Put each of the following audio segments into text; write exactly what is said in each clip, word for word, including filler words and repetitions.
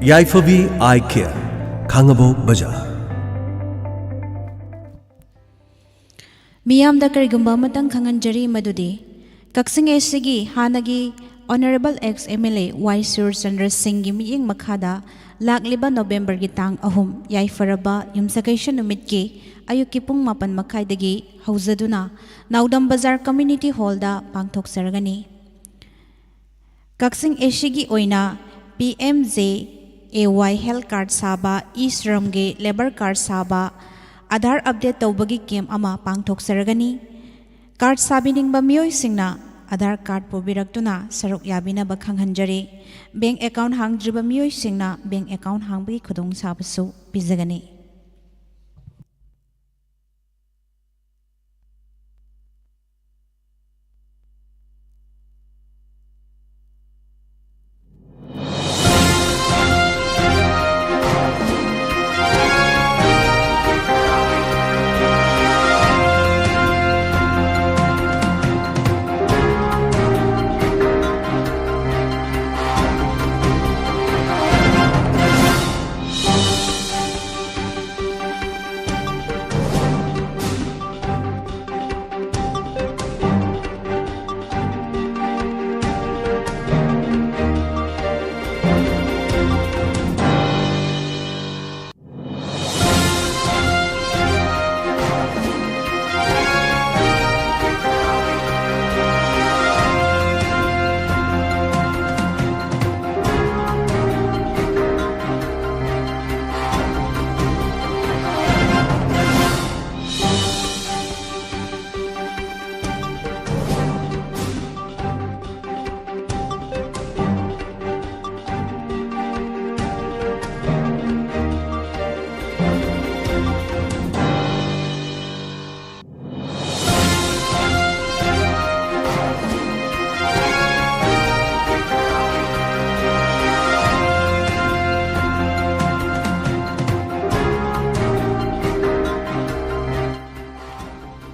ꯌꯥꯏꯐꯕꯤ ꯑꯥꯏ care, ꯈꯥꯡꯉꯕꯣꯛ ꯕꯖꯥꯔ꯫ ꯃꯤꯌꯥꯝꯗ ꯀꯔꯤꯒꯨꯝꯕ ꯑꯃꯇꯪ ꯈꯪꯍꯟꯖꯔꯤ, ꯃꯗꯨꯗꯤ ꯀꯛꯆꯤꯡ ꯑꯦꯁꯤꯒꯤ ꯍꯥꯟꯅꯒꯤ honourable ex M L A Y Surchandra ꯁꯤꯡꯒꯤ ꯃꯤꯠꯌꯦꯡ ꯃꯈꯥꯗ ꯂꯥꯛꯂꯤꯕ ꯅꯣꯕꯦꯝꯕꯔꯒꯤ ꯇꯥꯡ ꯑꯍꯨꯝ, ꯌꯥꯏꯐꯔꯕ ꯌꯨꯝꯁꯀꯩꯁ ꯅꯨꯃꯤꯠꯀꯤ ꯑꯌꯨꯛꯀꯤ ꯄꯨꯡ ꯃꯥꯄꯟ ꯃꯈꯥꯏꯗꯒꯤ ꯍꯧꯖꯗꯨꯅ ꯅꯥꯎꯗꯝ ꯕꯖꯥꯔ ꯀꯝꯃ꯭ꯌꯨꯅꯤꯇꯤ ꯍꯣꯜꯗ ꯄꯥꯡꯊꯣꯛꯆꯔꯒꯅꯤ꯫ ꯀꯛꯆꯤꯡ ꯑꯦꯁꯤꯒꯤ ꯑꯣꯏꯅ ꯄꯤ ꯑꯦꯝ ꯖꯦ ꯑꯦ ꯋꯥꯏ ꯍꯦꯜꯊ ꯀꯥꯔꯗ ꯁꯥꯕ, ꯏ ꯁ꯭ꯔꯝꯒꯤ ꯂꯦꯕꯔ ꯀꯥꯔꯗ ꯁꯥꯕ, ꯑꯥꯙꯥꯔ ꯑꯞꯗꯦꯠ ꯇꯧꯕꯒꯤ ꯀꯦꯝꯞ ꯑꯃ ꯄꯥꯡꯊꯣꯛꯆꯔꯒꯅꯤ꯫ ꯀꯥꯔꯗ ꯁꯥꯕꯤꯅꯤꯡꯕ ꯃꯤꯑꯣꯏꯁꯤꯡꯅ ꯑꯥꯙꯥꯔ ꯀꯥꯔꯗ ꯄꯨꯕꯤꯔꯛꯇꯨꯅ ꯁꯔꯨꯛ ꯌꯥꯕꯤꯅꯕ ꯈꯪꯍꯟꯖꯔꯤ꯫ ꯕꯦꯡꯛ ꯑꯦꯀꯥꯎꯟꯠ ꯍꯥꯡꯗ꯭ꯔꯤꯕ ꯃꯤꯑꯣꯏꯁꯤꯡꯅ ꯕꯦꯡꯛ ꯑꯦꯀꯥꯎꯟꯠ ꯍꯥꯡꯕꯒꯤ ꯈꯨꯗꯣꯡꯆꯥꯕꯁꯨ ꯄꯤꯖꯒꯅꯤ꯫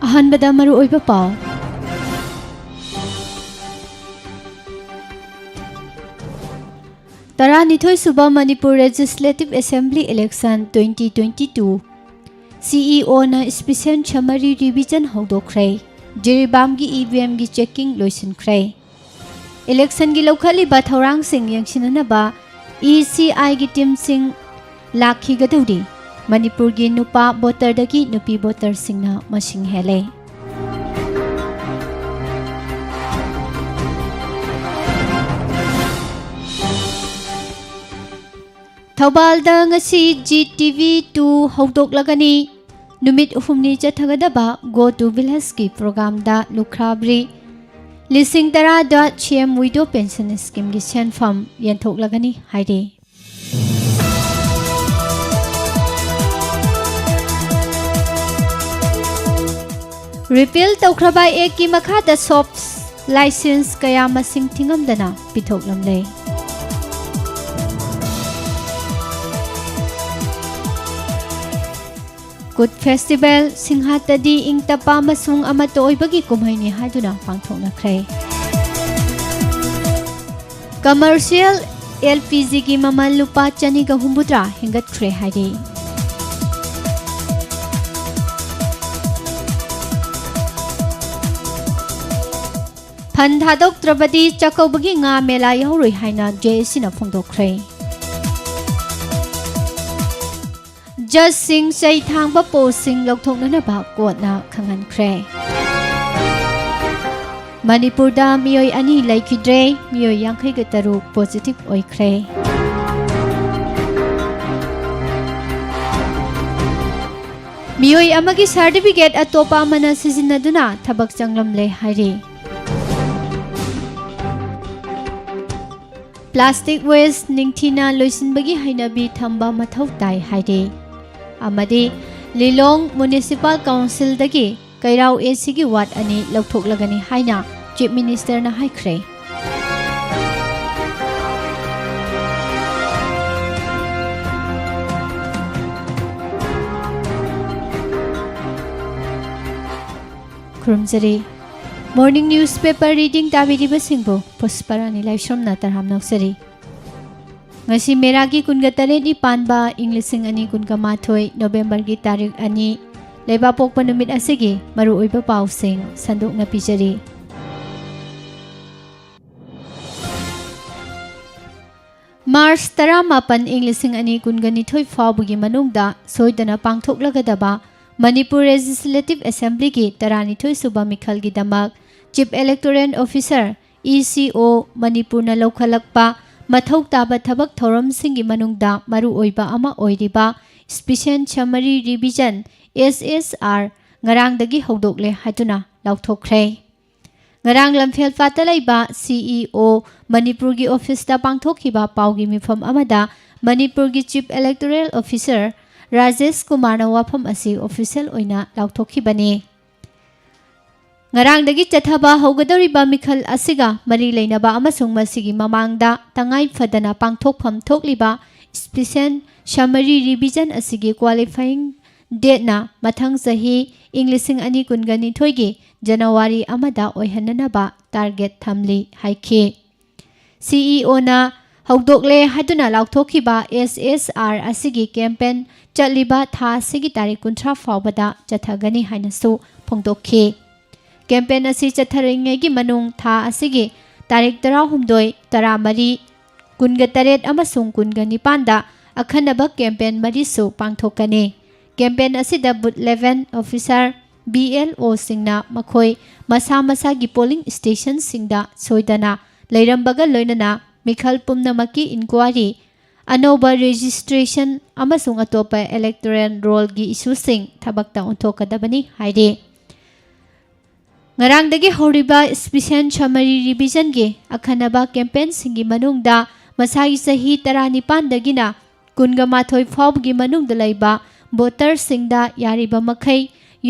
ꯑꯍꯥꯟꯕꯗ ꯃꯔꯨꯑꯣꯏꯕ ꯄꯥꯎ꯫ ꯇꯔꯥꯅꯤꯊꯣꯏ ꯁꯨꯕ Manipur Legislative Assembly Election twenty twenty-two, CEOꯅ Special Summary Revision ꯍꯧꯗꯣꯛꯈ꯭ꯔꯦ꯫ ꯖꯤꯔꯤꯕꯥꯝꯒꯤ EVMꯒꯤ checking ꯂꯣꯏꯁꯤꯟꯈ꯭ꯔꯦ꯫ Electionꯒꯤ ꯂꯧꯈꯠꯂꯤꯕ ꯊꯧꯔꯥꯡꯁꯤꯡ ꯌꯦꯡꯁꯤꯟꯅꯅꯕ ECIꯒꯤ teamꯁꯤꯡ ꯂꯥꯛꯈꯤꯒꯗꯧꯔꯤ꯫ ꯃꯅꯤꯄꯨꯔꯒꯤ ꯅꯨꯄꯥ voterꯗꯒꯤ ꯅꯨꯄꯤ voterꯁꯤꯡꯅ ꯃꯁꯤꯡ ꯍꯦꯜꯂꯦ꯫ ꯊꯧꯕꯥꯜꯗ ꯉꯁꯤ GTV two ꯍꯧꯗꯣꯛꯂꯒꯅꯤ꯫ ꯅꯨꯃꯤꯠ ꯍꯨꯝꯅꯤ ꯆꯠꯊꯒꯗꯕ Go to Villageꯀꯤ programꯗ ꯂꯨꯈ꯭ꯔꯥꯕ꯭ꯔꯤ ꯂꯤꯁꯤꯡ ꯇꯔꯥꯗ CM Widow Pension Schemeꯒꯤ ꯁꯦꯟꯐꯝ ꯌꯦꯟꯊꯣꯛꯂꯒꯅꯤ ꯍꯥꯏꯔꯤ꯫ Repeal ꯇꯧꯈ꯭ꯔꯕ Actꯀꯤ ꯃꯈꯥꯗ shops license ꯀꯌꯥ ꯃꯁꯤꯡ ꯊꯤꯉꯝꯗꯅ ꯄꯤꯊꯣꯛꯂꯝꯂꯦ꯫ Kutch Festival, ꯁꯤꯡꯍꯥꯠꯇꯗꯤ ꯏꯪ ꯇꯞꯄ ꯑꯃꯁꯨꯡ ꯑꯃꯠꯇ ꯑꯣꯏꯕꯒꯤ ꯀꯨꯝꯍꯩꯅꯤ ꯍꯥꯏꯗꯨꯅ ꯄꯥꯡꯊꯣꯛꯅꯈ꯭ꯔꯦ꯫ Commercial LPGꯒꯤ ꯃꯃꯜ ꯂꯨꯄꯥ ꯆꯅꯤꯒ ꯍꯨꯝꯐꯨꯇꯔꯥ ꯍꯦꯟꯒꯠꯈ꯭ꯔꯦ ꯍꯥꯏꯔꯤ꯫ Fund ꯊꯥꯗꯣꯛꯇ꯭ꯔꯕꯗꯤ ꯆꯥꯛꯀꯧꯕꯒꯤ ꯉꯥ ꯃꯦꯂꯥ ꯌꯥꯎꯔꯣꯏ ꯍꯥꯏꯅ JACꯅ ꯐꯣꯡꯗꯣꯛꯈ꯭ꯔꯦ꯫ Judgeꯁꯤꯡ ꯆꯩ ꯊꯥꯡꯕ postꯁꯤꯡ ꯂꯧꯊꯣꯛꯅꯅꯕ courtꯅ ꯈꯪꯍꯟꯈ꯭ꯔꯦ꯫ ꯃꯅꯤꯄꯨꯔꯗ ꯃꯤꯑꯣꯏ ꯑꯅꯤ ꯂꯩꯈꯤꯗ꯭ꯔꯦ, ꯃꯤꯑꯣꯏ ꯌꯥꯡꯈꯩꯒ ꯇꯔꯨꯛ positive ꯑꯣꯏꯈ꯭ꯔꯦ꯫ ꯃꯤꯑꯣꯏ ꯑꯃꯒꯤ certificate ꯑꯇꯣꯞꯄ ꯑꯃꯅ ꯁꯤꯖꯤꯟꯅꯗꯨꯅ ꯊꯕꯛ ꯆꯪꯂꯝꯂꯦ ꯍꯥꯏꯔꯤ꯫ Plastic waste ꯅꯤꯡꯊꯤꯅ ꯂꯣꯏꯁꯤꯟꯕꯒꯤ ꯍꯩꯅꯕꯤ ꯊꯝꯕ ꯃꯊꯧ ꯇꯥꯏ ꯍꯥꯏꯔꯤ꯫ ꯑꯃꯗꯤ ꯂꯤꯂꯣꯡ Municipal Councilꯗꯒꯤ ꯀꯩꯔꯥꯎ ACꯒꯤ ward ꯑꯅꯤ ꯂꯧꯊꯣꯛꯂꯒꯅꯤ ꯍꯥꯏꯅ Chief Ministerꯅ ꯍꯥꯏꯈ꯭ꯔꯦ꯫ ꯈꯨꯔꯨꯝꯖꯔꯤ꯫ Morning newspaper reading ꯇꯥꯕꯤꯔꯤꯕꯁꯤꯡꯕꯨ ꯄꯨꯁꯄꯔꯥꯅꯤ ꯂꯥꯏꯁ꯭ꯔꯝꯅ ꯇꯔꯥꯝꯅ ꯑꯣꯛꯆꯔꯤ꯫ ꯉꯁꯤ ꯃꯦꯔꯥꯒꯤ ꯀꯨꯟꯒ ꯇꯔꯦꯠꯅꯤ ꯄꯥꯟꯕ ꯏꯪ ꯂꯤꯁꯤꯡ ꯑꯅꯤ ꯀꯨꯟꯒ ꯃꯥꯊꯣꯏ ꯅꯣꯕꯦꯝꯕꯔꯒꯤ ꯇꯥꯔꯤꯛ ꯑꯅꯤ, ꯂꯩꯕꯥꯛꯄꯣꯛꯄ ꯅꯨꯃꯤꯠ ꯑꯁꯤꯒꯤ ꯃꯔꯨꯑꯣꯏꯕ ꯄꯥꯎꯁꯤꯡ ꯁꯟꯗꯣꯛꯅ ꯄꯤꯖꯔꯤ꯫ ꯃꯥꯔꯆ ꯇꯔꯥꯃꯥꯄꯟ ꯏꯪ ꯂꯤꯁꯤꯡ ꯑꯅꯤ ꯀꯨꯟꯒ ꯅꯤꯊꯣꯏ ꯐꯥꯎꯕꯒꯤ ꯃꯅꯨꯡꯗ ꯁꯣꯏꯗꯅ ꯄꯥꯡꯊꯣꯛꯂꯒꯗꯕ ꯃꯅꯤꯄꯨꯔ ꯂꯦꯖꯤꯁꯂꯦꯇꯤꯚ ꯑꯦꯁꯦꯝꯕ꯭ꯂꯤꯒꯤ ꯇꯔꯥꯅꯤꯊꯣꯏ ꯁꯨꯕ ꯃꯤꯈꯜꯒꯤꯗꯃꯛ ꯆꯤꯐ ꯏꯂꯦꯛꯇꯣꯔꯦꯜ ꯑꯣꯐꯤꯁꯔ, ꯏ ꯁꯤ ꯑꯣ, ꯃꯅꯤꯄꯨꯔꯅ ꯂꯧꯈꯠꯂꯛꯄ ꯃꯊꯧ ꯇꯥꯕ ꯊꯕꯛ ꯊꯧꯔꯝꯁꯤꯡꯒꯤ ꯃꯅꯨꯡꯗ ꯃꯔꯨꯑꯣꯏꯕ ꯑꯃ ꯑꯣꯏꯔꯤꯕ ꯁ꯭ꯄꯤꯁꯦꯜ ꯁꯝꯃꯔꯤ ꯔꯤꯚꯤꯖꯟ, ꯑꯦꯁ ꯑꯦꯁ ꯑꯥꯔ, ꯉꯔꯥꯡꯗꯒꯤ ꯍꯧꯗꯣꯛꯂꯦ ꯍꯥꯏꯗꯨꯅ ꯂꯥꯎꯊꯣꯛꯈ꯭ꯔꯦ꯫ ꯉꯔꯥꯡ ꯂꯝꯐꯦꯜ ꯄꯥꯠꯇ ꯂꯩꯕ ꯁꯤ ꯏ ꯑꯣ ꯃꯅꯤꯄꯨꯔꯒꯤ ꯑꯣꯐꯤꯁꯇ ꯄꯥꯡꯊꯣꯛꯈꯤꯕ ꯄꯥꯎꯒꯤ ꯃꯤꯐꯝ ꯑꯃꯗ ꯃꯅꯤꯄꯨꯔꯒꯤ ꯆꯤꯐ ꯏꯂꯦꯛꯇꯣꯔꯦꯜ ꯑꯣꯐꯤꯁꯔ ꯔꯥꯖꯦꯁ ꯀꯨꯃꯥꯔꯅ ꯋꯥꯐꯝ ꯑꯁꯤ ꯑꯣꯐꯤꯁꯤꯌꯦꯜ ꯑꯣꯏꯅ ꯂꯥꯎꯊꯣꯛꯈꯤꯕꯅꯤ꯫ ꯉꯔꯥꯡꯗꯒꯤ ꯆꯠꯊꯕ ꯍꯧꯒꯗꯧꯔꯤꯕ ꯃꯤꯈꯜ ꯑꯁꯤꯒ ꯃꯔꯤ ꯂꯩꯅꯕ ꯑꯃꯁꯨꯡ ꯃꯁꯤꯒꯤ ꯃꯃꯥꯡꯗ ꯇꯉꯥꯏ ꯐꯗꯅ ꯄꯥꯡꯊꯣꯛꯐꯝ ꯊꯣꯛꯂꯤꯕ ꯁ꯭ꯄꯤꯁꯦꯜ ꯁꯝꯃꯔꯤ ꯔꯤꯚꯤꯖꯟ ꯑꯁꯤꯒꯤ ꯀ꯭ꯋꯥꯂꯤꯐꯥꯏꯌꯤꯡ ꯗꯦꯠꯅ ꯃꯊꯪ ꯆꯍꯤ ꯏꯪ ꯂꯤꯁꯤꯡ ꯑꯅꯤ ꯀꯨꯟꯒ ꯅꯤꯊꯣꯏꯒꯤ ꯖꯅꯋꯥꯔꯤ ꯑꯃꯗ ꯑꯣꯏꯍꯟꯅꯅꯕ ꯇꯥꯔꯒꯦꯠ ꯊꯝꯂꯤ ꯍꯥꯏꯈꯤ꯫ ꯁꯤ ꯏ ꯑꯣꯅ ꯍꯧꯗꯣꯛꯂꯦ ꯍꯥꯏꯗꯨꯅ ꯂꯥꯎꯊꯣꯛꯈꯤꯕ ꯑꯦꯁ ꯑꯦꯁ ꯑꯥꯔ ꯑꯁꯤꯒꯤ ꯀꯦꯝꯄꯦꯟ ꯆꯠꯂꯤꯕ ꯊꯥ ꯑꯁꯤꯒꯤ ꯇꯥꯔꯤꯛ ꯀꯨꯟꯊ꯭ꯔꯥ ꯐꯥꯎꯕꯗ ꯆꯠꯊꯒꯅꯤ ꯍꯥꯏꯅꯁꯨ ꯐꯣꯡꯗꯣꯛꯈꯤ꯫ ꯀꯦꯝꯄꯦꯟ ꯑꯁꯤ ꯆꯠꯊꯔꯤꯉꯩꯒꯤ ꯃꯅꯨꯡ ꯊꯥ ꯑꯁꯤꯒꯤ ꯇꯥꯔꯤꯛ ꯇꯔꯥꯍꯨꯝꯗꯣꯏ, ꯇꯔꯥꯃꯔꯤ, ꯀꯨꯟꯒ ꯇꯔꯦꯠ ꯑꯃꯁꯨꯡ ꯀꯨꯟꯒ ꯅꯤꯄꯥꯟꯗ ꯑꯈꯟꯅꯕ ꯀꯦꯝꯄꯦꯟ ꯃꯔꯤꯁꯨ ꯄꯥꯡꯊꯣꯛꯀꯅꯤ꯫ ꯀꯦꯝꯄꯦꯟ ꯑꯁꯤꯗ booth level officer, B L ꯑꯣꯁꯤꯡꯅ ꯃꯈꯣꯏ ꯃꯁꯥ ꯃꯁꯥꯒꯤ ꯄꯣꯂꯤꯡ ꯁ꯭ꯇꯦꯁꯟꯁꯤꯡꯗ ꯁꯣꯏꯗꯅ ꯂꯩꯔꯝꯕꯒ ꯂꯣꯏꯅꯅ ꯃꯤꯈꯜ ꯄꯨꯝꯅꯃꯛꯀꯤ ꯏꯟꯀ꯭ꯋꯥꯔꯤ, ꯑꯅꯧꯕ ꯔꯦꯖꯤꯁꯇ꯭ꯔꯦꯁꯟ ꯑꯃꯁꯨꯡ ꯑꯇꯣꯞꯄ ꯏꯂꯦꯛꯇꯣꯔꯦꯜ ꯔꯣꯜꯒꯤ ꯏꯁꯨꯁꯤꯡ ꯊꯕꯛꯇ ꯑꯣꯟꯊꯣꯛꯀꯗꯕꯅꯤ ꯍꯥꯏꯔꯤ꯫ ꯉꯔꯥꯡꯗꯒꯤ ꯍꯧꯔꯤꯕ ꯁ꯭ꯄꯤꯁꯦꯜ ꯁꯝꯃꯔꯤ ꯔꯤꯚꯤꯖꯟꯒꯤ ꯑꯈꯟꯅꯕ ꯀꯦꯝꯄꯦꯟꯁꯤꯡꯒꯤ ꯃꯅꯨꯡꯗ ꯃꯁꯥꯒꯤ ꯆꯍꯤ ꯇꯔꯥꯅꯤꯄꯥꯟꯗꯒꯤꯅ ꯀꯨꯟꯒ ꯃꯥꯊꯣꯏ ꯐꯥꯎꯕꯒꯤ ꯃꯅꯨꯡꯗ ꯂꯩꯕ ꯚꯣꯇꯔꯁꯤꯡꯗ ꯌꯥꯔꯤꯕ ꯃꯈꯩ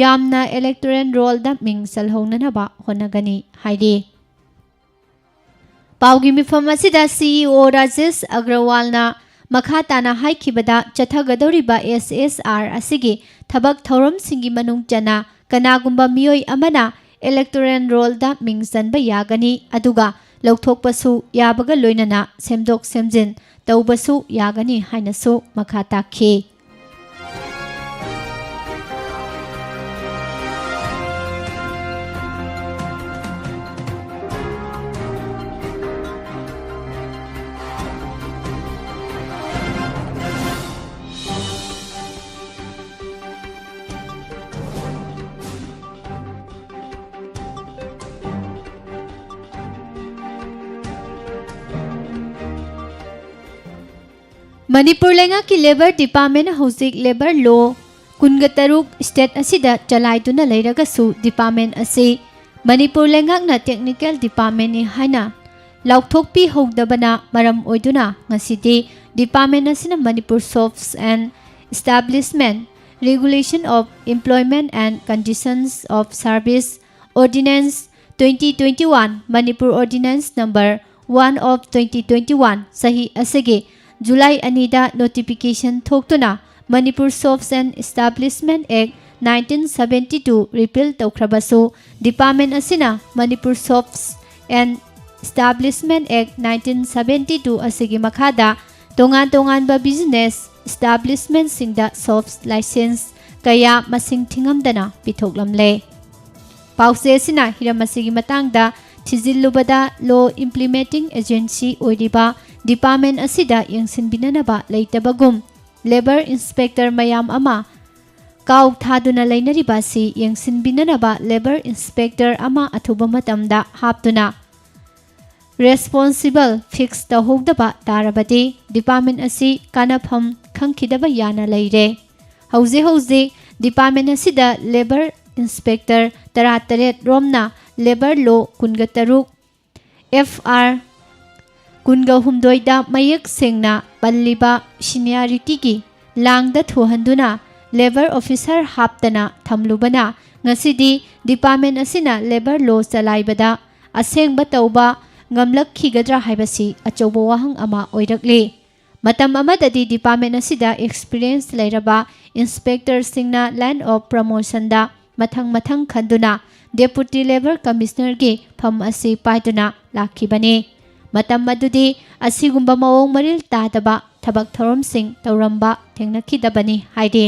ꯌꯥꯝꯅ ꯏꯂꯦꯛꯇꯣꯔꯦꯜ ꯔꯣꯜꯗ ꯃꯤꯡ ꯆꯜꯍꯧꯅꯅꯕ ꯍꯣꯠꯅꯒꯅꯤ ꯍꯥꯏꯔꯤ꯫ ꯄꯥꯎꯒꯤ ꯃꯤꯐꯝ ꯑꯁꯤꯗ ꯁꯤ ꯏ ꯑꯣ ꯔꯥꯖꯦꯁ ꯑꯒ꯭ꯔꯋꯥꯜꯅ ꯃꯈꯥ ꯇꯥꯅ ꯍꯥꯏꯈꯤꯕꯗ, ꯆꯠꯊꯒꯗꯧꯔꯤꯕ ꯑꯦꯁ ꯑꯦꯁ ꯑꯥꯔ ꯑꯁꯤꯒꯤ ꯊꯕꯛ ꯊꯧꯔꯝꯁꯤꯡꯒꯤ ꯃꯅꯨꯡ ꯆꯟꯅ ꯀꯅꯥꯒꯨꯝꯕ ꯃꯤꯑꯣꯏ ꯑꯃꯅ ꯏꯂꯦꯛꯇꯣꯔꯦꯜ ꯔꯣꯜꯗ ꯃꯤꯡ ꯆꯟꯕ ꯌꯥꯒꯅꯤ, ꯑꯗꯨꯒ ꯂꯧꯊꯣꯛꯄꯁꯨ ꯌꯥꯕꯒ ꯂꯣꯏꯅꯅ ꯁꯦꯝꯗꯣꯛ ꯁꯦꯝꯖꯤꯟ ꯇꯧꯕꯁꯨ ꯌꯥꯒꯅꯤ ꯍꯥꯏꯅꯁꯨ ꯃꯈꯥ ꯇꯥꯈꯤ꯫ ꯃꯅꯤꯄꯨꯔ ꯂꯩꯉꯥꯛꯀꯤ Labour Department ꯍꯧꯖꯤꯛ Labour Law ꯀꯨꯟꯒ ꯇꯔꯨꯛ state ꯑꯁꯤꯗ ꯆꯂꯥꯏꯗꯨꯅ ꯂꯩꯔꯒꯁꯨ, department ꯑꯁꯤ ꯃꯅꯤꯄꯨꯔ ꯂꯩꯉꯥꯛꯅ technical departmentꯅꯤ ꯍꯥꯏꯅ ꯂꯥꯎꯊꯣꯛꯄꯤꯍꯧꯗꯕꯅ ꯃꯔꯝ ꯑꯣꯏꯗꯨꯅ, ꯉꯁꯤꯗꯤ department ꯑꯁꯤꯅ Manipur Shops and Establishment, Regulation of Employment and Conditions of Service, Ordinance twenty twenty-one, Manipur Ordinance number one of twenty twenty-one, ꯆꯍꯤ ꯑꯁꯤꯒꯤ ꯖꯨꯂꯥꯏ ꯑꯅꯤꯗ notification ꯊꯣꯛꯇꯨꯅ Manipur Shops and Establishment Act nineteen seventy-two repeal ꯇꯧꯈ꯭ꯔꯕꯁꯨ, department ꯑꯁꯤꯅ Manipur Shops and Establishment Act nineteen seventy-two ꯑꯁꯤꯒꯤ ꯃꯈꯥꯗ ꯇꯣꯉꯥꯟ ꯇꯣꯉꯥꯟꯕ business establishmentꯁꯤꯡꯗ shops license ꯀꯌꯥ ꯃꯁꯤꯡ ꯊꯤꯉꯝꯗꯅ ꯄꯤꯊꯣꯛꯂꯝꯂꯦ꯫ ꯄꯥꯎꯆꯦ ꯑꯁꯤꯅ ꯍꯤꯔꯝ ꯑꯁꯤꯒꯤ ꯃꯇꯥꯡꯗ ꯊꯤꯖꯤꯜꯂꯨꯕꯗ, law implementing agency ꯑꯣꯏꯔꯤꯕ department ꯑꯁꯤꯗ ꯌꯦꯡꯁꯤꯟꯕꯤꯅꯅꯕ ꯂꯩꯇꯕꯒꯨꯝ, labour inspector ꯃꯌꯥꯝ ꯑꯃ ꯀꯥꯎ ꯊꯥꯗꯨꯅ ꯂꯩꯅꯔꯤꯕ ꯑꯁꯤ ꯌꯦꯡꯁꯤꯟꯕꯤꯅꯅꯕ labour inspector ꯑꯃ ꯑꯊꯨꯕ ꯃꯇꯝꯗ ꯍꯥꯞꯇꯨꯅ responsible fix ꯇꯧꯍꯧꯗꯕ ꯇꯥꯔꯕꯗꯤ, department ꯑꯁꯤ ꯀꯥꯟꯅꯐꯝ ꯈꯪꯈꯤꯗꯕ ꯌꯥꯅ ꯂꯩꯔꯦ꯫ ꯍꯧꯖꯤꯛ ꯍꯧꯖꯤꯛ department ꯑꯁꯤꯗ labour inspector ꯇꯔꯥꯇꯔꯦꯠ ꯔꯣꯝꯅ Labour Law ꯀꯨꯟꯒ ꯇꯔꯨꯛ, F R ꯀꯨꯟꯒ ꯍꯨꯝꯗꯣꯏꯗ ꯃꯌꯦꯛ ꯁꯦꯡꯅ ꯄꯜꯂꯤꯕ seniorityꯒꯤ ꯂꯥꯡꯗ ꯊꯨꯍꯟꯗꯨꯅ labour officer ꯍꯥꯞꯇꯅ ꯊꯝꯂꯨꯕꯅ, ꯉꯁꯤꯗꯤ department ꯑꯁꯤꯅ Labour Law ꯆꯂꯥꯏꯕꯗ ꯑꯁꯦꯡꯕ ꯇꯧꯕ ꯉꯝꯂꯛꯈꯤꯒꯗ꯭ꯔꯥ ꯍꯥꯏꯕꯁꯤ ꯑꯆꯧꯕ ꯋꯥꯍꯪ ꯑꯃ ꯑꯣꯏꯔꯛꯂꯤ꯫ ꯃꯇꯝ ꯑꯃꯗꯗꯤ department ꯑꯁꯤꯗ experience ꯂꯩꯔꯕ inspectorꯁꯤꯡꯅ line of promotionꯗ ꯃꯊꯪ ꯃꯊꯪ ꯈꯟꯗꯨꯅ Deputy Labour Commissionerꯒꯤ ꯐꯝ ꯑꯁꯤ ꯄꯥꯏꯗꯨꯅ ꯂꯥꯛꯈꯤꯕꯅꯤ꯫ ꯃꯇꯝ ꯑꯗꯨꯗꯤ ꯑꯁꯤꯒꯨꯝꯕ ꯃꯑꯣꯡ ꯃꯔꯤꯜ ꯇꯥꯗꯕ ꯊꯕꯛ ꯊꯧꯔꯝꯁꯤꯡ ꯇꯧꯔꯝꯕ ꯊꯦꯡꯅꯈꯤꯗꯕꯅꯤ ꯍꯥꯏꯔꯤ꯫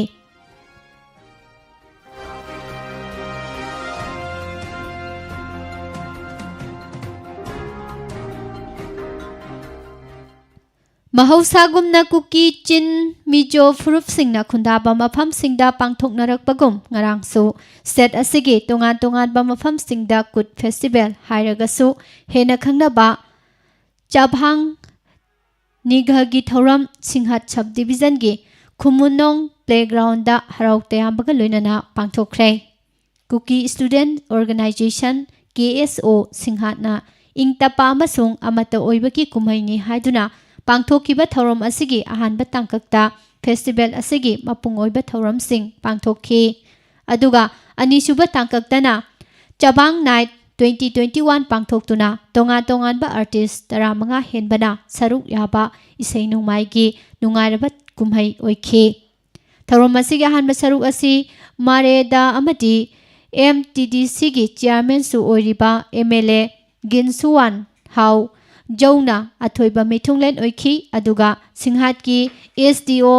ꯃꯍꯧꯁꯥꯒꯨꯝꯅ ꯀꯨꯀꯤ, ꯆꯤꯟ, ꯃꯤꯖꯣ ꯐꯨꯔꯨꯞꯁꯤꯡꯅ ꯈꯨꯟꯗꯥꯕ ꯃꯐꯝꯁꯤꯡꯗ ꯄꯥꯡꯊꯣꯛꯅꯔꯛꯄꯒꯨꯝ, ꯉꯔꯥꯡꯁꯨ state ꯑꯁꯤꯒꯤ ꯇꯣꯉꯥꯟ ꯇꯣꯉꯥꯟꯕ ꯃꯐꯝꯁꯤꯡꯗ ꯀꯨꯠ festival ꯍꯥꯏꯔꯒꯁꯨ ꯍꯦꯟꯅ ꯈꯪꯅꯕ ꯆꯥꯚꯥꯡ ꯅꯤꯒꯍꯒꯤ ꯊꯧꯔꯝ ꯁꯤꯡꯍꯥꯠ sub divisionꯒꯤ ꯈꯨꯃꯨꯅꯣꯡ playgroundꯗ ꯍꯔꯥꯎ ꯇꯌꯥꯝꯕꯒ ꯂꯣꯏꯅꯅ ꯄꯥꯡꯊꯣꯛꯈ꯭ꯔꯦ꯫ Kuki Student Organisation, K S O, ꯁꯤꯡꯍꯥꯠꯅ ꯏꯪ ꯇꯞꯄ ꯑꯃꯁꯨꯡ ꯑꯃꯠꯇ ꯑꯣꯏꯕꯒꯤ ꯀꯨꯝꯍꯩꯅꯤ ꯍꯥꯏꯗꯨꯅ ꯄꯥꯡꯊꯣꯛꯈꯤꯕ ꯊꯧꯔꯝ ꯑꯁꯤꯒꯤ ꯑꯍꯥꯟꯕ ꯇꯥꯡꯀꯛꯇ festival ꯑꯁꯤꯒꯤ ꯃꯄꯨꯡ ꯑꯣꯏꯕ ꯊꯧꯔꯝꯁꯤꯡ ꯄꯥꯡꯊꯣꯛꯈꯤ꯫ ꯑꯗꯨꯒ ꯑꯅꯤꯁꯨꯕ ꯇꯥꯡꯀꯛꯇꯅ ꯆꯕꯥꯡ Night twenty twenty-one ꯄꯥꯡꯊꯣꯛꯇꯨꯅ ꯇꯣꯉꯥꯟ ꯇꯣꯉꯥꯟꯕ artist ꯇꯔꯥꯃꯉꯥ ꯍꯦꯟꯕꯅ ꯁꯔꯨꯛ ꯌꯥꯕ ꯏꯁꯩ ꯅꯣꯡꯃꯥꯏꯒꯤ ꯅꯨꯡꯉꯥꯏꯔꯕ ꯀꯨꯝꯍꯩ ꯑꯣꯏꯈꯤ꯫ ꯊꯧꯔꯝ ꯑꯁꯤꯒꯤ ꯑꯍꯥꯟꯕ ꯁꯔꯨꯛ ꯑꯁꯤ ꯃꯥꯔꯦꯗ ꯑꯃꯗꯤ M T D Cꯒꯤ chairmanꯁꯨ ꯑꯣꯏꯔꯤꯕ M L A ꯒꯤꯟꯁꯨꯋꯥꯟ ꯍꯥꯎ ꯖꯧꯅ ꯑꯊꯣꯏꯕ ꯃꯤꯊꯨꯡꯂꯦꯟ ꯑꯣꯏꯈꯤ꯫ ꯑꯗꯨꯒ ꯁꯤꯡꯍꯥꯠꯀꯤ S D O,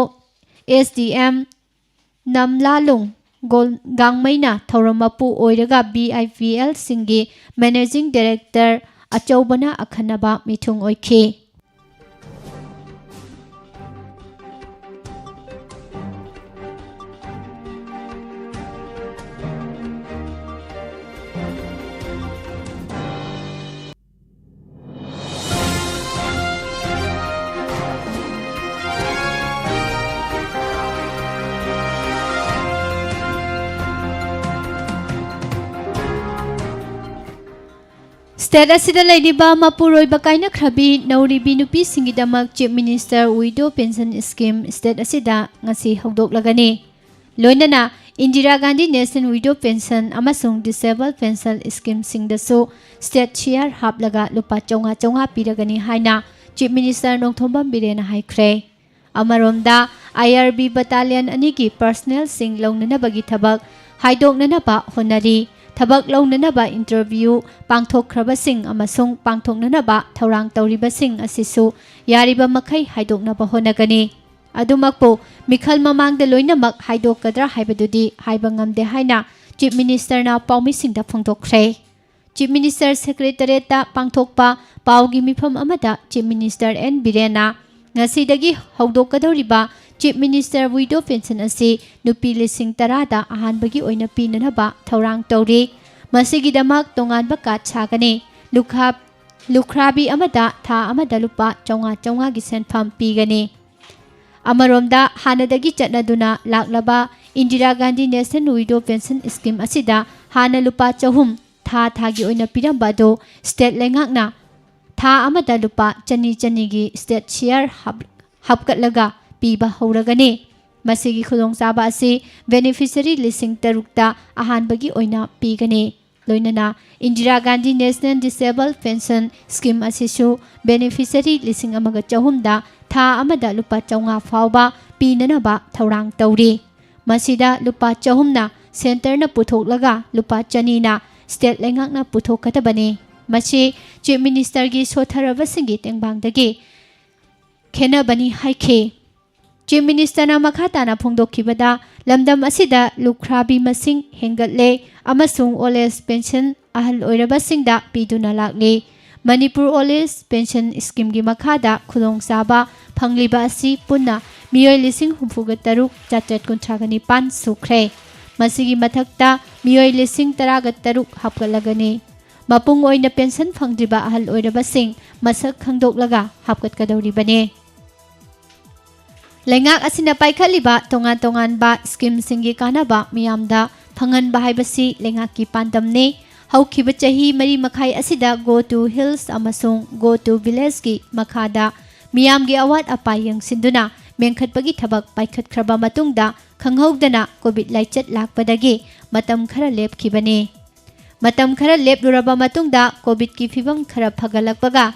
S D M ꯅꯝꯂꯥꯂꯨꯡ ꯒꯣꯜ-, ꯒꯥꯡꯃꯩꯅ ꯊꯧꯔꯝ ꯃꯄꯨ ꯑꯣꯏꯔꯒ B I P Lꯁꯤꯡꯒꯤ managing director ꯑꯆꯧꯕꯅ ꯑꯈꯟꯅꯕ ꯃꯤꯊꯨꯡ ꯑꯣꯏꯈꯤ꯫ State ꯑꯁꯤꯗ ꯂꯩꯔꯤꯕ ꯃꯄꯨꯔꯣꯏꯕ ꯀꯥꯏꯅꯈ꯭ꯔꯕꯤ ꯅꯧꯔꯤꯕꯤ ꯅꯨꯄꯤꯁꯤꯡꯒꯤꯗꯃꯛ Chief Minister Widow Pension Scheme state ꯑꯁꯤꯗ ꯉꯁꯤ ꯍꯧꯗꯣꯛꯂꯒꯅꯤ꯫ ꯂꯣꯏꯅꯅ Indira Gandhi National Widow Pension ꯑꯃꯁꯨꯡ Disable Pension Schemeꯁꯤꯡꯗꯁꯨ state share ꯍꯥꯞꯂꯒ ꯂꯨꯄꯥ ꯆꯥꯝꯃꯉꯥ ꯆꯥꯝꯃꯉꯥ ꯄꯤꯔꯒꯅꯤ ꯍꯥꯏꯅ Chief Minister ꯅꯣꯡꯊꯣꯝꯕꯝ ꯕꯤꯔꯦꯟꯅ ꯍꯥꯏꯈ꯭ꯔꯦ꯫ ꯑꯃꯔꯣꯝꯗ, I R B battalion ꯑꯅꯤꯒꯤ personnelꯁꯤꯡ ꯂꯧꯅꯅꯕꯒꯤ ꯊꯕꯛ ꯍꯥꯏꯗꯣꯛꯅꯅꯕ ꯍꯣꯠꯅꯔꯤ꯫ ꯊꯕꯛ ꯂꯧꯅꯅꯕ interview ꯄꯥꯡꯊꯣꯛꯈ꯭ꯔꯕꯁꯤꯡ ꯑꯃꯁꯨꯡ ꯄꯥꯡꯊꯣꯛꯅꯅꯕ ꯊꯧꯔꯥꯡ ꯇꯧꯔꯤꯕꯁꯤꯡ ꯑꯁꯤꯁꯨ ꯌꯥꯔꯤꯕ ꯃꯈꯩ ꯍꯥꯏꯗꯣꯛꯅꯕ ꯍꯣꯠꯅꯒꯅꯤ꯫ ꯑꯗꯨꯃꯛꯄꯨ ꯃꯤꯈꯜ ꯃꯃꯥꯡꯗ ꯂꯣꯏꯅꯃꯛ ꯍꯥꯏꯗꯣꯛꯀꯗ꯭ꯔꯥ ꯍꯥꯏꯕꯗꯨꯗꯤ ꯍꯥꯏꯕ ꯉꯝꯗꯦ ꯍꯥꯏꯅ Chief Ministerꯅ ꯄꯥꯎꯃꯤꯁꯤꯡꯗ ꯐꯣꯡꯗꯣꯛꯈ꯭ꯔꯦ꯫ Chief Minister Secretariatꯇ ꯄꯥꯡꯊꯣꯛꯄ ꯄꯥꯎꯒꯤ ꯃꯤꯐꯝ ꯑꯃꯗ Chief Minister N ꯕꯤꯔꯦꯟꯅ ꯉꯁꯤꯗꯒꯤ ꯍꯧꯗꯣꯛꯀꯗꯧꯔꯤꯕ Chief Minister Widow Pension ꯑꯁꯤ ꯅꯨꯄꯤ ꯂꯤꯁꯤꯡ ꯇꯔꯥꯗ ꯑꯍꯥꯟꯕꯒꯤ ꯑꯣꯏꯅ ꯄꯤꯅꯅꯕ ꯊꯧꯔꯥꯡ ꯇꯧꯔꯤ꯫ ꯃꯁꯤꯒꯤꯗꯃꯛ ꯇꯣꯉꯥꯟꯕ card ꯁꯥꯒꯅꯤ꯫ ꯂꯨꯈꯥ-, ꯂꯨꯈ꯭ꯔꯥꯕꯤ ꯑꯃꯗ ꯊꯥ ꯑꯃꯗ ꯂꯨꯄꯥ ꯆꯥꯝꯃꯉꯥ ꯆꯥꯝꯃꯉꯥꯒꯤ ꯁꯦꯟꯐꯝ ꯄꯤꯒꯅꯤ꯫ ꯑꯃꯔꯣꯝꯗ, ꯍꯥꯟꯅꯗꯒꯤ ꯆꯠꯅꯗꯨꯅ ꯂꯥꯛꯂꯕ Indira Gandhi National Widow Pension Scheme ꯑꯁꯤꯗ ꯍꯥꯟꯅ ꯂꯨꯄꯥ ꯆꯍꯨꯝ ꯊꯥ ꯊꯥꯒꯤ ꯑꯣꯏꯅ ꯄꯤꯔꯝꯕ ꯑꯗꯨ state ꯂꯩꯉꯥꯛꯅ ꯊꯥ ꯑꯃꯗ ꯂꯨꯄꯥ ꯆꯅꯤ ꯆꯅꯤꯒꯤ state share ꯍꯥꯞ-, ꯍꯥꯞꯀꯠꯂꯒ ꯄꯤꯕ ꯍꯧꯔꯒꯅꯤ꯫ ꯃꯁꯤꯒꯤ ꯈꯨꯗꯣꯡꯆꯥꯕ ꯑꯁꯤ beneficiary ꯂꯤꯁꯤꯡ ꯇꯔꯨꯛꯇ ꯑꯍꯥꯟꯕꯒꯤ ꯑꯣꯏꯅ ꯄꯤꯒꯅꯤ꯫ ꯂꯣꯏꯅꯅ Indira Gandhi National Disable Pension Scheme ꯑꯁꯤꯁꯨ beneficiary ꯂꯤꯁꯤꯡ ꯑꯃꯒ ꯆꯍꯨꯝꯗ ꯊꯥ ꯑꯃꯗ ꯂꯨꯄꯥ ꯆꯥꯝꯃꯉꯥ ꯐꯥꯎꯕ ꯄꯤꯅꯅꯕ ꯊꯧꯔꯥꯡ ꯇꯧꯔꯤ꯫ ꯃꯁꯤꯗ ꯂꯨꯄꯥ ꯆꯍꯨꯝꯅ centreꯅ ꯄꯨꯊꯣꯛꯂꯒ ꯂꯨꯄꯥ ꯆꯅꯤꯅ state ꯂꯩꯉꯥꯛꯅ ꯄꯨꯊꯣꯛꯀꯗꯕꯅꯤ꯫ ꯃꯁꯤ Chief Ministerꯒꯤ ꯁꯣꯠꯊꯔꯕꯁꯤꯡꯒꯤ ꯇꯦꯡꯕꯥꯡꯗꯒꯤ ꯈꯦꯟꯅꯕꯅꯤ ꯍꯥꯏꯈꯤ꯫ Chief Ministerꯅ ꯃꯈꯥ ꯇꯥꯅ ꯐꯣꯡꯗꯣꯛꯈꯤꯕꯗ, ꯂꯝꯗꯝ ꯑꯁꯤꯗ ꯂꯨꯈ꯭ꯔꯥꯕꯤ ꯃꯁꯤꯡ ꯍꯦꯟꯒꯠꯂꯦ ꯑꯃꯁꯨꯡ old age pension ꯑꯍꯜ ꯑꯣꯏꯔꯕꯁꯤꯡꯗ ꯄꯤꯗꯨꯅ ꯂꯥꯛꯂꯤ꯫ ꯃꯅꯤꯄꯨꯔ Old Age Pension Schemeꯒꯤ ꯃꯈꯥꯗ ꯈꯨꯗꯣꯡꯆꯥꯕ ꯐꯪꯂꯤꯕ ꯑꯁꯤ ꯄꯨꯟꯅ ꯃꯤꯑꯣꯏ ꯂꯤꯁꯤꯡ ꯍꯨꯝꯐꯨꯒ ꯇꯔꯨꯛ ꯆꯥꯇ꯭ꯔꯦꯠ ꯀꯨꯟꯊ꯭ꯔꯥꯒ ꯅꯤꯄꯥꯟ ꯁꯨꯈ꯭ꯔꯦ꯫ ꯃꯁꯤꯒꯤ ꯃꯊꯛꯇ ꯃꯤꯑꯣꯏ ꯂꯤꯁꯤꯡ ꯇꯔꯥꯒ ꯇꯔꯨꯛ ꯍꯥꯞꯀꯠꯂꯒꯅꯤ꯫ ꯃꯄꯨꯡ ꯑꯣꯏꯅ pension ꯐꯪꯗ꯭ꯔꯤꯕ ꯑꯍꯜ ꯑꯣꯏꯔꯕꯁꯤꯡ ꯃꯁꯛ ꯈꯪꯗꯣꯛꯂꯒ ꯍꯥꯞꯀꯠꯀꯗꯧꯔꯤꯕꯅꯤ꯫ ꯂꯩꯉꯥꯛ ꯑꯁꯤꯅ ꯄꯥꯏꯈꯠꯂꯤꯕ ꯇꯣꯉꯥꯟ ꯇꯣꯉꯥꯟꯕ schemeꯁꯤꯡꯒꯤ ꯀꯥꯟꯅꯕ ꯃꯤꯌꯥꯝꯗ ꯐꯪꯍꯟꯕ ꯍꯥꯏꯕꯁꯤ ꯂꯩꯉꯥꯛꯀꯤ ꯄꯥꯟꯗꯝꯅꯤ꯫ ꯍꯧꯈꯤꯕ ꯆꯍꯤ ꯃꯔꯤ ꯃꯈꯥꯏ ꯑꯁꯤꯗ Go to Hills ꯑꯃꯁꯨꯡ Go to Villageꯀꯤ ꯃꯈꯥꯗ ꯃꯤꯌꯥꯝꯒꯤ ꯑꯋꯥꯠ ꯑꯄꯥ ꯌꯦꯡꯁꯤꯟꯗꯨꯅ ꯃꯦꯟꯈꯠꯄꯒꯤ ꯊꯕꯛ ꯄꯥꯏꯈꯠꯈ꯭ꯔꯕ ꯃꯇꯨꯡꯗ, ꯈꯪꯍꯧꯗꯅ COVID ꯂꯥꯏꯆꯠ ꯂꯥꯛꯄꯗꯒꯤ ꯃꯇꯝ ꯈꯔ ꯂꯦꯞꯈꯤꯕꯅꯤ꯫ ꯃꯇꯝ ꯈꯔ ꯂꯦꯞꯂꯨꯔꯕ ꯃꯇꯨꯡꯗ COVIDꯀꯤ ꯐꯤꯕꯝ ꯈꯔ ꯐꯒꯠꯂꯛꯄꯒ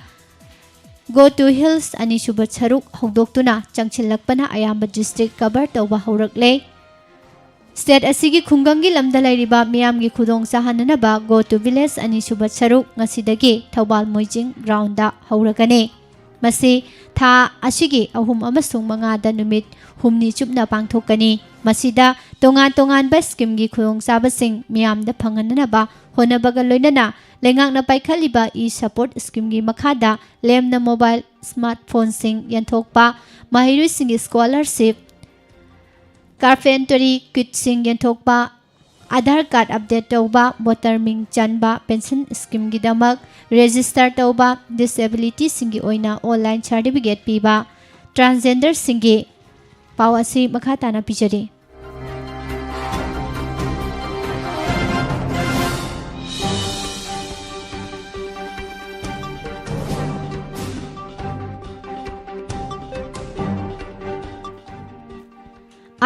Go to Hills ꯑꯅꯤꯁꯨꯕ ꯁꯔꯨꯛ ꯍꯧꯗꯣꯛꯇꯨꯅ ꯆꯪꯁꯤꯜꯂꯛꯄꯅ ꯑꯌꯥꯝꯕ district cover ꯇꯧꯕ ꯍꯧꯔꯛꯂꯦ꯫ ꯁ꯭ꯇꯦꯠ ꯑꯁꯤꯒꯤ ꯈꯨꯡꯒꯪꯒꯤ ꯂꯝꯗ ꯂꯩꯔꯤꯕ ꯃꯤꯌꯥꯝꯒꯤ ꯈꯨꯗꯣꯡ ꯆꯥꯍꯟꯅꯅꯕ Go to Village ꯑꯅꯤꯁꯨꯕ ꯁꯔꯨꯛ ꯉꯁꯤꯗꯒꯤ ꯊꯧꯕꯥꯜ ꯃꯣꯏꯖꯤꯡ ꯒ꯭ꯔꯥꯎꯟꯗ ꯍꯧꯔꯒꯅꯤ꯫ ꯃꯁꯤ ꯊꯥ ꯑꯁꯤꯒꯤ ꯑꯍꯨꯝ ꯑꯃꯁꯨꯡ ꯃꯉꯥꯗ ꯅꯨꯃꯤꯠ ꯍꯨꯝꯅꯤ ꯆꯨꯞꯅ ꯄꯥꯡꯊꯣꯛꯀꯅꯤ꯫ ꯃꯁꯤꯗ ꯇꯣꯉꯥꯟ ꯇꯣꯉꯥꯟꯕ ꯁ꯭ꯀꯤꯝꯒꯤ ꯈꯨꯗꯣꯡꯆꯥꯕꯁꯤꯡ ꯃꯤꯌꯥꯝꯗ ꯐꯪꯍꯟꯅꯅꯕ ꯍꯣꯠꯅꯕꯒ ꯂꯣꯏꯅꯅ ꯂꯩꯉꯥꯛꯅ ꯄꯥꯏꯈꯠꯂꯤꯕ E Support ꯁ꯭ꯀꯤꯝꯒꯤ ꯃꯈꯥꯗ ꯂꯦꯝꯅ ꯃꯣꯕꯥꯏꯜ ꯁ꯭ꯃꯥꯔꯠ ꯐꯣꯟꯁꯤꯡ ꯌꯦꯟꯊꯣꯛꯄ, ꯃꯍꯩꯔꯣꯏꯁꯤꯡꯒꯤ ꯁ꯭ꯀꯣꯂꯔꯁꯤꯞ, ꯀꯥꯔꯄꯦꯟꯇꯔꯤ ꯀꯤꯠꯁꯤꯡ ꯌꯦꯟꯊꯣꯛꯄ, ꯑꯥꯙꯥꯔ ꯀꯥꯔꯗ ꯑꯞꯗꯦꯠ ꯇꯧꯕ, ꯚꯣꯇꯔ ꯃꯤꯡ ꯆꯟꯕ, ꯄꯦꯟꯁꯟ ꯁ꯭ꯀꯤꯝꯒꯤꯗꯃꯛ ꯔꯦꯖꯤꯁꯇꯔ ꯇꯧꯕ, ꯗꯤꯁꯑꯦꯕꯤꯂꯤꯇꯤꯁꯤꯡꯒꯤ ꯑꯣꯏꯅ ꯑꯣꯟꯂꯥꯏꯟ ꯁꯥꯔꯇꯤꯐꯤꯀꯦꯠ ꯄꯤꯕ, ꯇ꯭ꯔꯥꯟꯁꯖꯦꯟꯗꯔꯁꯤꯡꯒꯤ ꯄꯥꯎ ꯑꯁꯤ ꯃꯈꯥ ꯇꯥꯅ ꯄꯤꯖꯔꯤ꯫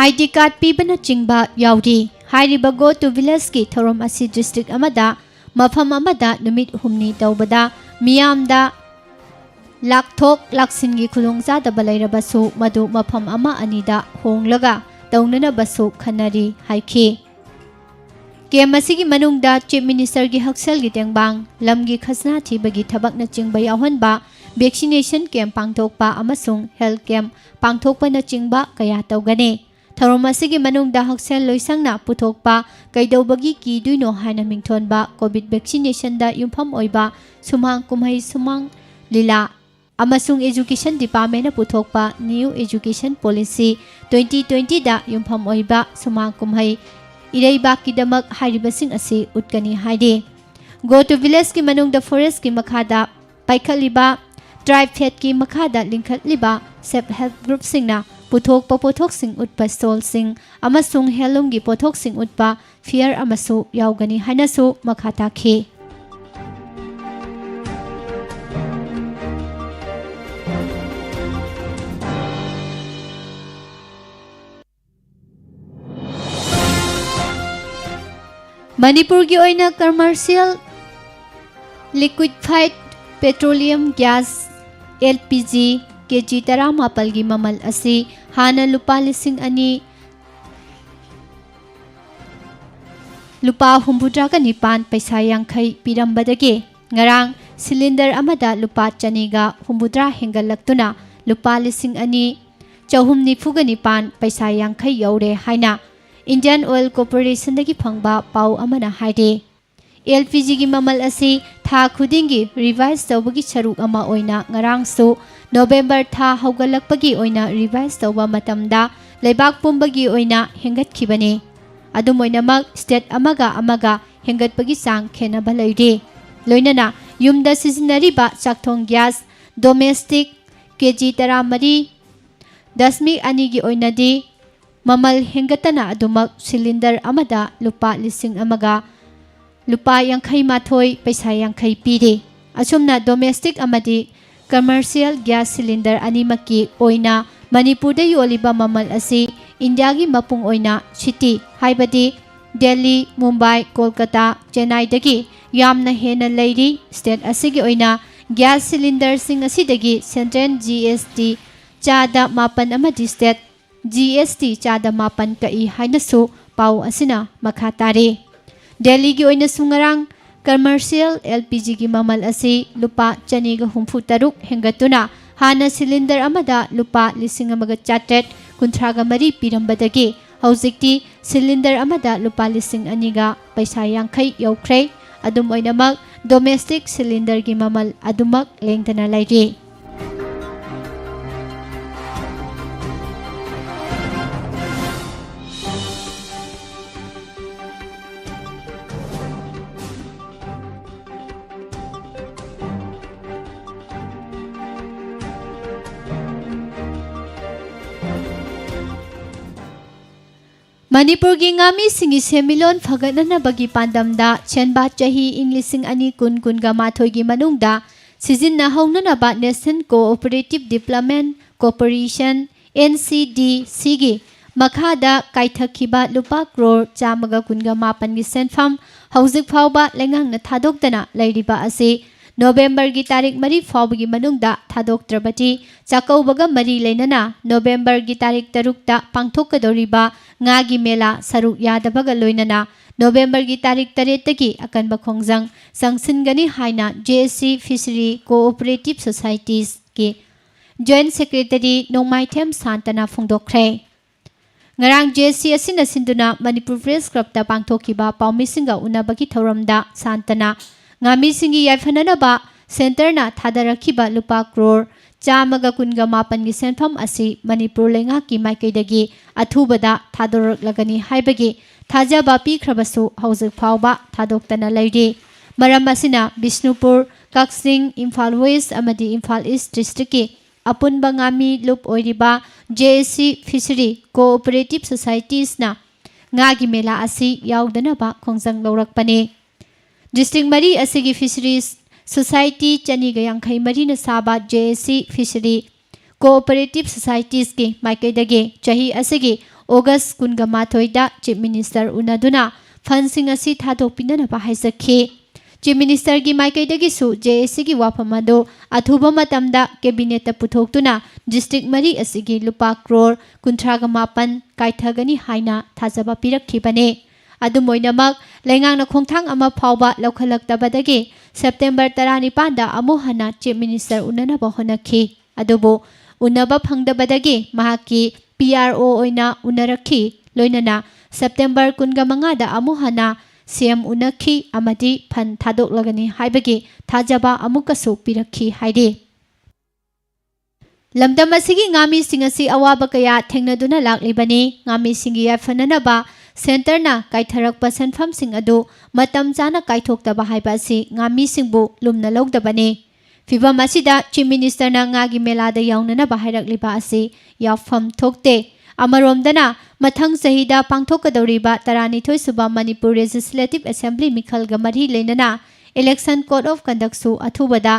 ID card ꯄꯤꯕꯅꯆꯤꯡꯕ ꯌꯥꯎꯔꯤ꯫ ꯍꯥꯏꯔꯤꯕ Go to Villageꯀꯤ ꯊꯧꯔꯝ ꯑꯁꯤ ꯗꯤꯁꯇ꯭ꯔꯤꯛ ꯑꯃꯗ ꯃꯐꯝ ꯑꯃꯗ ꯅꯨꯃꯤꯠ ꯍꯨꯝꯅꯤ ꯇꯧꯕꯗ ꯃꯤꯌꯥꯝꯗ ꯂꯥꯛꯊꯣꯛ ꯂꯥꯛꯁꯤꯟꯒꯤ ꯈꯨꯗꯣꯡꯆꯥꯗꯕ ꯂꯩꯔꯕꯁꯨ ꯃꯗꯨ ꯃꯐꯝ ꯑꯃ ꯑꯅꯤꯗ ꯍꯣꯡꯂꯒ ꯇꯧꯅꯅꯕꯁꯨ ꯈꯟꯅꯔꯤ ꯍꯥꯏꯈꯤ꯫ ꯀꯦꯝꯞ ꯑꯁꯤꯒꯤ ꯃꯅꯨꯡꯗ ꯆꯤꯐ ꯃꯤꯅꯤꯁꯇꯔꯒꯤ ꯍꯛꯁꯦꯜꯒꯤ ꯇꯦꯡꯕꯥꯡ, ꯂꯝꯒꯤ ꯈꯖꯅꯥ ꯊꯤꯕꯒꯤ ꯊꯕꯛꯅꯆꯤꯡꯕ ꯌꯥꯎꯍꯟꯕ, ꯚꯦꯛꯁꯤꯅꯦꯁꯟ ꯀꯦꯝꯞ ꯄꯥꯡꯊꯣꯛꯄ ꯑꯃꯁꯨꯡ ꯍꯦꯜꯊ ꯀꯦꯝꯞ ꯄꯥꯡꯊꯣꯛꯄꯅꯆꯤꯡꯕ ꯀꯌꯥ ꯇꯧꯒꯅꯤ꯫ ꯊꯧꯔꯝ ꯑꯁꯤꯒꯤ ꯃꯅꯨꯡꯗ ꯍꯛꯁꯦꯜ ꯂꯣꯏꯁꯪꯅ ꯄꯨꯊꯣꯛꯄ ꯀꯩꯗꯧꯕꯒꯤ ꯀꯤꯗꯣꯏꯅꯣ ꯍꯥꯏꯅ ꯃꯤꯡꯊꯣꯟꯕ ꯀꯣꯚꯤꯗ ꯚꯦꯛꯁꯤꯅꯦꯁꯟꯗ ꯌꯨꯝꯐꯝ ꯑꯣꯏꯕ ꯁꯨꯃꯥꯡ ꯀꯨꯝꯍꯩ ꯁꯨꯃꯥꯡ ꯂꯤꯂꯥ ꯑꯃꯁꯨꯡ ꯑꯦꯖꯨꯀꯦꯁꯟ ꯗꯤꯄꯥꯔꯠꯃꯦꯟꯅ ꯄꯨꯊꯣꯛꯄ New Education Policy twenty twentyꯗ ꯌꯨꯝꯐꯝ ꯑꯣꯏꯕ ꯁꯨꯃꯥꯡ ꯀꯨꯝꯍꯩ ꯏꯔꯩꯕꯥꯛꯀꯤꯗꯃꯛ ꯍꯥꯏꯔꯤꯕꯁꯤꯡ ꯑꯁꯤ ꯎꯠꯀꯅꯤ ꯍꯥꯏꯔꯤ꯫ Go to Villageꯀꯤ ꯃꯅꯨꯡꯗ ꯐꯣꯔꯦꯁ꯭ꯠꯀꯤ ꯃꯈꯥꯗ ꯄꯥꯏꯈꯠꯂꯤꯕ, ꯇ꯭ꯔꯥꯏꯐꯦꯗꯀꯤ ꯃꯈꯥꯗ ꯂꯤꯡꯈꯠꯂꯤꯕ ꯁꯦꯜꯐ ꯍꯦꯜꯞ ꯒ꯭ꯔꯨꯞꯁꯤꯡꯅ ꯄꯨꯊꯣꯛꯄ ꯄꯣꯠꯊꯣꯛꯁꯤꯡ ꯎꯠꯄ ꯁ꯭ꯇꯣꯜꯁꯤꯡ ꯑꯃꯁꯨꯡ ꯍꯦꯟꯂꯨꯝꯒꯤ ꯄꯣꯠꯊꯣꯛꯁꯤꯡ ꯎꯠꯄ ꯐꯤꯌꯔ ꯑꯃꯁꯨ ꯌꯥꯎꯒꯅꯤ ꯍꯥꯏꯅꯁꯨ ꯃꯈꯥ ꯇꯥꯈꯤ꯫ ꯃꯅꯤꯄꯨꯔꯒꯤ ꯑꯣꯏꯅ commercial liquefied petroleum gas, LPG, KG ꯇꯔꯥꯃꯥꯄꯜꯒꯤ ꯃꯃꯜ ꯑꯁꯤ ꯍꯥꯟꯅ ꯂꯨꯄꯥ ꯂꯤꯁꯤꯡ ꯑꯅꯤ ꯂꯨꯄꯥ ꯍꯨꯝꯐꯨꯇꯔꯥꯒ ꯅꯤꯄꯥꯟ ꯄꯩꯁꯥ ꯌꯥꯡꯈꯩ ꯄꯤꯔꯝꯕꯗꯒꯤ ꯉꯔꯥꯡ ꯁꯤꯂꯤꯟꯗꯔ ꯑꯃꯗ ꯂꯨꯄꯥ ꯆꯅꯤꯒ ꯍꯨꯝꯐꯨꯇꯔꯥ ꯍꯦꯟꯒꯠꯂꯛꯇꯨꯅ ꯂꯨꯄꯥ ꯂꯤꯁꯤꯡ ꯑꯅꯤ ꯆꯍꯨꯝ ꯅꯤꯐꯨꯒ ꯅꯤꯄꯥꯟ ꯄꯩꯁꯥ ꯌꯥꯡꯈꯩ ꯌꯧꯔꯦ ꯍꯥꯏꯅ ꯏꯟꯗꯤꯌꯟ ꯑꯣꯏꯜ ꯀꯣꯔꯄꯣꯔꯦꯁꯟꯗꯒꯤ ꯐꯪꯕ ꯄꯥꯎ ꯑꯃꯅ ꯍꯥꯏꯔꯤ꯫ ꯑꯦꯜ ꯄꯤ ꯖꯤꯒꯤ ꯃꯃꯜ ꯑꯁꯤ ꯊꯥ ꯈꯨꯗꯤꯡꯒꯤ ꯔꯤꯚꯥꯏꯁ ꯇꯧꯕꯒꯤ ꯁꯔꯨꯛ ꯑꯃ ꯑꯣꯏꯅ ꯉꯔꯥꯡꯁꯨ ꯅꯣꯕꯦꯝꯕꯔ ꯊꯥ ꯍꯧꯒꯠꯂꯛꯄꯒꯤ ꯑꯣꯏꯅ ꯔꯤꯚꯥꯏꯁ ꯇꯧꯕ ꯃꯇꯝꯗ ꯂꯩꯕꯥꯛ ꯄꯨꯝꯕꯒꯤ ꯑꯣꯏꯅ ꯍꯦꯟꯒꯠꯈꯤꯕꯅꯤ꯫ ꯑꯗꯨꯝ ꯑꯣꯏꯅꯃꯛ, ꯁ꯭ꯇꯦꯠ ꯑꯃꯒ ꯑꯃꯒ ꯍꯦꯟꯒꯠꯄꯒꯤ ꯆꯥꯡ ꯈꯦꯠꯅꯕ ꯂꯩꯔꯤ꯫ ꯂꯣꯏꯅꯅ ꯌꯨꯝꯗ ꯁꯤꯖꯤꯟꯅꯔꯤꯕ ꯆꯥꯛꯊꯣꯡ ꯒ꯭ꯌꯥꯁ ꯗꯣꯃꯦꯁꯇꯤꯛ ꯀꯦ ꯖꯤ ꯇꯔꯥꯃꯔꯤ ꯗꯁꯃꯤꯛ ꯑꯅꯤꯒꯤ ꯑꯣꯏꯅꯗꯤ ꯃꯃꯜ ꯍꯦꯟꯒꯠꯇꯅ ꯑꯗꯨꯃꯛ ꯁꯤꯂꯤꯟꯗꯔ ꯑꯃꯗ ꯂꯨꯄꯥ ꯂꯤꯁꯤꯡ ꯑꯃꯒ ꯂꯨꯄꯥ ꯌꯥꯡꯈꯩ ꯃꯥꯊꯣꯏ ꯄꯩꯁꯥ ꯌꯥꯡꯈꯩ ꯄꯤꯔꯤ꯫ ꯑꯁꯨꯝꯅ ꯗꯣꯃꯦꯁꯇꯤꯛ ꯑꯃꯗꯤ ꯀꯃꯔꯁꯤꯌꯦꯜ ꯒ꯭ꯌꯥꯁ ꯁꯤꯂꯤꯟꯗꯔ ꯑꯅꯤꯃꯛꯀꯤ ꯑꯣꯏꯅ ꯃꯅꯤꯄꯨꯔꯗ ꯌꯣꯜꯂꯤꯕ ꯃꯃꯜ ꯑꯁꯤ ꯏꯟꯗꯤꯌꯥꯒꯤ ꯃꯄꯨꯡ ꯑꯣꯏꯅ ꯁꯤꯇꯤ, ꯍꯥꯏꯕꯗꯤ ꯗꯦꯜꯂꯤ, ꯃꯨꯝꯕꯥꯏ, ꯀꯣꯜꯀꯇꯥ, ꯆꯦꯟꯅꯥꯏꯗꯒꯤ ꯌꯥꯝꯅ ꯍꯦꯟꯅ ꯂꯩꯔꯤ꯫ ꯁ꯭ꯇꯦꯠ ꯑꯁꯤꯒꯤ ꯑꯣꯏꯅ ꯒ꯭ꯌꯥꯁ ꯁꯤꯂꯤꯟꯗꯔꯁꯤꯡ ꯑꯁꯤꯗꯒꯤ ꯁꯦꯟꯇ꯭ꯔꯦꯜ ꯖꯤ ꯑꯦꯁ ꯇꯤ ꯆꯥꯗ ꯃꯥꯄꯟ ꯑꯃꯗꯤ ꯁ꯭ꯇꯦꯠ ꯖꯤ ꯑꯦꯁ ꯇꯤ ꯆꯥꯗ ꯃꯥꯄꯟ ꯀꯛꯏ ꯍꯥꯏꯅꯁꯨ ꯄꯥꯎ ꯑꯁꯤꯅ ꯃꯈꯥ ꯇꯥꯔꯤ꯫ ꯗꯦꯜꯂꯤꯒꯤ ꯑꯣꯏꯅꯁꯨ ꯉꯔꯥꯡ ꯀꯃꯔꯁꯤꯌꯦꯜ ꯑꯦꯜ ꯄꯤ ꯖꯤꯒꯤ ꯃꯃꯜ ꯑꯁꯤ ꯂꯨꯄꯥ ꯆꯅꯤꯒ ꯍꯨꯝꯐꯨ ꯇꯔꯨꯛ ꯍꯦꯟꯒꯠꯇꯨꯅ ꯍꯥꯟꯅ ꯁꯤꯂꯤꯟꯗꯔ ꯑꯃꯗ ꯂꯨꯄꯥ ꯂꯤꯁꯤꯡ ꯑꯃꯒ ꯆꯥꯇ꯭ꯔꯦꯠ ꯀꯨꯟꯊ꯭ꯔꯥꯒ ꯃꯔꯤ ꯄꯤꯔꯝꯕꯗꯒꯤ ꯍꯧꯖꯤꯛꯇꯤ ꯁꯤꯂꯤꯟꯗꯔ ꯑꯃꯗ ꯂꯨꯄꯥ ꯂꯤꯁꯤꯡ ꯑꯅꯤꯒ ꯄꯩꯁꯥ ꯌꯥꯡꯈꯩ ꯌꯧꯈ꯭ꯔꯦ꯫ ꯑꯗꯨꯝ ꯑꯣꯏꯅꯃꯛ, ꯗꯣꯃꯦꯁꯇꯤꯛ ꯁꯤꯂꯤꯟꯗꯔꯒꯤ ꯃꯃꯜ ꯑꯗꯨꯃꯛ ꯂꯦꯡꯗꯅ ꯂꯩꯔꯤ꯫ ꯃꯅꯤꯄꯨꯔꯒꯤ ꯉꯥꯃꯤꯁꯤꯡꯒꯤ ꯁꯦꯟꯃꯤꯠꯂꯣꯟ ꯐꯒꯠꯅꯅꯕꯒꯤ ꯄꯥꯟꯗꯝꯗ ꯁꯦꯟꯕꯥ ꯆꯍꯤ ꯏꯪ ꯂꯤꯁꯤꯡ ꯑꯅꯤ ꯀꯨꯟ ꯀꯨꯟꯒ ꯃꯥꯊꯣꯏꯒꯤ ꯃꯅꯨꯡꯗ ꯁꯤꯖꯤꯟꯅꯍꯧꯅꯅꯕ National Cooperative Development Corporation, N C D C ꯒꯤ ꯃꯈꯥꯗ ꯀꯥꯏꯊꯈꯤꯕ ꯂꯨꯄꯥ ꯀ꯭ꯔꯣꯔ ꯆꯥꯝꯃꯒ ꯀꯨꯟꯒ ꯃꯥꯄꯟꯒꯤ ꯁꯦꯟꯐꯝ ꯍꯧꯖꯤꯛ ꯐꯥꯎꯕ ꯂꯩꯉꯥꯛꯅ ꯊꯥꯗꯣꯛꯇꯅ ꯂꯩꯔꯤꯕ ꯑꯁꯤ ꯅꯣꯕꯦꯝꯕꯔꯒꯤ ꯇꯥꯔꯤꯛ ꯃꯔꯤ ꯐꯥꯎꯕꯒꯤ ꯃꯅꯨꯡꯗ ꯊꯥꯗꯣꯛꯇ꯭ꯔꯕꯗꯤ ꯆꯥꯛꯀꯧꯕꯒ ꯃꯔꯤ ꯂꯩꯅꯅ ꯅꯣꯕꯦꯝꯕꯔꯒꯤ ꯇꯥꯔꯤꯛ ꯇꯔꯨꯛꯇ ꯄꯥꯡꯊꯣꯛꯀꯗꯧꯔꯤꯕ ꯉꯥꯒꯤ ꯃꯦꯂꯥ ꯁꯔꯨꯛ ꯌꯥꯗꯕꯒ ꯂꯣꯏꯅꯅ ꯅꯣꯕꯦꯝꯕꯔꯒꯤ ꯇꯥꯔꯤꯛ ꯇꯔꯦꯠꯇꯒꯤ ꯑꯀꯟꯕ ꯈꯣꯡꯖꯪ ꯆꯪꯁꯤꯟꯒꯅꯤ ꯍꯥꯏꯅ JAC Fishery Cooperative Societiesꯀꯤ Joint Secretary ꯅꯣꯡꯃꯥꯏꯊꯦꯝ ꯁꯥꯟꯇꯅ ꯐꯣꯡꯗꯣꯛꯈ꯭ꯔꯦ꯫ ꯉꯔꯥꯡ JAC ꯑꯁꯤꯅ ꯁꯤꯟꯗꯨꯅ ꯃꯅꯤꯄꯨꯔ Press Clubꯇ ꯄꯥꯡꯊꯣꯛꯈꯤꯕ ꯄꯥꯎꯃꯤꯁꯤꯡꯒ ꯎꯅꯕꯒꯤ ꯊꯧꯔꯝꯗ ꯁꯥꯟꯇꯅ ꯉꯥꯃꯤꯁꯤꯡꯒꯤ ꯌꯥꯏꯐꯅꯅꯕ centreꯅ ꯊꯥꯗꯔꯛꯈꯤꯕ ꯂꯨꯄꯥ ꯀ꯭ꯔꯣꯔ ꯆꯥꯝꯃꯒ ꯀꯨꯟꯒ ꯃꯥꯄꯟꯒꯤ ꯁꯦꯟꯐꯝ ꯑꯁꯤ ꯃꯅꯤꯄꯨꯔ ꯂꯩꯉꯥꯛꯀꯤ ꯃꯥꯏꯀꯩꯗꯒꯤ ꯑꯊꯨꯕꯗ ꯊꯥꯗꯣꯔꯛꯂꯒꯅꯤ ꯍꯥꯏꯕꯒꯤ ꯊꯥꯖꯕ ꯄꯤꯈ꯭ꯔꯕꯁꯨ ꯍꯧꯖꯤꯛ ꯐꯥꯎꯕ ꯊꯥꯗꯣꯛꯇꯅ ꯂꯩꯔꯤ꯫ ꯃꯔꯝ ꯑꯁꯤꯅ ꯕꯤꯁꯅꯨꯄꯨꯔ, ꯀꯛꯆꯤꯡ, ꯏꯝꯐꯥꯜ West ꯑꯃꯗꯤ ꯏꯝꯐꯥꯜ East districtꯀꯤ ꯑꯄꯨꯟꯕ ꯉꯥꯃꯤ ꯂꯨꯞ ꯑꯣꯏꯔꯤꯕ JAC Fishery Cooperative Societiesꯅ ꯉꯥꯒꯤ ꯃꯦꯂꯥ ꯑꯁꯤ ꯌꯥꯎꯗꯅꯕ ꯈꯣꯡꯖꯪ ꯂꯧꯔꯛꯄꯅꯤ꯫ District ꯃꯔꯤ ꯑꯁꯤꯒꯤ Fisheries Society ꯆꯅꯤꯒ ꯌꯥꯡꯈꯩ ꯃꯔꯤꯅ ꯁꯥꯕ JAC Fishery Cooperative Societiesꯀꯤ ꯃꯥꯏꯀꯩꯗꯒꯤ ꯆꯍꯤ ꯑꯁꯤꯒꯤ August ꯀꯨꯟꯒ ꯃꯥꯊꯣꯏꯗ Chief Minister ꯎꯅꯗꯨꯅ fundꯁꯤꯡ ꯑꯁꯤ ꯊꯥꯗꯣꯛꯄꯤꯅꯅꯕ ꯍꯥꯏꯖꯈꯤ꯫ Chief Ministerꯒꯤ ꯃꯥꯏꯀꯩꯗꯒꯤꯁꯨ JACꯒꯤ ꯋꯥꯐꯝ ꯑꯗꯨ ꯑꯊꯨꯕ ꯃꯇꯝꯗ Cabinetꯇ ꯄꯨꯊꯣꯛꯇꯨꯅ district ꯃꯔꯤ ꯑꯁꯤꯒꯤ ꯂꯨꯄꯥ ꯀ꯭ꯔꯣꯔ ꯀꯨꯟꯊ꯭ꯔꯥꯒ ꯃꯥꯄꯟ ꯀꯥꯏꯊꯒꯅꯤ ꯍꯥꯏꯅ ꯊꯥꯖꯕ ꯄꯤꯔꯛꯈꯤꯕꯅꯤ꯫ ꯑꯗꯨꯝ ꯑꯣꯏꯅꯃꯛ, ꯂꯩꯉꯥꯛꯅ ꯈꯣꯡꯊꯥꯡ ꯑꯃ ꯐꯥꯎꯕ ꯂꯧꯈꯠꯂꯛꯇꯕꯗꯒꯤ September ꯇꯔꯥꯅꯤꯄꯥꯟꯗ ꯑꯃꯨꯛ ꯍꯟꯅ Chief Minister ꯎꯅꯅꯕ ꯍꯣꯠꯅꯈꯤ꯫ ꯑꯗꯨꯕꯨ ꯎꯅꯕ ꯐꯪꯗꯕꯗꯒꯤ ꯃꯍꯥꯛꯀꯤ PRO ꯑꯣꯏꯅ ꯎꯅꯔꯛꯈꯤ꯫ ꯂꯣꯏꯅꯅ September ꯀꯨꯟꯒ ꯃꯉꯥꯗ ꯑꯃꯨꯛ ꯍꯟꯅ CM ꯎꯅꯈꯤ ꯑꯃꯗꯤ fund ꯊꯥꯗꯣꯛꯂꯒꯅꯤ ꯍꯥꯏꯕꯒꯤ ꯊꯥꯖꯕ ꯑꯃꯨꯛꯀꯁꯨ ꯄꯤꯔꯛꯈꯤ ꯍꯥꯏꯔꯤ꯫ ꯂꯝꯗꯝ ꯑꯁꯤꯒꯤ ꯉꯥꯃꯤꯁꯤꯡ ꯑꯁꯤ ꯑꯋꯥꯕ ꯀꯌꯥ ꯊꯦꯡꯅꯗꯨꯅ ꯂꯥꯛꯂꯤꯕꯅꯤ꯫ ꯉꯥꯃꯤꯁꯤꯡꯒꯤ ꯌꯥꯏꯐꯅꯅꯕ centreꯅ ꯀꯥꯏꯊꯔꯛꯄ ꯁꯦꯟꯐꯝꯁꯤꯡ ꯑꯗꯨ ꯃꯇꯝ ꯆꯥꯅ ꯀꯥꯏꯊꯣꯛꯇꯕ ꯍꯥꯏꯕ ꯑꯁꯤ ꯉꯥꯃꯤꯁꯤꯡꯕꯨ ꯂꯨꯝꯅ ꯂꯧꯗꯕꯅꯤ꯫ ꯐꯤꯚꯝ ꯑꯁꯤꯗ Chief Ministerꯅ ꯉꯥꯒꯤ ꯃꯦꯂꯥꯗ ꯌꯥꯎꯅꯅꯕ ꯍꯥꯏꯔꯛꯂꯤꯕ ꯑꯁꯤ ꯌꯥꯎꯐꯝ ꯊꯣꯛꯇꯦ꯫ ꯑꯃꯔꯣꯝꯗꯅ, ꯃꯊꯪ ꯆꯍꯤꯗ ꯄꯥꯡꯊꯣꯛꯀꯗꯧꯔꯤꯕ ꯇꯔꯥꯅꯤꯊꯣꯏ ꯁꯨꯕ Manipur Legislative Assembly ꯃꯤꯈꯜꯒ ꯃꯔꯤ ꯂꯩꯅꯅ Election Code of Conductꯁꯨ ꯑꯊꯨꯕꯗ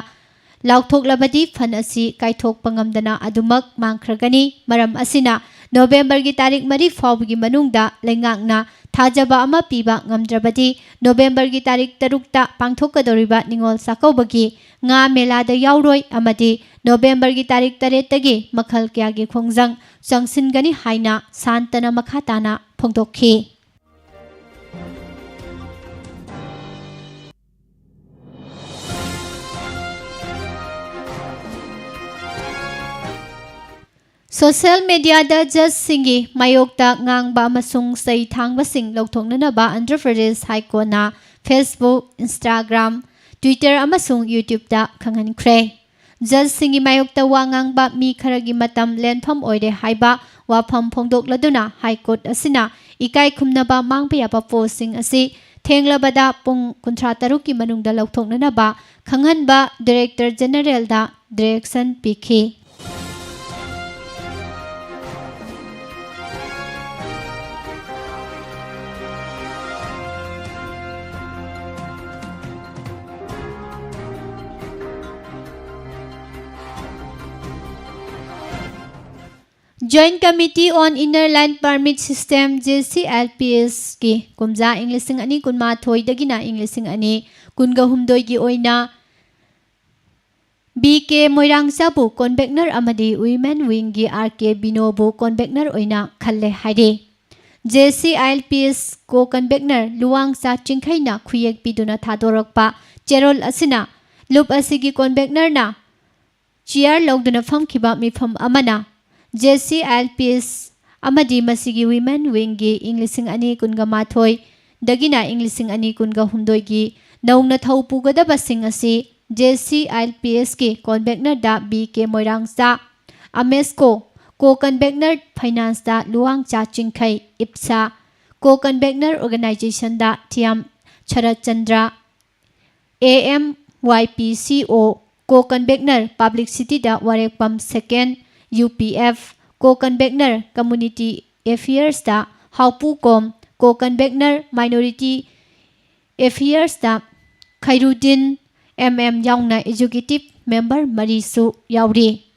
ꯂꯥꯎꯊꯣꯛꯂꯕꯗꯤ fund ꯑꯁꯤ ꯀꯥꯏꯊꯣꯛꯄ ꯉꯝꯗꯅ ꯑꯗꯨꯃꯛ ꯃꯥꯡꯈ꯭ꯔꯒꯅꯤ꯫ ꯃꯔꯝ ꯑꯁꯤꯅ, ꯅꯣꯕꯦꯝꯕꯔꯒꯤ ꯇꯥꯔꯤꯛ ꯃꯔꯤ ꯐꯥꯎꯕꯒꯤ ꯃꯅꯨꯡꯗ ꯂꯩꯉꯥꯛꯅ ꯊꯥꯖꯕ ꯑꯃ ꯄꯤꯕ ꯉꯝꯗ꯭ꯔꯕꯗꯤ, ꯅꯣꯕꯦꯝꯕꯔꯒꯤ ꯇꯥꯔꯤꯛ ꯇꯔꯨꯛꯇ ꯄꯥꯡꯊꯣꯛꯀꯗꯧꯔꯤꯕ ꯅꯤꯉꯣꯜ ꯆꯥꯛꯀꯧꯕꯒꯤ ꯉꯥ ꯃꯦꯂꯥꯗ ꯌꯥꯎꯔꯣꯏ ꯑꯃꯗꯤ ꯅꯣꯕꯦꯝꯕꯔꯒꯤ ꯇꯥꯔꯤꯛ ꯇꯔꯦꯠꯇꯒꯤ ꯃꯈꯜ ꯀꯌꯥꯒꯤ ꯈꯣꯡꯖꯪ ꯆꯪꯁꯤꯟꯒꯅꯤ ꯍꯥꯏꯅ ꯁꯥꯟꯇꯅ ꯃꯈꯥ ꯇꯥꯅ ꯐꯣꯡꯗꯣꯛꯈꯤ꯫ ꯁꯣꯁꯤꯌꯦꯜ ꯃꯦꯗꯤꯌꯥꯗ ꯖꯖꯁꯤꯡꯒꯤ ꯃꯥꯌꯣꯛꯇ ꯉꯥꯡꯕ ꯑꯃꯁꯨꯡ ꯆꯩ ꯊꯥꯡꯕꯁꯤꯡ ꯂꯧꯊꯣꯛꯅꯅꯕ ꯑꯟꯙ꯭ꯔ ꯄ꯭ꯔꯗꯦꯁ ꯍꯥꯏ ꯀꯣꯔꯠꯅ Facebook, Instagram, Twitter ꯑꯃꯁꯨꯡ YouTubeꯇ ꯈꯪꯍꯟꯈ꯭ꯔꯦ꯫ ꯖꯖꯁꯤꯡꯒꯤ ꯃꯥꯌꯣꯛꯇ ꯋꯥ ꯉꯥꯡꯕ ꯃꯤ ꯈꯔꯒꯤ ꯃꯇꯝ ꯂꯦꯟꯐꯝ ꯑꯣꯏꯔꯦ ꯍꯥꯏꯕ ꯋꯥꯐꯝ ꯐꯣꯡꯗꯣꯛꯂꯗꯨꯅ ꯍꯥꯏ ꯀꯣꯔꯠ ꯑꯁꯤꯅ ꯏꯀꯥꯏ ꯈꯨꯝꯅꯕ ꯃꯥꯡꯕ ꯌꯥꯕ ꯄꯣꯠꯁꯤꯡ ꯑꯁꯤ ꯊꯦꯡꯂꯕꯗ ꯄꯨꯡ ꯀꯨꯟꯊ꯭ꯔꯥ ꯇꯔꯨꯛꯀꯤ ꯃꯅꯨꯡꯗ ꯂꯧꯊꯣꯛꯅꯅꯕ ꯈꯪꯍꯟꯕ ꯗꯤꯔꯦꯛꯇꯔ ꯖꯦꯅꯔꯦꯜꯗ ꯗꯤꯔꯦꯛꯁꯟ ꯄꯤꯈꯤ꯫ Joint Committee on Inner Line Permit System, JCILPSꯀꯤ ꯀꯨꯝꯖꯥ ꯏꯪ ꯂꯤꯁꯤꯡ ꯑꯅꯤ ꯀꯨꯟꯃꯥꯊꯣꯏꯗꯒꯤꯅ ꯏꯪ ꯂꯤꯁꯤꯡ ꯑꯅꯤ ꯀꯨꯟꯒ ꯍꯨꯝꯗꯣꯏꯒꯤ ꯑꯣꯏꯅ ꯕꯤ ꯀꯦ ꯃꯣꯏꯔꯥꯡꯆꯥꯕꯨ convener ꯑꯃꯗꯤ Women Wingꯒꯤ ꯑꯥꯔ ꯀꯦ ꯕꯤꯅꯣꯕꯨ convener ꯑꯣꯏꯅ ꯈꯜꯂꯦ ꯍꯥꯏꯔꯤ꯫ JCILPS co-convener ꯂꯨꯋꯥꯡꯆꯥ ꯆꯤꯡꯈꯩꯅ ꯈꯨꯌꯦꯛ ꯄꯤꯗꯨꯅ ꯊꯥꯗꯣꯔꯛꯄ ꯆꯦꯔꯣꯜ ꯑꯁꯤꯅ ꯂꯨꯞ ꯑꯁꯤꯒꯤ convenerꯅ chair ꯂꯧꯗꯨꯅ ꯐꯝꯈꯤꯕ ꯃꯤꯐꯝ ꯑꯃꯅ JCILPS ꯑꯃꯗꯤ ꯃꯁꯤꯒꯤ Women Wingꯒꯤ ꯏꯪ ꯂꯤꯁꯤꯡ ꯑꯅꯤ ꯀꯨꯟꯒ ꯃꯥꯊꯣꯏꯗꯒꯤꯅ ꯏꯪ ꯂꯤꯁꯤꯡ ꯑꯅꯤ ꯀꯨꯟꯒ ꯍꯨꯝꯗꯣꯏꯒꯤ ꯅꯧꯅ ꯊꯧ ꯄꯨꯒꯗꯕꯁꯤꯡ ꯑꯁꯤ JCILPSꯀꯤ convenerꯗ ꯕꯤ ꯀꯦ ꯃꯣꯏꯔꯥꯡꯆꯥ, AMESCO, co-convener financeꯗ ꯂꯨꯋꯥꯡꯆꯥ ꯆꯤꯡꯈꯩ, IPSA, co-convener organizationꯗ ꯊꯤꯌꯥꯝ Saratchandra, AMYPCO, co-convener publicityꯗ ꯋꯥꯔꯦꯛꯄꯝ second, UPF, co-convener community affairsꯗ ꯍꯥꯎꯄꯨꯀꯣꯝ, co-convener minority affairsꯗ ꯈꯩꯔꯨꯗꯤꯟ, MM ꯌꯥꯎꯅ executive member ꯃꯔꯤꯁꯨ ꯌꯥꯎꯔꯤ꯫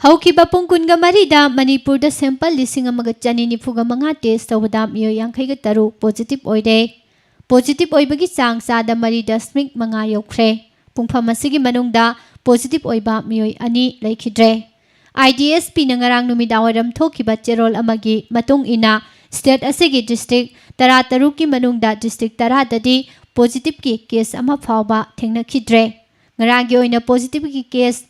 ꯍꯧꯈꯤꯕ ꯄꯨꯡ ꯀꯨꯟꯒ ꯃꯔꯤꯗ ꯃꯅꯤꯄꯨꯔꯗ sample ꯂꯤꯁꯤꯡ ꯑꯃꯒ ꯆꯅꯤ ꯅꯤꯐꯨꯒ ꯃꯉꯥ test ꯇꯧꯕꯗ ꯃꯤꯑꯣꯏ ꯌꯥꯡꯈꯩꯒ ꯇꯔꯨꯛ positive ꯑꯣꯏꯔꯦ꯫ Positive ꯑꯣꯏꯕꯒꯤ ꯆꯥꯡ ꯆꯥꯗ ꯃꯔꯤ ꯗꯁꯃꯤꯛ ꯃꯉꯥ ꯌꯧꯈ꯭ꯔꯦ꯫ ꯄꯨꯡꯐꯝ ꯑꯁꯤꯒꯤ ꯃꯅꯨꯡꯗ positive ꯑꯣꯏꯕ ꯃꯤꯑꯣꯏ ꯑꯅꯤ ꯂꯩꯈꯤꯗ꯭ꯔꯦ꯫ IDSPꯅ ꯉꯔꯥꯡ ꯅꯨꯃꯤꯗꯥꯡꯋꯥꯏꯔꯝ ꯊꯣꯛꯈꯤꯕ ꯆꯦꯔꯣꯜ ꯑꯃꯒꯤ ꯃꯇꯨꯡ ꯏꯟꯅ, state ꯑꯁꯤꯒꯤ district ꯇꯔꯥꯇꯔꯨꯛꯀꯤ ꯃꯅꯨꯡꯗ district ꯇꯔꯥꯗꯗꯤ positiveꯀꯤ case ꯑꯃ ꯐꯥꯎꯕ ꯊꯦꯡꯅꯈꯤꯗ꯭ꯔꯦ꯫ ꯉꯔꯥꯡꯒꯤ ꯑꯣꯏꯅ positiveꯀꯤ case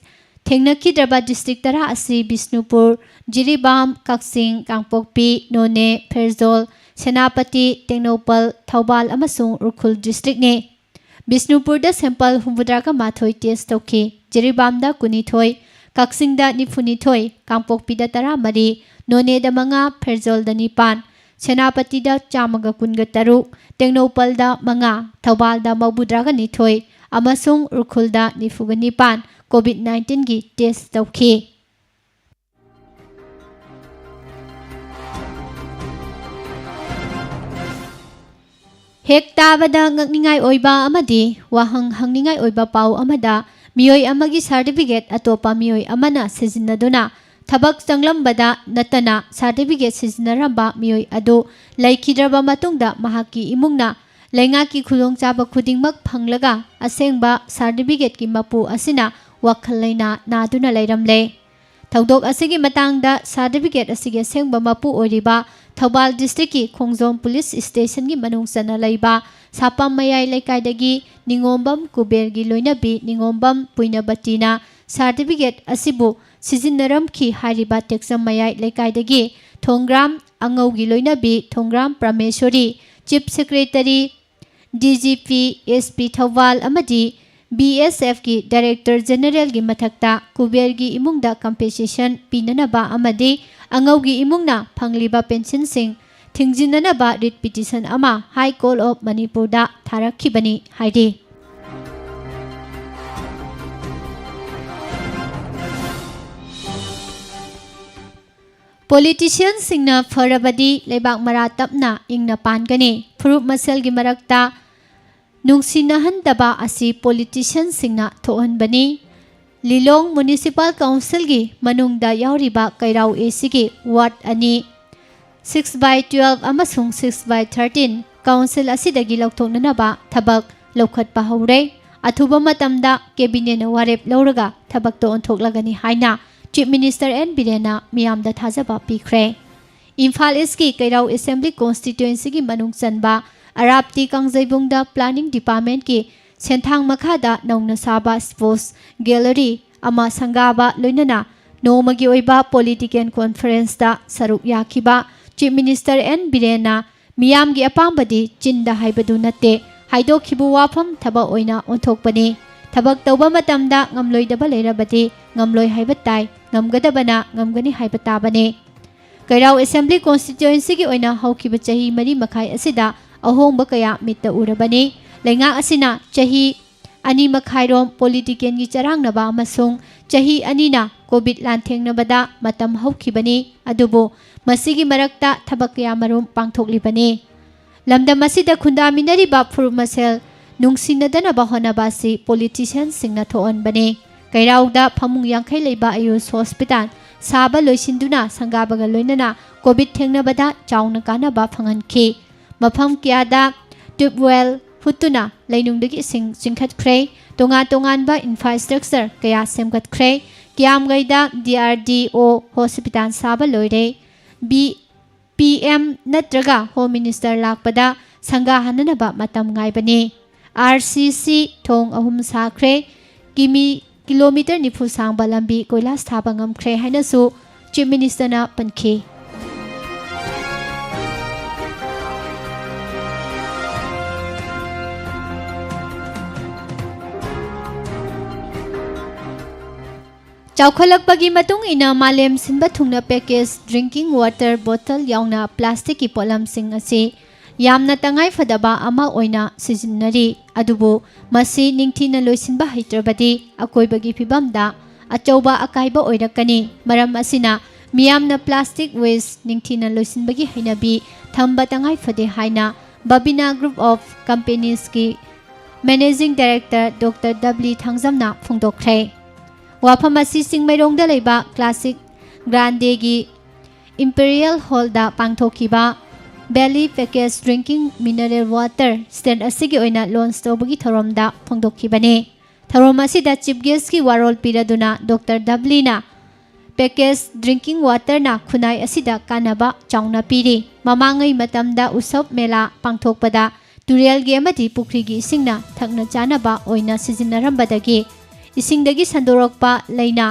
ꯊꯦꯡꯅꯈꯤꯗ꯭ꯔꯕ district ꯇꯔꯥ ꯑꯁꯤ ꯕꯤꯁꯅꯨꯄꯨꯔ, ꯖꯤꯔꯤꯕꯥꯝ, ꯀꯛꯆꯤꯡ, ꯀꯥꯡꯄꯣꯛꯄꯤ, ꯅꯣꯅꯦ, ꯐꯦꯔꯖꯣꯜ, ꯁꯦꯅꯥꯄꯇꯤ, ꯇꯦꯡꯅꯧꯄꯜ, ꯊꯧꯕꯥꯜ ꯑꯃꯁꯨꯡ ꯎꯈ꯭ꯔꯨꯜ districtꯅꯤ꯫ ꯕꯤꯁꯅꯨꯄꯨꯔꯗ sample ꯍꯨꯝꯐꯨꯇꯔꯥꯒ ꯃꯥꯊꯣꯏ test ꯇꯧꯈꯤ, ꯖꯤꯔꯤꯕꯥꯝꯗ ꯀꯨꯟꯅꯤꯊꯣꯏ, ꯀꯛꯆꯤꯡꯗ ꯅꯤꯐꯨꯅꯤꯊꯣꯏ, ꯀꯥꯡꯄꯣꯛꯄꯤꯗ ꯇꯔꯥꯃꯔꯤ, ꯅꯣꯅꯦꯗ ꯃꯉꯥ, ꯐꯦꯔꯖꯣꯜꯗ ꯅꯤꯄꯥꯟ, ꯁꯦꯅꯥꯄꯇꯤꯗ ꯆꯥꯝꯃꯒ ꯀꯨꯟꯒ ꯇꯔꯨꯛ, ꯇꯦꯡꯅꯧꯄꯜꯗ ꯃꯉꯥ, ꯊꯧꯕꯥꯜꯗ ꯃꯧꯗ꯭ꯔꯥꯒ ꯅꯤꯊꯣꯏ ꯑꯃꯁꯨꯡ ꯎꯈ꯭ꯔꯨꯜꯗ ꯅꯤꯐꯨꯒ ꯅꯤꯄꯥꯟ COVID nineteenꯒꯤ test ꯇꯧꯈꯤ꯫ ꯍꯦꯛ ꯇꯥꯕꯗ ꯉꯛꯅꯤꯡꯉꯥꯏ ꯑꯣꯏꯕ ꯑꯃꯗꯤ ꯋꯥꯍꯪ ꯍꯪꯅꯤꯡꯉꯥꯏ ꯑꯣꯏꯕ ꯄꯥꯎ ꯑꯃꯗ, ꯃꯤꯑꯣꯏ ꯑꯃꯒꯤ certificate ꯑꯇꯣꯞꯄ ꯃꯤꯑꯣꯏ ꯑꯃꯅ ꯁꯤꯖꯤꯟꯅꯗꯨꯅ ꯊꯕꯛ ꯆꯪꯂꯝꯕꯗ ꯅꯠꯇꯅ certificate ꯁꯤꯖꯤꯟꯅꯔꯝꯕ ꯃꯤꯑꯣꯏ ꯑꯗꯨ ꯂꯩꯈꯤꯗ꯭ꯔꯕ ꯃꯇꯨꯡꯗ ꯃꯍꯥꯛꯀꯤ ꯏꯃꯨꯡꯅ ꯂꯩꯉꯥꯛꯀꯤ ꯈꯨꯗꯣꯡꯆꯥꯕ ꯈꯨꯗꯤꯡꯃꯛ ꯐꯪꯂꯒ ꯑꯁꯦꯡꯕ certificateꯀꯤ ꯃꯄꯨ ꯑꯁꯤꯅ ꯋꯥꯈꯜ ꯂꯩꯅꯥ ꯅꯥꯗꯨꯅ ꯂꯩꯔꯝꯂꯦ꯫ ꯊꯧꯗꯣꯛ ꯑꯁꯤꯒꯤ ꯃꯇꯥꯡꯗ certificate ꯑꯁꯤꯒꯤ ꯑꯁꯦꯡꯕ ꯃꯄꯨ ꯑꯣꯏꯔꯤꯕ ꯊꯧꯕꯥꯜ districtꯀꯤ ꯈꯣꯡꯖꯣꯝ police stationꯒꯤ ꯃꯅꯨꯡ ꯆꯟꯅ ꯂꯩꯕ ꯁꯥꯄꯝ ꯃꯌꯥꯏ ꯂꯩꯀꯥꯏꯗꯒꯤ ꯅꯤꯉꯣꯝꯕꯝ ꯀꯨꯕꯦꯔꯒꯤ ꯂꯣꯏꯅꯕꯤ ꯅꯤꯉꯣꯝꯕꯝ ꯄꯨꯏꯅꯕꯇꯤꯅ certificate ꯑꯁꯤꯕꯨ ꯁꯤꯖꯤꯟꯅꯔꯝꯈꯤ ꯍꯥꯏꯔꯤꯕ ꯇꯦꯛꯆꯝ ꯃꯌꯥꯏ ꯂꯩꯀꯥꯏꯗꯒꯤ ꯊꯣꯡꯒ꯭ꯔꯥꯝ ꯑꯉꯧꯒꯤ ꯂꯣꯏꯅꯕꯤ ꯊꯣꯡꯒ꯭ꯔꯥꯝ ꯄ꯭ꯔꯃꯦꯁꯣꯔꯤ, Chief Secretary, DGP, SP Thoubal ꯑꯃꯗꯤ BSFꯀꯤ Director Generalꯒꯤ ꯃꯊꯛꯇ ꯀꯨꯕꯦꯔꯒꯤ ꯏꯃꯨꯡꯗ compensation ꯄꯤꯅꯅꯕ ꯑꯃꯗꯤ ꯑꯉꯧꯒꯤ ꯏꯃꯨꯡꯅ ꯐꯪꯂꯤꯕ pensionꯁꯤꯡ ꯊꯤꯡꯖꯤꯟꯅꯅꯕ writ petition ꯑꯃ High Court of Manipurꯗ ꯊꯥꯔꯛꯈꯤꯕꯅꯤ ꯍꯥꯏꯔꯤ꯫ Politicianꯁꯤꯡꯅ ꯐꯔꯕꯗꯤ ꯂꯩꯕꯥꯛ ꯃꯔꯥ ꯇꯞꯅ ꯏꯪꯅ ꯄꯥꯟꯒꯅꯤ꯫ ꯐꯨꯔꯨꯞ ꯃꯁꯦꯜꯒꯤ ꯃꯔꯛꯇ ꯅꯨꯡꯁꯤꯅꯍꯟꯗꯕ ꯑꯁꯤ politicianꯁꯤꯡꯅ ꯊꯣꯛꯍꯟꯕꯅꯤ꯫ ꯂꯤꯂꯣꯡ ꯃ꯭ꯌꯨꯅꯤꯁꯤꯄꯥꯜ ꯀꯥꯎꯟꯁꯤꯜꯒꯤ ꯃꯅꯨꯡꯗ ꯌꯥꯎꯔꯤꯕ ꯀꯩꯔꯥꯎ ꯑꯦꯁꯤꯒꯤ ꯋꯥꯔꯗ ꯑꯅꯤ, six by twelve ꯑꯃꯁꯨꯡ six by thirteen ꯀꯥꯎꯟꯁꯤꯜ ꯑꯁꯤꯗꯒꯤ ꯂꯧꯊꯣꯛꯅꯅꯕ ꯊꯕꯛ ꯂꯧꯈꯠꯄ ꯍꯧꯔꯦ꯫ ꯑꯊꯨꯕ ꯃꯇꯝꯗ ꯀꯦꯕꯤꯅꯦꯠꯅ ꯋꯥꯔꯦꯞ ꯂꯧꯔꯒ ꯊꯕꯛꯇ ꯑꯣꯟꯊꯣꯛꯂꯒꯅꯤ ꯍꯥꯏꯅ ꯆꯤꯐ ꯃꯤꯅꯤꯁꯇꯔ ꯑꯦꯟ ꯕꯤꯔꯦꯟꯅ ꯃꯤꯌꯥꯝꯗ ꯊꯥꯖꯕ ꯄꯤꯈ꯭ꯔꯦ꯫ ꯏꯝꯐꯥꯜ ꯏꯁꯀꯤ ꯀꯩꯔꯥꯎ ꯑꯦꯁꯦꯝꯕ꯭ꯂꯤ ꯀꯣꯟꯁꯇꯤꯇ꯭ꯋꯦꯟꯁꯤꯒꯤ ꯃꯅꯨꯡ ꯆꯟꯕ ꯑꯔꯥꯞꯇꯤ ꯀꯥꯡꯖꯩꯕꯨꯡꯗ ꯄ꯭ꯂꯥꯅꯤꯡ ꯗꯤꯄꯥꯔꯠꯃꯦꯟꯠꯀꯤ ꯁꯦꯟꯊꯥꯡ ꯃꯈꯥꯗ ꯅꯧꯅ ꯁꯥꯕ ꯁ꯭ꯄꯣꯔꯠꯁ ꯒꯦꯂꯔꯤ ꯑꯃ ꯁꯪꯒꯥꯕ ꯂꯣꯏꯅꯅ ꯅꯣꯡꯃꯒꯤ ꯑꯣꯏꯕ ꯄꯣꯂꯤꯇꯤꯀꯦꯜ ꯀꯣꯟꯐꯔꯦꯟꯁꯇ ꯁꯔꯨꯛ ꯌꯥꯈꯤꯕ ꯆꯤꯐ ꯃꯤꯅꯤꯁꯇꯔ ꯑꯦꯟ ꯕꯤꯔꯦꯟꯅ ꯃꯤꯌꯥꯝꯒꯤ ꯑꯄꯥꯝꯕꯗꯤ ꯆꯤꯟꯗ ꯍꯥꯏꯕꯗꯨ ꯅꯠꯇꯦ, ꯍꯥꯏꯗꯣꯛꯈꯤꯕ ꯋꯥꯐꯝ ꯊꯕꯛ ꯑꯣꯏꯅ ꯑꯣꯟꯊꯣꯛꯄꯅꯤ꯫ ꯊꯕꯛ ꯇꯧꯕ ꯃꯇꯝꯗ ꯉꯝꯂꯣꯏꯗꯕ ꯂꯩꯔꯕꯗꯤ ꯉꯝꯂꯣꯏ ꯍꯥꯏꯕ ꯇꯥꯏ, ꯉꯝꯒꯗꯕꯅ ꯉꯝꯒꯅꯤ ꯍꯥꯏꯕ ꯇꯥꯕꯅꯤ꯫ ꯀꯩꯔꯥꯎ ꯑꯦꯁꯦꯝꯕ꯭ꯂꯤ ꯀꯣꯟꯁꯇꯤꯇ꯭ꯋꯦꯟꯁꯤꯒꯤ ꯑꯣꯏꯅ ꯍꯧꯈꯤꯕ ꯆꯍꯤ ꯃꯔꯤ ꯃꯈꯥꯏ ꯑꯁꯤꯗ ꯑꯍꯣꯡꯕ ꯀꯌꯥ ꯃꯤꯠꯇ ꯎꯔꯕꯅꯤ꯫ ꯂꯩꯉꯥꯛ ꯑꯁꯤꯅ ꯆꯍꯤ ꯑꯅꯤ ꯃꯈꯥꯏꯔꯣꯝ ꯄꯣꯂꯤꯇꯤꯀꯦꯜꯒꯤ ꯆꯔꯥꯡꯅꯕ ꯑꯃꯁꯨꯡ ꯆꯍꯤ ꯑꯅꯤꯅ ꯀꯣꯚꯤꯗ ꯂꯥꯟꯊꯦꯡꯅꯕꯗ ꯃꯇꯝ ꯍꯧꯈꯤꯕꯅꯤ, ꯑꯗꯨꯕꯨ ꯃꯁꯤꯒꯤ ꯃꯔꯛꯇ ꯊꯕꯛ ꯀꯌꯥꯃꯔꯨꯝ ꯄꯥꯡꯊꯣꯛꯂꯤꯕꯅꯤ꯫ ꯂꯝꯗꯝ ꯑꯁꯤꯗ ꯈꯨꯟꯗꯥꯃꯤꯟꯅꯔꯤꯕ ꯐꯨꯔꯨꯞ ꯃꯁꯦꯜ ꯅꯨꯡꯁꯤꯅꯗꯅꯕ ꯍꯣꯠꯅꯕ ꯑꯁꯤ ꯄꯣꯂꯤꯇꯤꯁꯤꯌꯟꯁꯤꯡꯅ ꯊꯣꯛꯍꯟꯕꯅꯤ꯫ ꯀꯩꯔꯥꯎꯗ ꯐꯃꯨꯡ ꯌꯥꯡꯈꯩ ꯂꯩꯕ ꯑꯌꯨꯁ ꯍꯣꯁꯄꯤꯇꯥꯜ ꯁꯥꯕ ꯂꯣꯏꯁꯤꯟꯗꯨꯅ ꯁꯪꯒꯥꯕꯒ ꯂꯣꯏꯅꯅ ꯀꯣꯚꯤꯗ ꯊꯦꯡꯅꯕꯗ ꯆꯥꯎꯅ ꯀꯥꯟꯅꯕ ꯐꯪꯍꯟꯈꯤ꯫ ꯃꯐꯝ ꯀꯌꯥꯗ ꯇ꯭ꯌꯨꯕꯋꯦꯜ ꯍꯨꯠꯇꯨꯅ ꯂꯩꯅꯨꯡꯗꯒꯤ ꯏꯁꯤꯡ ꯆꯤꯡꯈꯠꯈ꯭ꯔꯦ꯫ ꯇꯣꯉꯥꯟ ꯇꯣꯉꯥꯟꯕ ꯏꯟꯐ꯭ꯔꯥꯁ꯭ꯇ꯭ꯔꯛꯆꯔ ꯀꯌꯥ ꯁꯦꯝꯒꯠꯈ꯭ꯔꯦ꯫ ꯀꯤꯌꯥꯝꯒꯩꯗ ꯗꯤ ꯑꯥꯔ ꯗꯤ ꯑꯣ ꯍꯣꯁꯄꯤꯇꯥꯜ ꯁꯥꯕ ꯂꯣꯏꯔꯦ꯫ ꯕꯤ, ꯄꯤ ꯑꯦꯝ ꯅꯠꯇ꯭ꯔꯒ ꯍꯣꯝ ꯃꯤꯅꯤꯁꯇꯔ ꯂꯥꯛꯄꯗ ꯁꯪꯒꯥꯍꯟꯅꯅꯕ ꯃꯇꯝ ꯉꯥꯏꯕꯅꯤ꯫ ꯑꯥꯔ ꯁꯤ ꯁꯤ ꯊꯣꯡ ꯑꯍꯨꯝ ꯁꯥꯈ꯭ꯔꯦ꯫ ꯀꯤꯃꯤ, ꯀꯤꯂꯣꯃꯤꯇꯔ ꯅꯤꯐꯨ ꯁꯥꯡꯕ ꯂꯝꯕꯤ ꯀꯣꯏꯂꯥꯁ ꯊꯥꯕ ꯉꯝꯈ꯭ꯔꯦ ꯍꯥꯏꯅꯁꯨ ꯆꯤꯐ ꯃꯤꯅꯤꯁꯇꯔꯅ ꯄꯟꯈꯤ꯫ ꯆꯥꯎꯈꯠꯂꯛꯄꯒꯤ ꯃꯇꯨꯡ ꯏꯟꯅ ꯃꯥꯂꯦꯝ ꯁꯤꯟꯕ ꯊꯨꯡꯅ ꯄꯦꯀꯦꯖ ꯗ꯭ꯔꯤꯡꯀꯤꯡ ꯋꯥꯇꯔ ꯕꯣꯇꯜ ꯌꯥꯎꯅ ꯄ꯭ꯂꯥꯁꯇꯤꯛꯀꯤ ꯄꯣꯠꯂꯝꯁꯤꯡ ꯑꯁꯤ ꯌꯥꯝꯅ ꯇꯉꯥꯏꯐꯗꯕ ꯑꯃ ꯑꯣꯏꯅ ꯁꯤꯖꯤꯟꯅꯔꯤ꯫ ꯑꯗꯨꯕꯨ ꯃꯁꯤ ꯅꯤꯡꯊꯤꯅ ꯂꯣꯏꯁꯤꯟꯕ ꯍꯩꯇ꯭ꯔꯕꯗꯤ ꯑꯀꯣꯏꯕꯒꯤ ꯐꯤꯕꯝꯗ ꯑꯆꯧꯕ ꯑꯀꯥꯏꯕ ꯑꯣꯏꯔꯛꯀꯅꯤ꯫ ꯃꯔꯝ ꯑꯁꯤꯅ ꯃꯤꯌꯥꯝꯅ ꯄ꯭ꯂꯥꯁꯇꯤꯛ ꯋꯦꯁ ꯅꯤꯡꯊꯤꯅ ꯂꯣꯏꯁꯤꯟꯕꯒꯤ ꯍꯩꯅꯕꯤ ꯊꯝꯕ ꯇꯉꯥꯏ ꯐꯗꯦ ꯍꯥꯏꯅ ꯕꯕꯤꯅꯥ ꯒ꯭ꯔꯨꯞ ꯑꯣꯐ ꯀꯝꯄꯦꯅꯤꯁꯀꯤ ꯃꯦꯅꯦꯖꯤꯡ ꯗꯥꯏꯔꯦꯛꯇꯔ ꯗꯣꯛꯇꯔ ꯗꯕ꯭ꯂꯤ ꯊꯥꯡꯖꯝꯅ ꯐꯣꯡꯗꯣꯛꯈ꯭ꯔꯦ꯫ ꯋꯥꯐꯝ ꯑꯁꯤ ꯆꯤꯡꯃꯩꯔꯣꯡꯗ ꯂꯩꯕ ꯀ꯭ꯂꯥꯁꯤꯛ ꯒ꯭ꯔꯥꯟꯗꯦꯒꯤ ꯏꯝꯄꯤꯔꯤꯌꯦꯜ ꯍꯣꯜꯗ ꯄꯥꯡꯊꯣꯛꯈꯤꯕ Valley Package Drinking Mineral Water stand ꯑꯁꯤꯒꯤ ꯑꯣꯏꯅ ꯂꯣꯟꯆ ꯇꯧꯕꯒꯤ ꯊꯧꯔꯝꯗ ꯐꯣꯡꯗꯣꯛꯈꯤꯕꯅꯤ꯫ ꯊꯧꯔꯝ ꯑꯁꯤꯗ ꯆꯤꯐ ꯒꯦꯁꯀꯤ ꯋꯥꯔꯣꯜ ꯄꯤꯔꯗꯨꯅ ꯗꯣꯛꯇꯔ ꯗꯕꯂꯤꯅ ꯄꯦꯀꯦꯖ ꯗ꯭ꯔꯤꯡꯀꯤꯡ ꯋꯥꯇꯔꯅ ꯈꯨꯟꯅꯥꯏ ꯑꯁꯤꯗ ꯀꯥꯟꯅꯕ ꯆꯥꯎꯅ ꯄꯤꯔꯤ꯫ ꯃꯃꯥꯡꯉꯩ ꯃꯇꯝꯗ ꯎꯁꯣꯞ ꯃꯦꯂꯥ ꯄꯥꯡꯊꯣꯛꯄꯗ ꯇꯨꯔꯦꯜꯒꯤ ꯑꯃꯗꯤ ꯄꯨꯈ꯭ꯔꯤꯒꯤ ꯏꯁꯤꯡꯅ ꯊꯛꯅ ꯆꯥꯅꯕ ꯑꯣꯏꯅ ꯁꯤꯖꯤꯟꯅꯔꯝꯕꯗꯒꯤ ꯏꯁꯤꯡꯗꯒꯤ ꯁꯟꯗꯣꯔꯛꯄ ꯂꯥꯏꯅꯥ,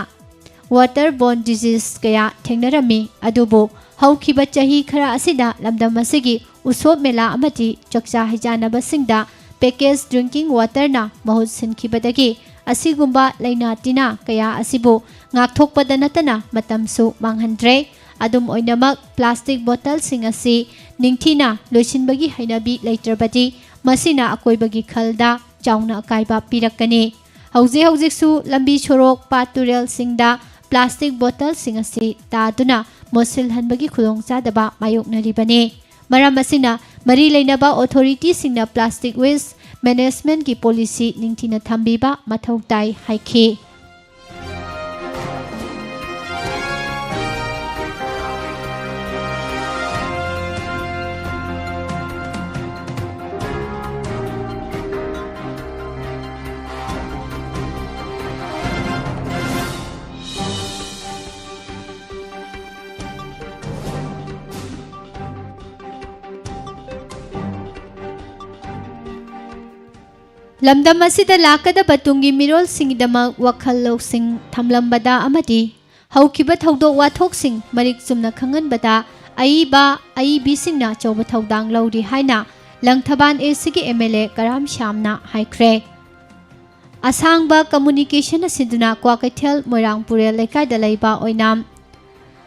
waterborne disease, ꯀꯌꯥ ꯊꯦꯡꯅꯔꯝꯃꯤ꯫ ꯑꯗꯨꯕꯨ ꯍꯧꯈꯤꯕ ꯆꯍꯤ ꯈꯔ ꯑꯁꯤꯗ ꯂꯝꯗꯝ ꯑꯁꯤꯒꯤ ꯎꯁꯣꯞ ꯃꯦꯂꯥ ꯑꯃꯗꯤ ꯆꯥꯛꯆꯥ ꯍꯩꯖꯥꯟꯅꯕꯁꯤꯡꯗ ꯄꯦꯀꯦꯖ ꯗ꯭ꯔꯤꯡꯀꯤꯡ ꯋꯥꯇꯔꯅ ꯃꯍꯨꯠ ꯁꯤꯟꯈꯤꯕꯗꯒꯤ ꯑꯁꯤꯒꯨꯝꯕ ꯂꯥꯏꯅꯥ ꯇꯤꯟꯅꯥ ꯀꯌꯥ ꯑꯁꯤꯕꯨ ꯉꯥꯛꯊꯣꯛꯄꯗ ꯅꯠꯇꯅ ꯃꯇꯝꯁꯨ ꯃꯥꯡꯍꯟꯗ꯭ꯔꯦ꯫ ꯑꯗꯨꯝ ꯑꯣꯏꯅꯃꯛ, ꯄ꯭ꯂꯥꯁꯇꯤꯛ ꯕꯣꯇꯜꯁꯤꯡ ꯑꯁꯤ ꯅꯤꯡꯊꯤꯅ ꯂꯣꯏꯁꯤꯟꯕꯒꯤ ꯍꯩꯅꯕꯤ ꯂꯩꯇ꯭ꯔꯕꯗꯤ ꯃꯁꯤꯅ ꯑꯀꯣꯏꯕꯒꯤ ꯈꯜꯗ ꯆꯥꯎꯅ ꯑꯀꯥꯏꯕ ꯄꯤꯔꯛꯀꯅꯤ꯫ ꯍꯧꯖꯤꯛ ꯍꯧꯖꯤꯛꯁꯨ ꯂꯝꯕꯤ ꯁꯣꯔꯣꯛ, ꯄꯥꯠ ꯇꯨꯔꯦꯜꯁꯤꯡꯗ ꯄ꯭ꯂꯥꯁꯇꯤꯛ ꯕꯣꯇꯜꯁꯤꯡ ꯑꯁꯤ ꯇꯥꯗꯨꯅ ꯃꯣꯠꯁꯤꯜꯍꯟꯕꯒꯤ ꯈꯨꯗꯣꯡꯆꯥꯗꯕ ꯃꯥꯌꯣꯛꯅꯔꯤꯕꯅꯤ꯫ ꯃꯔꯝ ꯑꯁꯤꯅ ꯃꯔꯤ ꯂꯩꯅꯕ ꯑꯣꯊꯣꯔꯤꯇꯤꯁꯤꯡꯅ ꯄ꯭ꯂꯥꯁꯇꯤꯛ ꯋꯦꯁ ꯃꯦꯅꯦꯖꯃꯦꯟꯠꯀꯤ ꯄꯣꯂꯤꯁꯤ ꯅꯤꯡꯊꯤꯅ ꯊꯝꯕꯤꯕ ꯃꯊꯧ ꯇꯥꯏ ꯍꯥꯏꯈꯤ꯫ ꯂꯝꯗꯝ ꯑꯁꯤꯗ ꯂꯥꯛꯀꯗꯕ ꯇꯨꯡꯒꯤ ꯃꯤꯔꯣꯜꯁꯤꯡꯒꯤꯗꯃꯛ ꯋꯥꯈꯜ ꯂꯧꯁꯤꯡ ꯊꯝꯂꯝꯕꯗ ꯑꯃꯗꯤ ꯍꯧꯈꯤꯕ ꯊꯧꯗꯣꯛ ꯋꯥꯊꯣꯛꯁꯤꯡ ꯃꯔꯤꯛ ꯆꯨꯝꯅ ꯈꯪꯍꯟꯕꯗ ꯑꯏꯕ ꯑꯏꯕꯤꯁꯤꯡꯅ ꯑꯆꯧꯕ ꯊꯧꯗꯥꯡ ꯂꯧꯔꯤ ꯍꯥꯏꯅ ꯂꯪꯊꯕꯥꯜ ꯑꯦ ꯁꯤꯒꯤ ꯑꯦꯝ ꯑꯦꯜ ꯑꯦ ꯀꯔꯥꯝ ꯁ꯭ꯌꯥꯝꯅ ꯍꯥꯏꯈ꯭ꯔꯦ꯫ ꯑꯁꯥꯡꯕ ꯀꯝꯃꯨꯅꯤꯀꯦꯁꯟꯅ ꯁꯤꯟꯗꯨꯅ ꯀ꯭ꯋꯥꯀꯩꯊꯦꯜ ꯃꯣꯏꯔꯥꯡ ꯄꯨꯔꯦꯜ ꯂꯩꯀꯥꯏꯗ ꯂꯩꯕ ꯑꯣꯏꯅꯥꯝ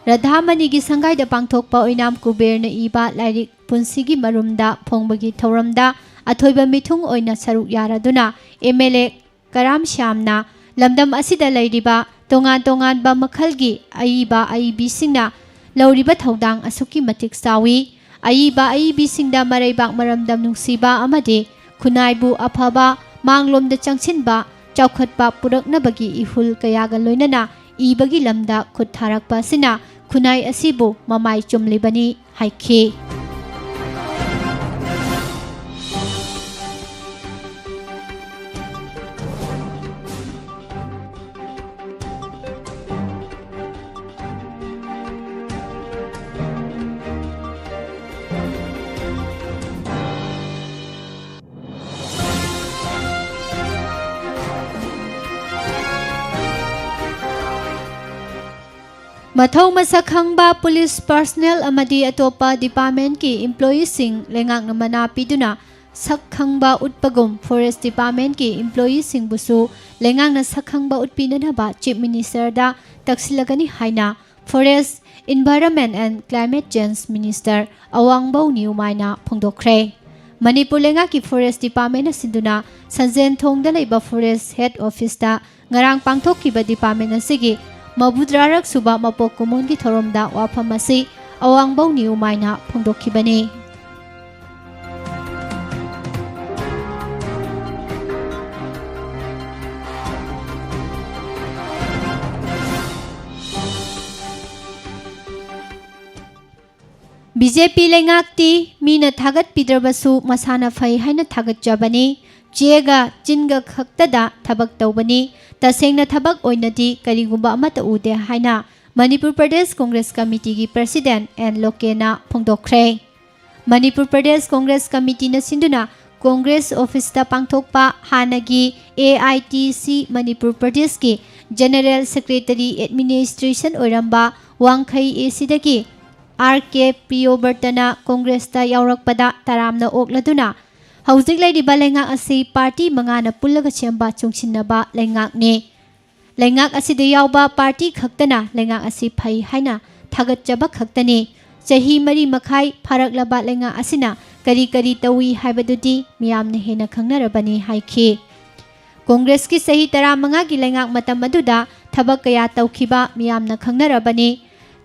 ꯔꯥꯙꯥꯃꯅꯤꯒꯤ ꯁꯪꯒꯥꯏꯗ ꯄꯥꯡꯊꯣꯛꯄ ꯑꯣꯏꯅꯥꯝ ꯀꯨꯕꯦꯔꯅ ꯏꯕ ꯂꯥꯏꯔꯤꯛ ꯄꯨꯟꯁꯤꯒꯤ ꯃꯔꯨꯝꯗ ꯐꯣꯡꯕꯒꯤ ꯊꯧꯔꯝꯗ ꯑꯊꯣꯏꯕ ꯃꯤꯊꯨꯡ ꯑꯣꯏꯅ ꯁꯔꯨꯛ ꯌꯥꯔꯗꯨꯅ ꯑꯦꯝ ꯑꯦꯜ ꯑꯦ ꯀꯔꯥꯝ ꯁ꯭ꯌꯥꯝꯅ ꯂꯝꯗꯝ ꯑꯁꯤꯗ ꯂꯩꯔꯤꯕ ꯇꯣꯉꯥꯟ ꯇꯣꯉꯥꯟꯕ ꯃꯈꯜꯒꯤ ꯑꯏꯕ ꯑꯏꯕꯤꯁꯤꯡꯅ ꯂꯧꯔꯤꯕ ꯊꯧꯗꯥꯡ ꯑꯁꯨꯛꯀꯤ ꯃꯇꯤꯛ ꯆꯥꯎꯏ꯫ ꯑꯏꯕ ꯑꯏꯕꯤꯁꯤꯡꯗ ꯃꯔꯩꯕꯥꯛ ꯃꯔꯝꯗꯝ ꯅꯨꯡꯁꯤꯕ ꯑꯃꯗꯤ ꯈꯨꯟꯅꯥꯏꯕꯨ ꯑꯐꯕ ꯃꯥꯡꯂꯣꯝꯗ ꯆꯪꯁꯤꯟꯕ ꯆꯥꯎꯈꯠꯄ ꯄꯨꯔꯛꯅꯕꯒꯤ ꯏꯍꯨꯜ ꯀꯌꯥꯒ ꯂꯣꯏꯅꯅ ꯏꯕꯒꯤ ꯂꯝꯗ ꯈꯨꯠ ꯊꯥꯔꯛꯄ ꯑꯁꯤꯅ ꯈꯨꯟꯅꯥꯏ ꯑꯁꯤꯕꯨ ꯃꯃꯥꯏ ꯆꯨꯝꯂꯤꯕꯅꯤ ꯍꯥꯏꯈꯤ꯫ ꯃꯊꯧ ꯃꯁꯛ ꯈꯪꯕ ꯄꯨꯂꯤꯁ ꯄꯔꯁꯅꯦꯜ ꯑꯃꯗꯤ ꯑꯇꯣꯞꯄ ꯗꯤꯄꯥꯔꯠꯃꯦꯟꯠꯀꯤ ꯏꯝꯄ꯭ꯂꯣꯌꯤꯁꯤꯡ ꯂꯩꯉꯥꯛꯅ ꯃꯅꯥ ꯄꯤꯗꯨꯅ ꯁꯛ ꯈꯪꯕ ꯎꯠꯄꯒꯨꯝ ꯐꯣꯔꯦꯁ ꯗꯤꯄꯥꯔꯠꯃꯦꯟꯠꯀꯤ ꯏꯝꯄ꯭ꯂꯣꯌꯤꯁꯤꯡꯕꯨꯁꯨ ꯂꯩꯉꯥꯛꯅ ꯁꯛ ꯈꯪꯕ ꯎꯠꯄꯤꯅꯅꯕ ꯆꯤꯐ ꯃꯤꯅꯤꯁꯇꯔꯗ ꯇꯛꯁꯤꯜꯂꯒꯅꯤ ꯍꯥꯏꯅ forest, environment and climate change minister ꯑꯋꯥꯡꯕꯧ ꯅꯤꯎꯃꯥꯏꯅ ꯐꯣꯡꯗꯣꯛꯈ꯭ꯔꯦ꯫ ꯃꯅꯤꯄꯨꯔ ꯂꯩꯉꯥꯛꯀꯤ ꯐꯣꯔꯦꯁ ꯗꯤꯄꯥꯔꯠꯃꯦꯟꯠꯅ ꯁꯤꯟꯗꯨꯅ ꯁꯟꯖꯦꯟꯊꯣꯡꯗ ꯂꯩꯕ ꯐꯣꯔꯦꯁ ꯍꯦꯗ ꯑꯣꯐꯤꯁꯇ ꯉꯔꯥꯡ ꯄꯥꯡꯊꯣꯛꯈꯤꯕ ꯗꯤꯄꯥꯔꯠꯃꯦꯟꯠ ꯑꯁꯤꯒꯤ ꯃꯧꯗ꯭ꯔꯥꯔꯛ ꯁꯨꯕ ꯃꯄꯣꯛ ꯀꯨꯝꯑꯣꯟꯒꯤ ꯊꯧꯔꯝꯗ ꯋꯥꯐꯝ ꯑꯁꯤ ꯑꯋꯥꯡꯕꯧ ꯅꯤꯎꯃꯥꯏꯅ ꯐꯣꯡꯗꯣꯛꯈꯤꯕꯅꯤ꯫ ꯕꯤ ꯖꯦ ꯄꯤ ꯂꯩꯉꯥꯛꯇꯤ ꯃꯤꯅ ꯊꯥꯒꯠꯄꯤꯗ꯭ꯔꯕꯁꯨ ꯃꯁꯥꯅ ꯐꯩ ꯍꯥꯏꯅ ꯊꯥꯒꯠꯆꯕꯅꯤ꯫ ꯆꯦꯒ ꯆꯤꯟꯒ ꯈꯛꯇꯗ ꯊꯕꯛ ꯇꯧꯕꯅꯤ꯫ ꯇꯁꯦꯡꯅ ꯊꯕꯛ ꯑꯣꯏꯅꯗꯤ ꯀꯔꯤꯒꯨꯝꯕ ꯑꯃꯠꯇ ꯎꯗꯦ ꯍꯥꯏꯅ ꯃꯅꯤꯄꯨꯔ ꯄ꯭ꯔꯗꯦꯁ ꯀꯣꯡꯒ꯭ꯔꯦꯁ ꯀꯃꯤꯇꯤꯒꯤ ꯄ꯭ꯔꯁꯤꯗꯦꯟꯠ ꯑꯦꯟ ꯂꯣꯀꯦꯅ ꯐꯣꯡꯗꯣꯛꯈ꯭ꯔꯦ꯫ ꯃꯅꯤꯄꯨꯔ ꯄ꯭ꯔꯗꯦꯁ ꯀꯣꯡꯒ꯭ꯔꯦꯁ ꯀꯃꯤꯇꯤꯅ ꯁꯤꯟꯗꯨꯅ ꯀꯣꯡꯒ꯭ꯔꯦꯁ ꯑꯣꯐꯤꯁꯇ ꯄꯥꯡꯊꯣꯛꯄ ꯍꯥꯟꯅꯒꯤ A I T C Manipur ꯄ꯭ꯔꯗꯦꯁꯀꯤ ꯖꯦꯅꯔꯦꯜ ꯁꯦꯀ꯭ꯔꯦꯇꯔꯤ ꯑꯦꯗꯃꯤꯅꯤꯁꯇ꯭ꯔꯦꯁꯟ ꯑꯣꯏꯔꯝꯕ ꯋꯥꯡꯈꯩ ꯑꯦ ꯁꯤꯗꯒꯤ ꯑꯥꯔ ꯀꯦ ꯄ꯭ꯔꯤꯌꯣꯕ꯭ꯔꯇꯅ ꯀꯣꯡꯒ꯭ꯔꯦꯁꯇ ꯌꯥꯎꯔꯛꯄꯗ ꯇꯔꯥꯝꯅ ꯑꯣꯛꯂꯗꯨꯅ ꯍꯧꯖꯤꯛ ꯂꯩꯔꯤꯕ ꯂꯩꯉꯥꯛ ꯑꯁꯤ ꯄꯥꯔꯇꯤ ꯃꯉꯥꯅ ꯄꯨꯜꯂꯒ ꯁꯦꯝꯕ ꯆꯨꯡꯁꯤꯟꯅꯕ ꯂꯩꯉꯥꯛꯅꯤ꯫ ꯂꯩꯉꯥꯛ ꯑꯁꯤꯗ ꯌꯥꯎꯕ ꯄꯥꯔꯇꯤ ꯈꯛꯇꯅ ꯂꯩꯉꯥꯛ ꯑꯁꯤ ꯐꯩ ꯍꯥꯏꯅ ꯊꯥꯒꯠꯆꯕ ꯈꯛꯇꯅꯤ꯫ ꯆꯍꯤ ꯃꯔꯤ ꯃꯈꯥꯏ ꯐꯥꯔꯛꯂꯕ ꯂꯩꯉꯥꯛ ꯑꯁꯤꯅ ꯀꯔꯤ ꯀꯔꯤ ꯇꯧꯏ ꯍꯥꯏꯕꯗꯨꯗꯤ ꯃꯤꯌꯥꯝꯅ ꯍꯦꯟꯅ ꯈꯪꯅꯔꯕꯅꯤ ꯍꯥꯏꯈꯤ꯫ ꯀꯣꯡꯒ꯭ꯔꯦꯁꯀꯤ ꯆꯍꯤ ꯇꯔꯥꯃꯉꯥꯒꯤ ꯂꯩꯉꯥꯛ ꯃꯇꯝ ꯑꯗꯨꯗ ꯊꯕꯛ ꯀꯌꯥ ꯇꯧꯈꯤꯕ ꯃꯤꯌꯥꯝꯅ ꯈꯪꯅꯔꯕꯅꯤ꯫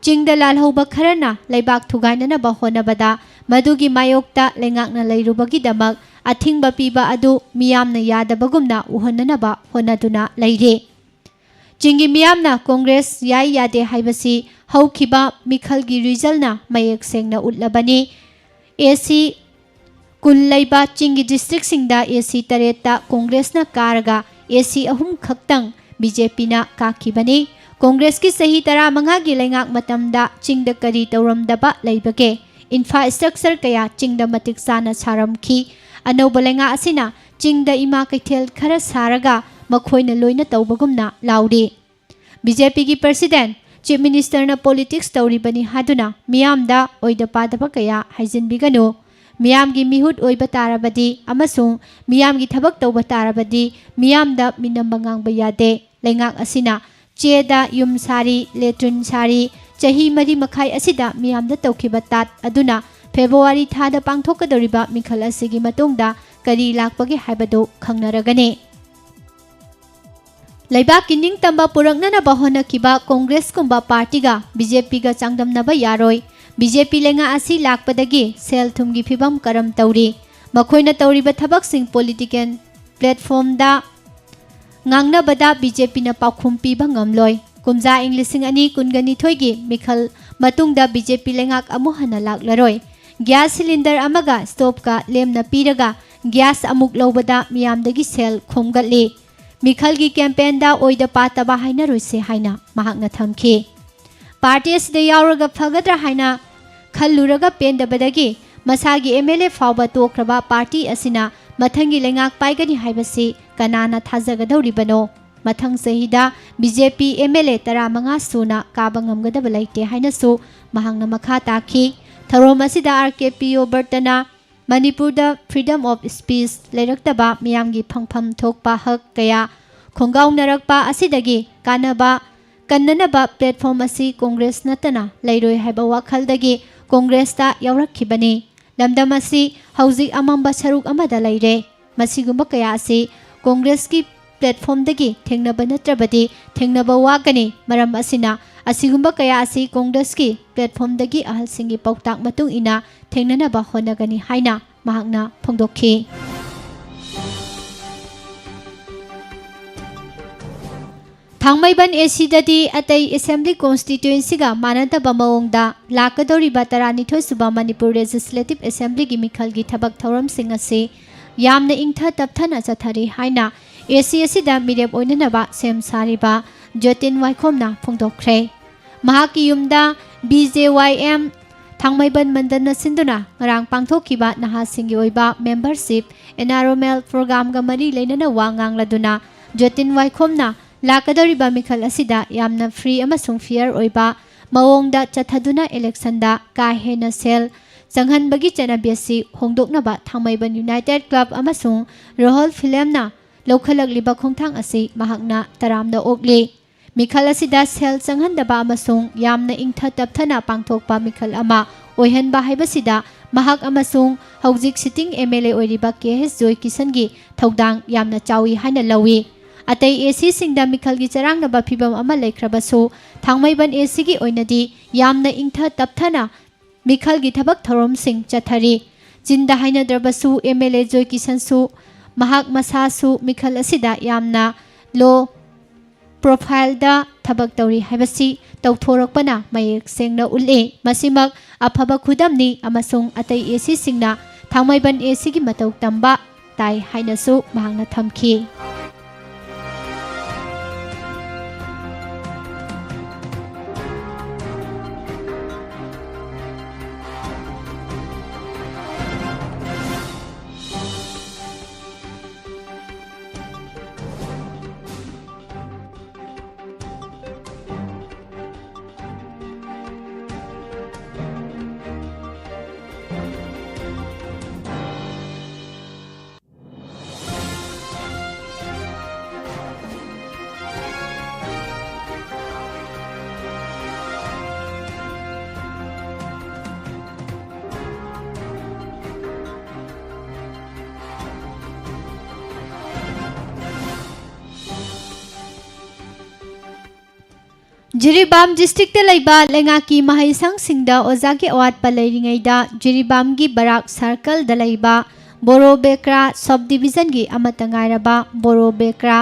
ꯆꯤꯡꯗ ꯂꯥꯜꯍꯧꯕ ꯈꯔꯅ ꯂꯩꯕꯥꯛ ꯊꯨꯒꯥꯏꯅꯅꯕ ꯍꯣꯠꯅꯕꯗ ꯃꯗꯨꯒꯤ ꯃꯥꯌꯣꯛꯇ ꯂꯩꯉꯥꯛꯅ ꯂꯩꯔꯨꯕꯒꯤꯗꯃꯛ ꯑꯊꯤꯡꯕ ꯄꯤꯕ ꯑꯗꯨ ꯃꯤꯌꯥꯝꯅ ꯌꯥꯗꯕꯒꯨꯝꯅ ꯎꯍꯟꯅꯅꯕ ꯍꯣꯠꯅꯗꯨꯅ ꯂꯩꯔꯤ꯫ ꯆꯤꯡꯒꯤ ꯃꯤꯌꯥꯝꯅ ꯀꯣꯡꯒ꯭ꯔꯦꯁ ꯌꯥꯏ ꯌꯥꯗꯦ ꯍꯥꯏꯕꯁꯤ ꯍꯧꯈꯤꯕ ꯃꯤꯈꯜꯒꯤ ꯔꯤꯖꯜꯅ ꯃꯌꯦꯛ ꯁꯦꯡꯅ ꯎꯠꯂꯕꯅꯤ꯫ ꯑꯦ ꯁꯤ ꯀꯨꯟ ꯂꯩꯕ ꯆꯤꯡꯒꯤ ꯗꯤꯁꯇ꯭ꯔꯤꯛꯁꯤꯡꯗ ꯑꯦ ꯁꯤ ꯇꯔꯦꯠꯇ ꯀꯣꯡꯒ꯭ꯔꯦꯁꯅ ꯀꯥꯔꯒ ꯑꯦ ꯁꯤ ꯑꯍꯨꯝ ꯈꯛꯇꯪ ꯕꯤ ꯖꯦ ꯄꯤꯅ ꯀꯥꯈꯤꯕꯅꯤ꯫ ꯀꯣꯡꯒ꯭ꯔꯦꯁꯀꯤ ꯆꯍꯤ ꯇꯔꯥꯃꯉꯥꯒꯤ ꯂꯩꯉꯥꯛ ꯃꯇꯝꯗ ꯆꯤꯡꯗ ꯀꯔꯤ ꯇꯧꯔꯝꯗꯕ ꯂꯩꯕꯒꯦ? ꯏꯟꯐ꯭ꯔꯥꯁ꯭ꯇ꯭ꯔꯛꯆꯔ ꯀꯌꯥ ꯆꯤꯡꯗ ꯃꯇꯤꯛ ꯆꯥꯅ ꯁꯥꯔꯝꯈꯤ꯫ ꯑꯅꯧꯕ ꯂꯩꯉꯥꯛ ꯑꯁꯤꯅ ꯆꯤꯡꯗ ꯏꯃꯥ ꯀꯩꯊꯦꯜ ꯈꯔ ꯁꯥꯔꯒ ꯃꯈꯣꯏꯅ ꯂꯣꯏꯅ ꯇꯧꯕꯒꯨꯝꯅ ꯂꯥꯎꯔꯤ꯫ ꯕꯤ ꯖꯦ ꯄꯤꯒꯤ ꯄ꯭ꯔꯁꯤꯗꯦꯟꯠ, ꯆꯤꯐ ꯃꯤꯅꯤꯁꯇꯔꯅ ꯄꯣꯂꯤꯇꯤꯛꯁ ꯇꯧꯔꯤꯕꯅꯤ ꯍꯥꯏꯗꯨꯅ ꯃꯤꯌꯥꯝꯗ ꯑꯣꯏꯗ ꯄꯥꯗꯕ ꯀꯌꯥ ꯍꯥꯏꯖꯤꯟꯕꯤꯒꯅꯨ꯫ ꯃꯤꯌꯥꯝꯒꯤ ꯃꯤꯍꯨꯠ ꯑꯣꯏꯕ ꯇꯥꯔꯕꯗꯤ ꯑꯃꯁꯨꯡ ꯃꯤꯌꯥꯝꯒꯤ ꯊꯕꯛ ꯇꯧꯕ ꯇꯥꯔꯕꯗꯤ ꯃꯤꯌꯥꯝꯗ ꯃꯤꯅꯝꯕ ꯉꯥꯡꯕ ꯌꯥꯗꯦ꯫ ꯂꯩꯉꯥꯛ ꯑꯁꯤꯅ ꯆꯦꯗ ꯌꯨꯝ ꯁꯥꯔꯤ, ꯂꯦꯇ꯭ꯔꯤꯟ ꯁꯥꯔꯤ, ꯆꯍꯤ ꯃꯔꯤ ꯃꯈꯥꯏ ꯑꯁꯤꯗ ꯃꯤꯌꯥꯝꯗ ꯇꯧꯈꯤꯕ ꯇꯥꯠ ꯑꯗꯨꯅ ꯐꯦꯕ꯭ꯔꯨꯋꯥꯔꯤ ꯊꯥꯗ ꯄꯥꯡꯊꯣꯛꯀꯗꯧꯔꯤꯕ ꯃꯤꯈꯜ ꯑꯁꯤꯒꯤ ꯃꯇꯨꯡꯗ ꯀꯔꯤ ꯂꯥꯛꯄꯒꯦ ꯍꯥꯏꯕꯗꯨ ꯈꯪꯅꯔꯒꯅꯤ꯫ ꯂꯩꯕꯥꯛꯀꯤ ꯅꯤꯡꯇꯝꯕ ꯄꯨꯔꯛꯅꯅꯕ ꯍꯣꯠꯅꯈꯤꯕ ꯀꯣꯡꯒ꯭ꯔꯦꯁꯀꯨꯝꯕ ꯄꯥꯔꯇꯤꯒ ꯕꯤ ꯖꯦ ꯄꯤꯒ ꯆꯥꯡꯗꯝꯅꯕ ꯌꯥꯔꯣꯏ꯫ ꯕꯤ ꯖꯦ ꯄꯤ ꯂꯩꯉꯥꯛ ꯑꯁꯤ ꯂꯥꯛꯄꯗꯒꯤ ꯁꯦꯜ ꯊꯨꯝꯒꯤ ꯐꯤꯕꯝ ꯀꯔꯝ ꯇꯧꯔꯤ? ꯃꯈꯣꯏꯅ ꯇꯧꯔꯤꯕ ꯊꯕꯛꯁꯤꯡ ꯄꯣꯂꯤꯇꯤꯀꯦꯜ ꯄ꯭ꯂꯦꯠꯐꯣꯝꯗ ꯉꯥꯡꯅꯕꯗ ꯕꯤ ꯖꯦ ꯄꯤꯅ ꯄꯥꯎꯈꯨꯝ ꯄꯤꯕ ꯉꯝꯂꯣꯏ꯫ ꯀꯨꯝꯖꯥ ꯏꯪ ꯂꯤꯁꯤꯡ ꯑꯅꯤ ꯀꯨꯟꯒ ꯅꯤꯊꯣꯏꯒꯤ ꯃꯤꯈꯜ ꯃꯇꯨꯡꯗ ꯕꯤ ꯖꯦ ꯄꯤ ꯂꯩꯉꯥꯛ ꯑꯃꯨꯛ ꯍꯟꯅ ꯂꯥꯛꯂꯔꯣꯏ꯫ ꯒ꯭ꯌꯥꯁ ꯁꯤꯂꯤꯟꯗꯔ ꯑꯃꯒ ꯁ꯭ꯇꯣꯞꯀ ꯂꯦꯝꯅ ꯄꯤꯔꯒ ꯒ꯭ꯌꯥꯁ ꯑꯃꯨꯛ ꯂꯧꯕꯗ ꯃꯤꯌꯥꯝꯗꯒꯤ ꯁꯦꯜ ꯈꯣꯝꯒꯠꯂꯤ꯫ ꯃꯤꯈꯜꯒꯤ ꯀꯦꯝꯄꯦꯟꯗ ꯑꯣꯏꯗ ꯄꯥꯗꯕ ꯍꯥꯏꯅꯔꯣꯏꯁꯦ ꯍꯥꯏꯅ ꯃꯍꯥꯛꯅ ꯊꯝꯈꯤ꯫ ꯄꯥꯔꯇꯤ ꯑꯁꯤꯗ ꯌꯥꯎꯔꯒ ꯐꯒꯗ꯭ꯔꯥ ꯍꯥꯏꯅ ꯈꯜꯂꯨꯔꯒ ꯄꯦꯟꯗꯕꯗꯒꯤ ꯃꯁꯥꯒꯤ ꯑꯦꯝ ꯑꯦꯜ ꯑꯦ ꯐꯥꯎꯕ ꯇꯣꯛꯈ꯭ꯔꯕ ꯄꯥꯔꯇꯤ ꯑꯁꯤꯅ ꯃꯊꯪꯒꯤ ꯂꯩꯉꯥꯛ ꯄꯥꯏꯒꯅꯤ ꯍꯥꯏꯕꯁꯤ ꯀꯅꯥꯅ ꯊꯥꯖꯒꯗꯧꯔꯤꯕꯅꯣ? ꯃꯊꯪ ꯆꯍꯤꯗ B J P M L ꯑꯦ ꯇꯔꯥꯃꯉꯥ ꯁꯨꯅ ꯀꯥꯕ ꯉꯝꯒꯗꯕ ꯂꯩꯇꯦ ꯍꯥꯏꯅꯁꯨ ꯃꯍꯥꯛꯅ ꯃꯈꯥ ꯇꯥꯈꯤ꯫ ꯊꯧꯔꯝ ꯑꯁꯤꯗ ꯑꯥꯔ ꯀꯦ ꯄꯤꯌꯣꯕꯔꯇꯅ ꯃꯅꯤꯄꯨꯔꯗ freedom of speech ꯂꯩꯔꯛꯇꯕ, ꯃꯤꯌꯥꯝꯒꯤ ꯐꯪꯐꯝ ꯊꯣꯛꯄ ꯍꯛ ꯀꯌꯥ ꯈꯣꯡꯒꯥꯎꯅꯔꯛꯄ ꯑꯁꯤꯗꯒꯤ ꯀꯥꯟꯅꯕ ꯀꯟꯅꯅꯕ ꯄ꯭ꯂꯦꯠꯐꯣꯝ ꯑꯁꯤ ꯀꯣꯡꯒ꯭ꯔꯦꯁ ꯅꯠꯇꯅ ꯂꯩꯔꯣꯏ ꯍꯥꯏꯕ ꯋꯥꯈꯜꯗꯒꯤ ꯀꯣꯡꯒ꯭ꯔꯦꯁꯇ ꯌꯥꯎꯔꯛꯈꯤꯕꯅꯤ꯫ ꯂꯝꯗꯝ ꯑꯁꯤ ꯍꯧꯖꯤꯛ ꯑꯃꯝꯕ ꯁꯔꯨꯛ ꯑꯃꯗ ꯂꯩꯔꯦ꯫ ꯃꯁꯤꯒꯨꯝꯕ ꯀꯌꯥ ꯑꯁꯤ ꯀꯣꯡꯒ꯭ꯔꯦꯁꯀꯤ ꯄ꯭ꯂꯦꯠꯐꯣꯝꯗꯒꯤ ꯊꯦꯡꯅꯕ ꯅꯠꯇ꯭ꯔꯕꯗꯤ ꯊꯦꯡꯅꯕ ꯋꯥꯒꯅꯤ꯫ ꯃꯔꯝ ꯑꯁꯤꯅ ꯑꯁꯤꯒꯨꯝꯕ ꯀꯌꯥ ꯑꯁꯤ ꯀꯣꯡꯒ꯭ꯔꯦꯁꯀꯤ ꯄ꯭ꯂꯦꯠꯐꯣꯝꯗꯒꯤ ꯑꯍꯜꯁꯤꯡꯒꯤ ꯄꯥꯎꯇꯥꯛ ꯃꯇꯨꯡ ꯏꯟꯅ ꯊꯦꯡꯅꯅꯕ ꯍꯣꯠꯅꯒꯅꯤ ꯍꯥꯏꯅ ꯃꯍꯥꯛꯅ ꯐꯣꯡꯗꯣꯛꯈꯤ꯫ ꯊꯥꯡꯃꯩꯕꯟ ꯑꯦꯁꯤꯗꯗꯤ ꯑꯇꯩ ꯑꯦꯁꯦꯝꯕ꯭ꯂꯤ ꯀꯣꯟꯁꯇꯤꯇ꯭ꯋꯦꯟꯁꯤꯒ ꯃꯥꯟꯅꯗꯕ ꯃꯑꯣꯡꯗ ꯂꯥꯛꯀꯗꯧꯔꯤꯕ ꯇꯔꯥꯅꯤꯊꯣꯏ ꯁꯨꯕ ꯃꯅꯤꯄꯨꯔ ꯂꯦꯖꯤꯁꯂꯦꯇꯤꯚ ꯑꯦꯁꯦꯝꯕ꯭ꯂꯤꯒꯤ ꯃꯤꯈꯜꯒꯤ ꯊꯕꯛ ꯊꯧꯔꯝꯁꯤꯡ ꯑꯁꯤ ꯌꯥꯝꯅ ꯏꯪꯊ ꯇꯞꯊꯅ ꯆꯠꯊꯔꯤ ꯍꯥꯏꯅ ꯑꯦꯁꯤ ꯑꯁꯤꯗ ꯃꯤꯔꯦꯞ ꯑꯣꯏꯅꯅꯕ ꯁꯦꯝ ꯁꯥꯔꯤꯕ ꯖꯣꯇꯤꯟ ꯋꯥꯏꯈꯣꯝꯅ ꯐꯣꯡꯗꯣꯛꯈ꯭ꯔꯦ꯫ ꯃꯍꯥꯛꯀꯤ ꯌꯨꯝꯗ ꯕꯤ ꯖꯦ ꯋꯥꯏ ꯑꯦꯝ ꯊꯥꯡꯃꯩꯕꯟ ꯃꯟꯗꯜꯅ ꯁꯤꯟꯗꯨꯅ ꯉꯔꯥꯡ ꯄꯥꯡꯊꯣꯛꯈꯤꯕ ꯅꯍꯥꯁꯤꯡꯒꯤ ꯑꯣꯏꯕ ꯃꯦꯝꯕꯔꯁꯤꯞ ꯑꯦꯟꯔꯣꯜꯃꯦꯟ ꯄ꯭ꯔꯣꯒ꯭ꯔꯥꯝꯒ ꯃꯔꯤ ꯂꯩꯅꯅ ꯋꯥ ꯉꯥꯡꯂꯗꯨꯅ ꯖꯣꯇꯤꯟ ꯋꯥꯏꯈꯣꯝꯅ ꯂꯥꯛꯀꯗꯧꯔꯤꯕ ꯃꯤꯈꯜ ꯑꯁꯤꯗ ꯌꯥꯝꯅ ꯐ꯭ꯔꯤ ꯑꯃꯁꯨꯡ ꯐꯤꯌꯔ ꯑꯣꯏꯕ ꯃꯑꯣꯡꯗ ꯆꯠꯊꯗꯨꯅ ꯏꯂꯦꯛꯁꯟꯗ ꯀꯥ ꯍꯦꯟꯅ ꯁꯦꯜ ꯆꯪꯍꯟꯕꯒꯤ ꯆꯠꯅꯕꯤ ꯑꯁꯤ ꯍꯣꯡꯗꯣꯛꯅꯕ ꯊꯥꯡꯃꯩꯕꯟ ꯌꯨꯅꯥꯏꯇꯦꯗ ꯀ꯭ꯂꯕ ꯑꯃꯁꯨꯡ ꯔꯣꯍꯜ ꯐꯤꯂꯝꯅ ꯂꯧꯈꯠꯂꯛꯂꯤꯕ ꯈꯣꯡꯊꯥꯡ ꯑꯁꯤ ꯃꯍꯥꯛꯅ ꯇꯔꯥꯝꯅ ꯑꯣꯛꯂꯤ꯫ ꯃꯤꯈꯜ ꯑꯁꯤꯗ ꯁꯦꯜ ꯆꯪꯍꯟꯗꯕ ꯑꯃꯁꯨꯡ ꯌꯥꯝꯅ ꯏꯪꯊ ꯇꯞꯊꯅ ꯄꯥꯡꯊꯣꯛꯄ ꯃꯤꯈꯜ ꯑꯃ ꯑꯣꯏꯍꯟꯕ ꯍꯥꯏꯕꯁꯤꯗ ꯃꯍꯥꯛ ꯑꯃꯁꯨꯡ ꯍꯧꯖꯤꯛ ꯁꯤꯇꯤꯡ ꯑꯦꯝ ꯑꯦꯜ ꯑꯦ ꯑꯣꯏꯔꯤꯕ ꯀꯦ ꯑꯦꯁ ꯖꯣꯏꯀꯤꯁꯟꯒꯤ ꯊꯧꯗꯥꯡ ꯌꯥꯝꯅ ꯆꯥꯎꯏ ꯍꯥꯏꯅ ꯂꯧꯏ꯫ ꯑꯇꯩ ꯑꯦꯁꯤꯁꯤꯡꯗ ꯃꯤꯈꯜꯒꯤ ꯆꯔꯥꯡꯅꯕ ꯐꯤꯚꯝ ꯑꯃ ꯂꯩꯈ꯭ꯔꯕꯁꯨ ꯊꯥꯡꯃꯩꯕꯟ ꯑꯦꯁꯤꯒꯤ ꯑꯣꯏꯅꯗꯤ ꯌꯥꯝꯅ ꯏꯪꯊ ꯇꯞꯊꯅ ꯃꯤꯈꯜꯒꯤ ꯊꯕꯛ ꯊꯧꯔꯝꯁꯤꯡ ꯆꯠꯊꯔꯤ꯫ ꯆꯤꯟꯗ ꯍꯥꯏꯅꯗ꯭ꯔꯕꯁꯨ ꯑꯦꯝ ꯑꯦꯜ ꯑꯦ ꯖꯣꯏꯀꯤꯁꯟꯁꯨ ꯃꯍꯥꯛ ꯃꯁꯥꯁꯨ ꯃꯤꯈꯜ ꯑꯁꯤꯗ ꯌꯥꯝꯅ ꯂꯣ ꯄ꯭ꯔꯣꯐꯥꯏꯜꯗ ꯊꯕꯛ ꯇꯧꯔꯤ ꯍꯥꯏꯕꯁꯤ ꯇꯧꯊꯣꯔꯛꯄꯅ ꯃꯌꯦꯛ ꯁꯦꯡꯅ ꯎꯠꯂꯤ꯫ ꯃꯁꯤꯃꯛ ꯑꯐꯕ ꯈꯨꯗꯝꯅꯤ ꯑꯃꯁꯨꯡ ꯑꯇꯩ ꯑꯦꯁꯤꯁꯤꯡꯅ ꯊꯥꯡꯃꯩꯕꯟ ꯑꯦꯁꯤꯒꯤ ꯃꯇꯧ ꯇꯝꯕ ꯇꯥꯏ ꯍꯥꯏꯅꯁꯨ ꯃꯍꯥꯛꯅ ꯊꯝꯈꯤ꯫ ꯖꯤꯔꯤꯕꯥꯝ ꯗꯤꯁꯇ꯭ꯔꯤꯛꯇ ꯂꯩꯕ ꯂꯩꯉꯥꯛꯀꯤ ꯃꯍꯩꯁꯪꯁꯤꯡꯗ ꯑꯣꯖꯥꯒꯤ ꯑꯋꯥꯠꯄ ꯂꯩꯔꯤꯉꯩꯗ ꯖꯤꯔꯤꯕꯥꯝꯒꯤ ꯕꯔꯥꯛ ꯁꯥꯔꯀꯜꯗ ꯂꯩꯕ ꯕꯣꯔꯣ ꯕꯦꯀ꯭ꯔꯥ ꯁꯕ ꯗꯤꯕꯤꯖꯟꯒꯤ ꯑꯃꯠꯇ ꯉꯥꯏꯔꯕ ꯕꯣꯔꯣ ꯕꯦꯀ꯭ꯔꯥ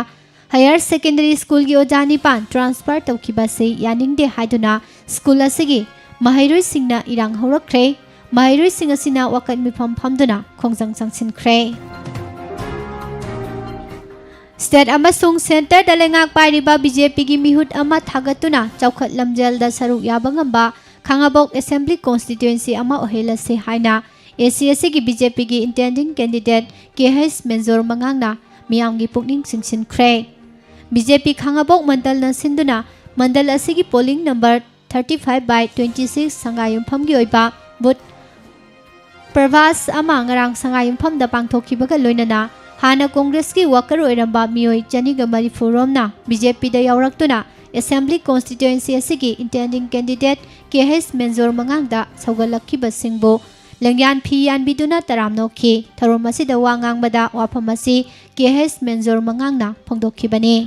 ꯍꯥꯌꯔ ꯁꯦꯀꯦꯟꯗꯔꯤ ꯁ꯭ꯀꯨꯜꯒꯤ ꯑꯣꯖꯥ ꯅꯤꯄꯥꯟ ꯇ꯭ꯔꯥꯟꯁꯐꯔ ꯇꯧꯈꯤꯕ ꯑꯁꯤ ꯌꯥꯅꯤꯡꯗꯦ ꯍꯥꯏꯗꯨꯅ ꯁ꯭ꯀꯨꯜ ꯑꯁꯤꯒꯤ ꯃꯍꯩꯔꯣꯏꯁꯤꯡꯅ ꯏꯔꯥꯡ ꯍꯧꯔꯛꯈ꯭ꯔꯦ꯫ ꯃꯍꯩꯔꯣꯏꯁꯤꯡ ꯑꯁꯤꯅ ꯋꯥꯀꯠ ꯃꯤꯐꯝ ꯐꯝꯗꯨꯅ ꯈꯣꯡꯖꯪ ꯆꯪꯁꯤꯟꯈ꯭ꯔꯦ꯫ ꯁ꯭ꯇꯦꯠ ꯑꯃꯁꯨꯡ ꯁꯦꯟꯇꯔꯗ ꯂꯩꯉꯥꯛ ꯄꯥꯏꯔꯤꯕ ꯕꯤ ꯖꯦ ꯄꯤꯒꯤ ꯃꯤꯍꯨꯠ ꯑꯃ ꯊꯥꯒꯠꯇꯨꯅ ꯆꯥꯎꯈꯠ ꯂꯝꯖꯦꯜꯗ ꯁꯔꯨꯛ ꯌꯥꯕ ꯉꯝꯕ ꯈꯥꯉꯕꯣꯛ ꯑꯦꯁꯦꯝꯕ꯭ꯂꯤ ꯀꯣꯟꯁꯇꯤꯇ꯭ꯌꯨꯑꯦꯟꯁꯤ ꯑꯃ ꯑꯣꯏꯍꯜꯂꯁꯤ ꯍꯥꯏꯅ ꯑꯦ ꯁꯤ ꯑꯦꯁ ꯁꯤꯒꯤ ꯕꯤ ꯖꯦ ꯄꯤꯒꯤ ꯏꯟꯇꯦꯟꯗꯤꯡ ꯀꯦꯟꯗꯤꯗꯦꯠ ꯀꯦ ꯍꯩꯆ ꯃꯦꯟꯖꯣꯔ ꯃꯉꯥꯡꯅ ꯃꯤꯌꯥꯝꯒꯤ ꯄꯨꯛꯅꯤꯡ ꯆꯤꯡꯁꯤꯟꯈ꯭ꯔꯦ꯫ ꯕꯤ ꯖꯦ ꯄꯤ ꯈꯥꯉꯕꯣꯛ ꯃꯟꯗꯜꯅ ꯁꯤꯟꯗꯨꯅ ꯃꯟꯗꯜ ꯑꯁꯤꯒꯤ polling number thirty five by twenty six ꯁꯪꯒꯥꯌꯨꯝꯐꯝꯒꯤ ꯑꯣꯏꯕ ꯕꯨꯊ ꯄ꯭ꯔꯚꯥꯁ ꯑꯃ ꯉꯔꯥꯡ ꯁꯉꯥꯏꯌꯨꯝꯐꯝꯗ ꯄꯥꯡꯊꯣꯛꯈꯤꯕꯒ ꯂꯣꯏꯅꯅ ꯍꯥꯟꯅ ꯀꯣꯡꯒ꯭ꯔꯦꯁꯀꯤ ꯋꯥꯀꯔ ꯑꯣꯏꯔꯝꯕ ꯃꯤꯑꯣꯏ ꯆꯅꯤꯒ ꯃꯔꯤꯐꯨ ꯔꯣꯝꯅ ꯕꯤ ꯖꯦ ꯄꯤꯗ ꯌꯥꯎꯔꯛꯇꯨꯅ ꯑꯦꯁꯦꯝꯕ꯭ꯂꯤ ꯀꯣꯟꯁꯇꯤꯇ꯭ꯌꯨꯑꯦꯟꯁꯤ ꯑꯁꯤꯒꯤ ꯏꯟꯇꯦꯟꯗꯤꯡ ꯀꯦꯟꯗꯤꯗꯦꯠ ꯀꯦ ꯍꯩꯆ ꯃꯦꯟꯖꯣꯔ ꯃꯉꯥꯡꯗ ꯁꯧꯒꯠꯂꯛꯈꯤꯕꯁꯤꯡꯕꯨ ꯂꯦꯡꯌꯥꯟ ꯐꯤ ꯌꯥꯟꯕꯤꯗꯨꯅ ꯇꯔꯥꯝꯅ ꯑꯣꯛꯈꯤ꯫ ꯊꯧꯔꯝ ꯑꯁꯤꯗ ꯋꯥ ꯉꯥꯡꯕꯗ ꯋꯥꯐꯝ ꯑꯁꯤ ꯀꯦ ꯍꯩꯆ ꯃꯦꯟꯖꯣꯔ ꯃꯉꯥꯡꯅ ꯐꯣꯡꯗꯣꯛꯈꯤꯕꯅꯤ꯫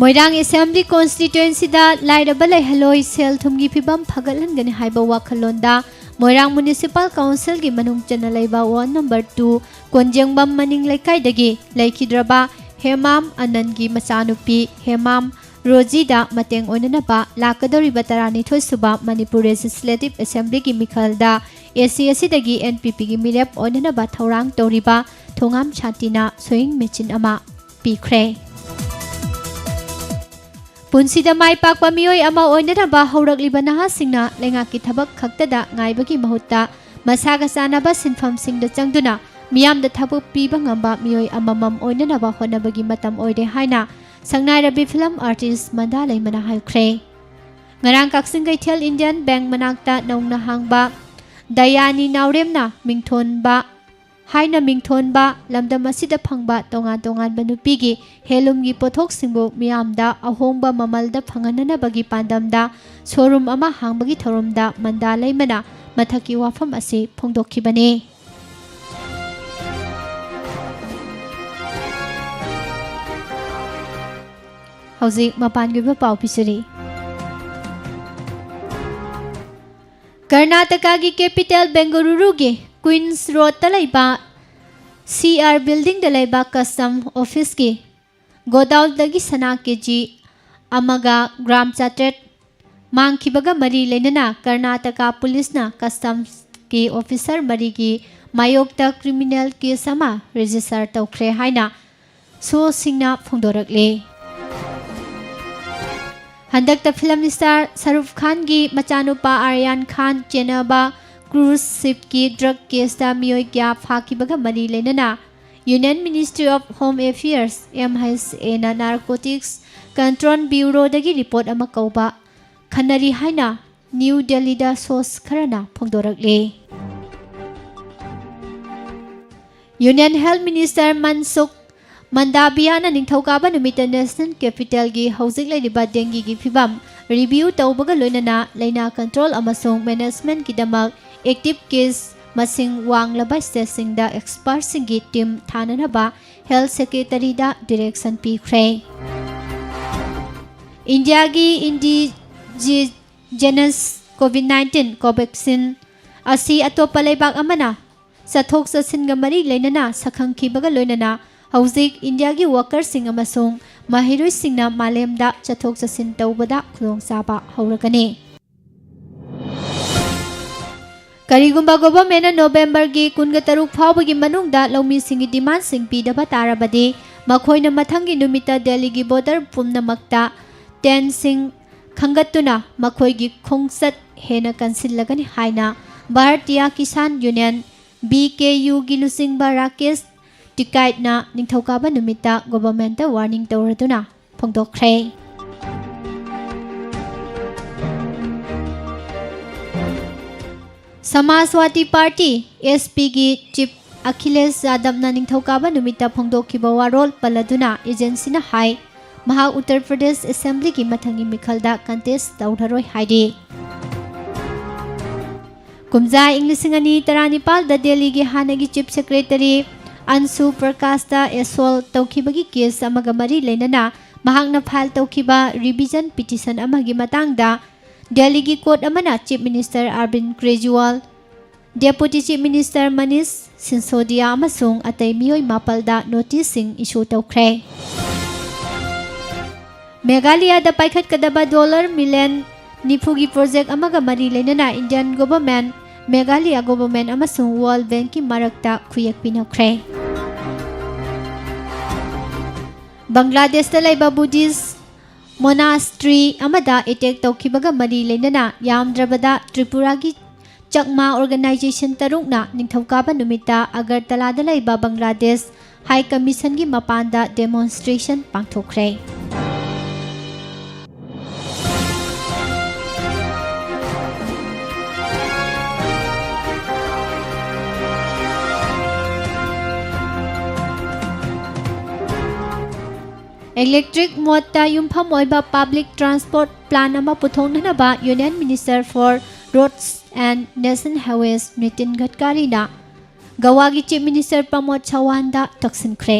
ꯃꯣꯏꯔꯥꯡ ꯑꯦꯁꯦꯝꯕ꯭ꯂꯤ ꯀꯣꯟꯁꯇꯤꯇ꯭ꯌꯨꯑꯦꯟꯁꯤꯗ ꯂꯥꯏꯔꯕ ꯂꯩꯍꯜꯂꯣꯏ, ꯁꯦꯜ ꯊꯨꯝꯒꯤ ꯐꯤꯕꯝ ꯐꯒꯠꯍꯟꯒꯅꯤ ꯍꯥꯏꯕ ꯋꯥꯈꯜꯂꯣꯟꯗ ꯃꯣꯏꯔꯥꯡ ꯃ꯭ꯌꯨꯅꯤꯁꯤꯄꯥꯜ ꯀꯥꯎꯟꯁꯤꯜꯒꯤ ꯃꯅꯨꯡ ꯆꯟꯅ ꯂꯩꯕ ꯋꯥꯔꯗ ꯅꯝꯕꯔ ꯇꯨ ꯀꯣꯟꯖꯦꯡꯕꯝ ꯃꯅꯤꯡ ꯂꯩꯀꯥꯏꯗꯒꯤ ꯂꯩꯈꯤꯗ꯭ꯔꯕ ꯍꯦꯃꯥꯝ ꯑꯅꯟꯒꯤ ꯃꯆꯥꯅꯨꯄꯤ ꯍꯦꯃꯥꯝ ꯔꯣꯖꯤꯗ ꯃꯇꯦꯡ ꯑꯣꯏꯅꯅꯕ ꯂꯥꯛꯀꯗꯧꯔꯤꯕ ꯇꯔꯥꯅꯤꯊꯣꯏ ꯁꯨꯕ ꯃꯅꯤꯄꯨꯔ ꯂꯦꯖꯤꯁꯂꯦꯇꯤꯚ ꯑꯦꯁꯦꯝꯕ꯭ꯂꯤꯒꯤ ꯃꯤꯈꯜꯗ ꯑꯦ ꯁꯤ ꯑꯦꯁ ꯁꯤꯗꯒꯤ ꯑꯦꯟ ꯄꯤ ꯄꯤꯒꯤ ꯃꯤꯔꯦꯞ ꯑꯣꯏꯅꯅꯕ ꯊꯧꯔꯥꯡ ꯇꯧꯔꯤꯕ ꯊꯣꯉꯥꯝ ꯁꯥꯟꯇꯤꯅ ꯁꯣꯌꯤꯡ ꯃꯦꯆꯤꯟ ꯑꯃ ꯄꯤꯈ꯭ꯔꯦ꯫ ꯄꯨꯟꯁꯤꯗ ꯃꯥꯏ ꯄꯥꯛꯄ ꯃꯤꯑꯣꯏ ꯑꯃ ꯑꯣꯏꯅꯅꯕ ꯍꯧꯔꯛꯂꯤꯕ ꯅꯍꯥꯁꯤꯡꯅ ꯂꯩꯉꯥꯛꯀꯤ ꯊꯕꯛ ꯈꯛꯇꯗ ꯉꯥꯏꯕꯒꯤ ꯃꯍꯨꯠꯇ ꯃꯁꯥꯒ ꯆꯥꯟꯅꯕ ꯁꯤꯟꯐꯝꯁꯤꯡꯗ ꯆꯪꯗꯨꯅ ꯃꯤꯌꯥꯝꯗ ꯊꯕꯛ ꯄꯤꯕ ꯉꯝꯕ ꯃꯤꯑꯣꯏ ꯑꯃꯃꯝ ꯑꯣꯏꯅꯅꯕ ꯍꯣꯠꯅꯕꯒꯤ ꯃꯇꯝ ꯑꯣꯏꯔꯦ ꯍꯥꯏꯅ ꯁꯉꯥꯏ ꯔꯕꯤ ꯐꯤꯂꯝ ꯑꯥꯔꯇꯤꯁ ꯃꯟꯗꯥ ꯂꯩꯃꯅ ꯍꯥꯏꯈ꯭ꯔꯦ꯫ ꯉꯔꯥꯡ ꯀꯛꯆꯤꯡ ꯀꯩꯊꯦꯜ ꯏꯟꯗꯤꯌꯟ ꯕꯦꯡꯛ ꯃꯅꯥꯛꯇ ꯅꯧꯅ ꯍꯥꯡꯕ ꯗꯌꯥꯅꯤ ꯅꯥꯎꯔꯦꯝꯅ ꯃꯤꯡꯊꯣꯟꯕ ꯍꯥꯏꯅ ꯃꯤꯡꯊꯣꯟꯕ ꯂꯝꯗꯝ ꯑꯁꯤꯗ ꯐꯪꯕ ꯇꯣꯉꯥꯟ ꯇꯣꯉꯥꯟꯕ ꯅꯨꯄꯤꯒꯤ ꯍꯦꯟꯂꯨꯝꯒꯤ ꯄꯣꯠꯊꯣꯛꯁꯤꯡꯕꯨ ꯃꯤꯌꯥꯝꯗ ꯑꯍꯣꯡꯕ ꯃꯃꯜꯗ ꯐꯪꯍꯟꯅꯅꯕꯒꯤ ꯄꯥꯟꯗꯝꯗ showroom ꯑꯃ ꯍꯥꯡꯕꯒꯤ ꯊꯧꯔꯝꯗ ꯃꯟꯗꯥ ꯂꯩꯃꯅ ꯃꯊꯛꯀꯤ ꯋꯥꯐꯝ ꯑꯁꯤ ꯐꯣꯡꯗꯣꯛꯈꯤꯕꯅꯤ꯫ ꯍꯧꯖꯤꯛ ꯃꯄꯥꯟꯒꯤ ꯑꯣꯏꯕ ꯄꯥꯎ ꯄꯤꯖꯔꯤ꯫ ꯀꯔꯅꯥꯇꯀꯥꯒꯤ capital ꯕꯦꯡꯒꯂꯨꯔꯨꯒꯤ Queens Roadꯇ ꯂꯩꯕ C R buildingꯗ ꯂꯩꯕ custom officeꯀꯤ godownꯗꯒꯤ ꯁꯅꯥ ꯀꯦ ꯖꯤ ꯑꯃꯒ ꯒ꯭ꯔꯥꯝ ꯆꯥꯇ꯭ꯔꯦꯠ ꯃꯥꯡꯈꯤꯕꯒ ꯃꯔꯤ ꯂꯩꯅꯅ ꯀꯔꯅꯥꯇꯀꯥ ꯄꯨꯂꯤꯁꯅ customsꯀꯤ officer ꯃꯔꯤꯒꯤ ꯃꯥꯌꯣꯛꯇ criminal case ꯑꯃ register ꯇꯧꯈ꯭ꯔꯦ ꯍꯥꯏꯅ sourceꯁꯤꯡꯅ ꯐꯣꯡꯗꯣꯔꯛꯂꯤ꯫ ꯍꯟꯗꯛꯇ film star ꯁꯔꯨꯐ ꯈꯥꯟꯒꯤ ꯃꯆꯥꯅꯨꯄꯥ ꯑꯥꯔꯌꯥꯟ ꯈꯥꯟ ꯆꯦꯟꯅꯕ cruise shipꯀꯤ drug caseꯇ ꯃꯤꯑꯣꯏ ꯀꯌꯥ ꯐꯥꯈꯤꯕꯒ ꯃꯔꯤ ꯂꯩꯅꯅ Union Ministry of Home Affairs, M H Aꯅ Narcotics Control Bureauꯗꯒꯤ report ꯑꯃ ꯀꯧꯕ ꯈꯟꯅꯔꯤ ꯍꯥꯏꯅ ꯅ꯭ꯌꯨ ꯗꯦꯜꯂꯤꯗ source ꯈꯔꯅ ꯐꯣꯡꯗꯣꯔꯛꯂꯤ꯫ Union Health Minister ꯃꯟꯁꯨꯈ ꯃꯟꯗꯥꯕꯤꯌꯥꯅ ꯅꯤꯡꯊꯧꯀꯥꯕ ꯅꯨꯃꯤꯠꯇ national capitalꯒꯤ ꯍꯧꯖꯤꯛ ꯂꯩꯔꯤꯕ dengueꯒꯤ ꯐꯤꯕꯝ review ꯇꯧꯕꯒ ꯂꯣꯏꯅꯅ ꯂꯩꯅꯥ control ꯑꯃꯁꯨꯡ managementꯀꯤꯗꯃꯛ active case ꯃꯁꯤꯡ ꯋꯥꯡꯂꯕ stateꯁꯤꯡꯗ expertꯁꯤꯡꯒꯤ team ꯊꯥꯅꯅꯕ health secretaryꯗ direction ꯄꯤꯈ꯭ꯔꯦ꯫ ꯏꯟꯗꯤꯌꯥꯒꯤ indigenous Covid nineteen Covaxin ꯑꯁꯤ ꯑꯇꯣꯞꯄ ꯂꯩꯕꯥꯛ ꯑꯃꯅ ꯆꯠꯊꯣꯛ ꯆꯠꯁꯤꯟꯒ ꯃꯔꯤ ꯂꯩꯅꯅ ꯁꯛꯈꯪꯈꯤꯕꯒ ꯂꯣꯏꯅꯅ ꯍꯧꯖꯤꯛ ꯏꯟꯗꯤꯌꯥꯒꯤ workerꯁꯤꯡ ꯑꯃꯁꯨꯡ ꯃꯍꯩꯔꯣꯏꯁꯤꯡꯅ ꯃꯥꯂꯦꯝꯗ ꯆꯠꯊꯣꯛ ꯆꯠꯁꯤꯟ ꯇꯧꯕꯗ ꯈꯨꯗꯣꯡꯆꯥꯕ ꯍꯧꯔꯒꯅꯤ꯫ ꯀꯔꯤꯒꯨꯝꯕ governmentꯅ Novemberꯒꯤ ꯀꯨꯟꯒ ꯇꯔꯨꯛ ꯐꯥꯎꯕꯒꯤ ꯃꯅꯨꯡꯗ ꯂꯧꯃꯤꯁꯤꯡꯒꯤ demandꯁꯤꯡ ꯄꯤꯗꯕ ꯇꯥꯔꯕꯗꯤ, ꯃꯈꯣꯏꯅ ꯃꯊꯪꯒꯤ ꯅꯨꯃꯤꯠꯇ ꯗꯦꯜꯂꯤꯒꯤ border ꯄꯨꯝꯅꯃꯛꯇ tentꯁꯤꯡ ꯈꯟꯒꯠꯇꯨꯅ ꯃꯈꯣꯏꯒꯤ ꯈꯣꯡꯆꯠ ꯍꯦꯟꯅ ꯀꯟꯁꯤꯜꯂꯒꯅꯤ ꯍꯥꯏꯅ Bharatiya Kisan Union, B K Uꯒꯤ ꯂꯨꯆꯤꯡꯕ ꯔꯥꯀꯦꯁ ꯇꯤꯀꯥꯏꯠꯅ ꯅꯤꯡꯊꯧꯀꯥꯕ ꯅꯨꯃꯤꯠꯇ governmentꯇ warning ꯇꯧꯔꯗꯨꯅ ꯐꯣꯡꯗꯣꯛꯈ꯭ꯔꯦ꯫ Samajwadi Party, S Pꯒꯤ chief Akhilesh ꯌꯥꯗꯕꯅ ꯅꯤꯡꯊꯧꯀꯥꯕ ꯅꯨꯃꯤꯠꯇ ꯐꯣꯡꯗꯣꯛꯈꯤꯕ ꯋꯥꯔꯣꯜ ꯄꯜꯂꯗꯨꯅ ꯑꯦꯖꯦꯟꯁꯤꯅ ꯍꯥꯏ, ꯃꯍꯥꯛ ꯎꯠꯇꯔ ꯄ꯭ꯔꯗꯦꯁ ꯑꯦꯁꯦꯝꯕ꯭ꯂꯤꯒꯤ ꯃꯊꯪꯒꯤ ꯃꯤꯈꯜꯗ ꯀꯟꯇꯦꯁ ꯇꯧꯔꯔꯣꯏ ꯍꯥꯏꯔꯤ꯫ ꯀꯨꯝꯖꯥ ꯏꯪ ꯂꯤꯁꯤꯡ ꯑꯅꯤ ꯇꯔꯥꯅꯤꯄꯥꯜꯗ ꯗꯦꯜꯂꯤꯒꯤ ꯍꯥꯟꯅꯒꯤ ꯆꯤꯐ ꯁꯦꯀ꯭ꯔꯦꯇꯔꯤ ꯑꯟꯁꯨ ꯄ꯭ꯔꯀꯥꯁꯇ ꯑꯦꯁꯣꯜ ꯇꯧꯈꯤꯕꯒꯤ ꯀꯦꯁ ꯑꯃꯒ ꯃꯔꯤ ꯂꯩꯅꯅ ꯃꯍꯥꯛꯅ ꯐꯥꯏꯜ ꯇꯧꯈꯤꯕ ꯔꯤꯚꯤꯖꯟ ꯄꯤꯇꯤꯁꯟ ꯑꯃꯒꯤ ꯃꯇꯥꯡꯗ ꯗꯦꯜꯂꯤꯒꯤ ꯀꯣꯔꯠ ꯑꯃꯅ chief minister ꯑꯔꯕꯤꯟ Kejriwal, ꯗꯦꯄꯨꯇꯤ chief minister Manish ꯁꯤꯟꯁꯣꯗꯤꯌꯥ ꯑꯃꯁꯨꯡ ꯑꯇꯩ ꯃꯤꯑꯣꯏ ꯃꯥꯄꯜꯗ ꯅꯣꯇꯤꯁꯁꯤꯡ ꯏꯁꯨ ꯇꯧꯈ꯭ꯔꯦ꯫ ꯃꯦꯘꯥꯂꯌꯥꯗ ꯄꯥꯏꯈꯠꯀꯗꯕ ꯗꯣꯂꯔ ꯃꯤꯂꯤꯌꯟ ꯅꯤꯐꯨꯒꯤ ꯄ꯭ꯔꯣꯖꯦꯛ ꯑꯃꯒ ꯃꯔꯤ ꯂꯩꯅꯅ ꯏꯟꯗꯤꯌꯟ ꯒꯣꯚꯔꯟꯃꯦꯟꯠ, ꯃꯦꯘꯥꯂꯌꯥ ꯒꯣꯚꯔꯟꯃꯦꯟꯠ ꯑꯃꯁꯨꯡ ꯋꯥꯔꯜꯗ ꯕꯦꯡꯛꯀꯤ ꯃꯔꯛꯇ ꯈꯨꯌꯦꯛ ꯄꯤꯅꯈ꯭ꯔꯦ꯫ ꯕꯪꯒ꯭ꯂꯥꯗꯦꯁꯇ ꯂꯩꯕ ꯕꯨꯙꯤꯁ ꯃꯣꯅꯥꯁꯇ꯭ꯔꯤ ꯑꯃꯗ ꯑꯦꯇꯦꯛ ꯇꯧꯈꯤꯕꯒ ꯃꯔꯤ ꯂꯩꯅꯅ ꯌꯥꯝꯗ꯭ꯔꯕꯗ ꯇ꯭ꯔꯤꯄꯨꯔꯥꯒꯤ ꯆꯛꯃꯥ ꯑꯣꯔꯒꯅꯥꯏꯖꯦꯁꯟ ꯇꯔꯨꯛꯅ ꯅꯤꯡꯊꯧꯀꯥꯕ ꯅꯨꯃꯤꯠꯇ ꯑꯒꯔꯇꯂꯥꯗ ꯂꯩꯕ ꯕꯪꯒ꯭ꯂꯥꯗꯦꯁ ꯍꯥꯏ ꯀꯃꯤꯁꯟꯒꯤ ꯃꯄꯥꯟꯗ ꯗꯦꯃꯣꯟꯁꯇ꯭ꯔꯦꯁꯟ ꯄꯥꯡꯊꯣꯛꯈ꯭ꯔꯦ꯫ ꯏꯂꯦꯛꯇ꯭ꯔꯤꯛ ꯃꯣꯠꯇ ꯌꯨꯝꯐꯝ ꯑꯣꯏꯕ ꯄꯕ꯭ꯂꯤꯛ ꯇ꯭ꯔꯥꯟꯁꯄꯣꯔꯠ ꯄ꯭ꯂꯥꯟ ꯑꯃ ꯄꯨꯊꯣꯛꯅꯅꯕ Union Minister for Roads and National Highways Nitin ꯒꯗꯀꯥꯔꯤꯅ ꯒꯋꯥꯒꯤ ꯆꯤꯐ ꯃꯤꯅꯤꯁꯇꯔ ꯄ꯭ꯔꯃꯣꯗ ꯁꯋꯥꯟꯗ ꯇꯛꯁꯤꯟꯈ꯭ꯔꯦ꯫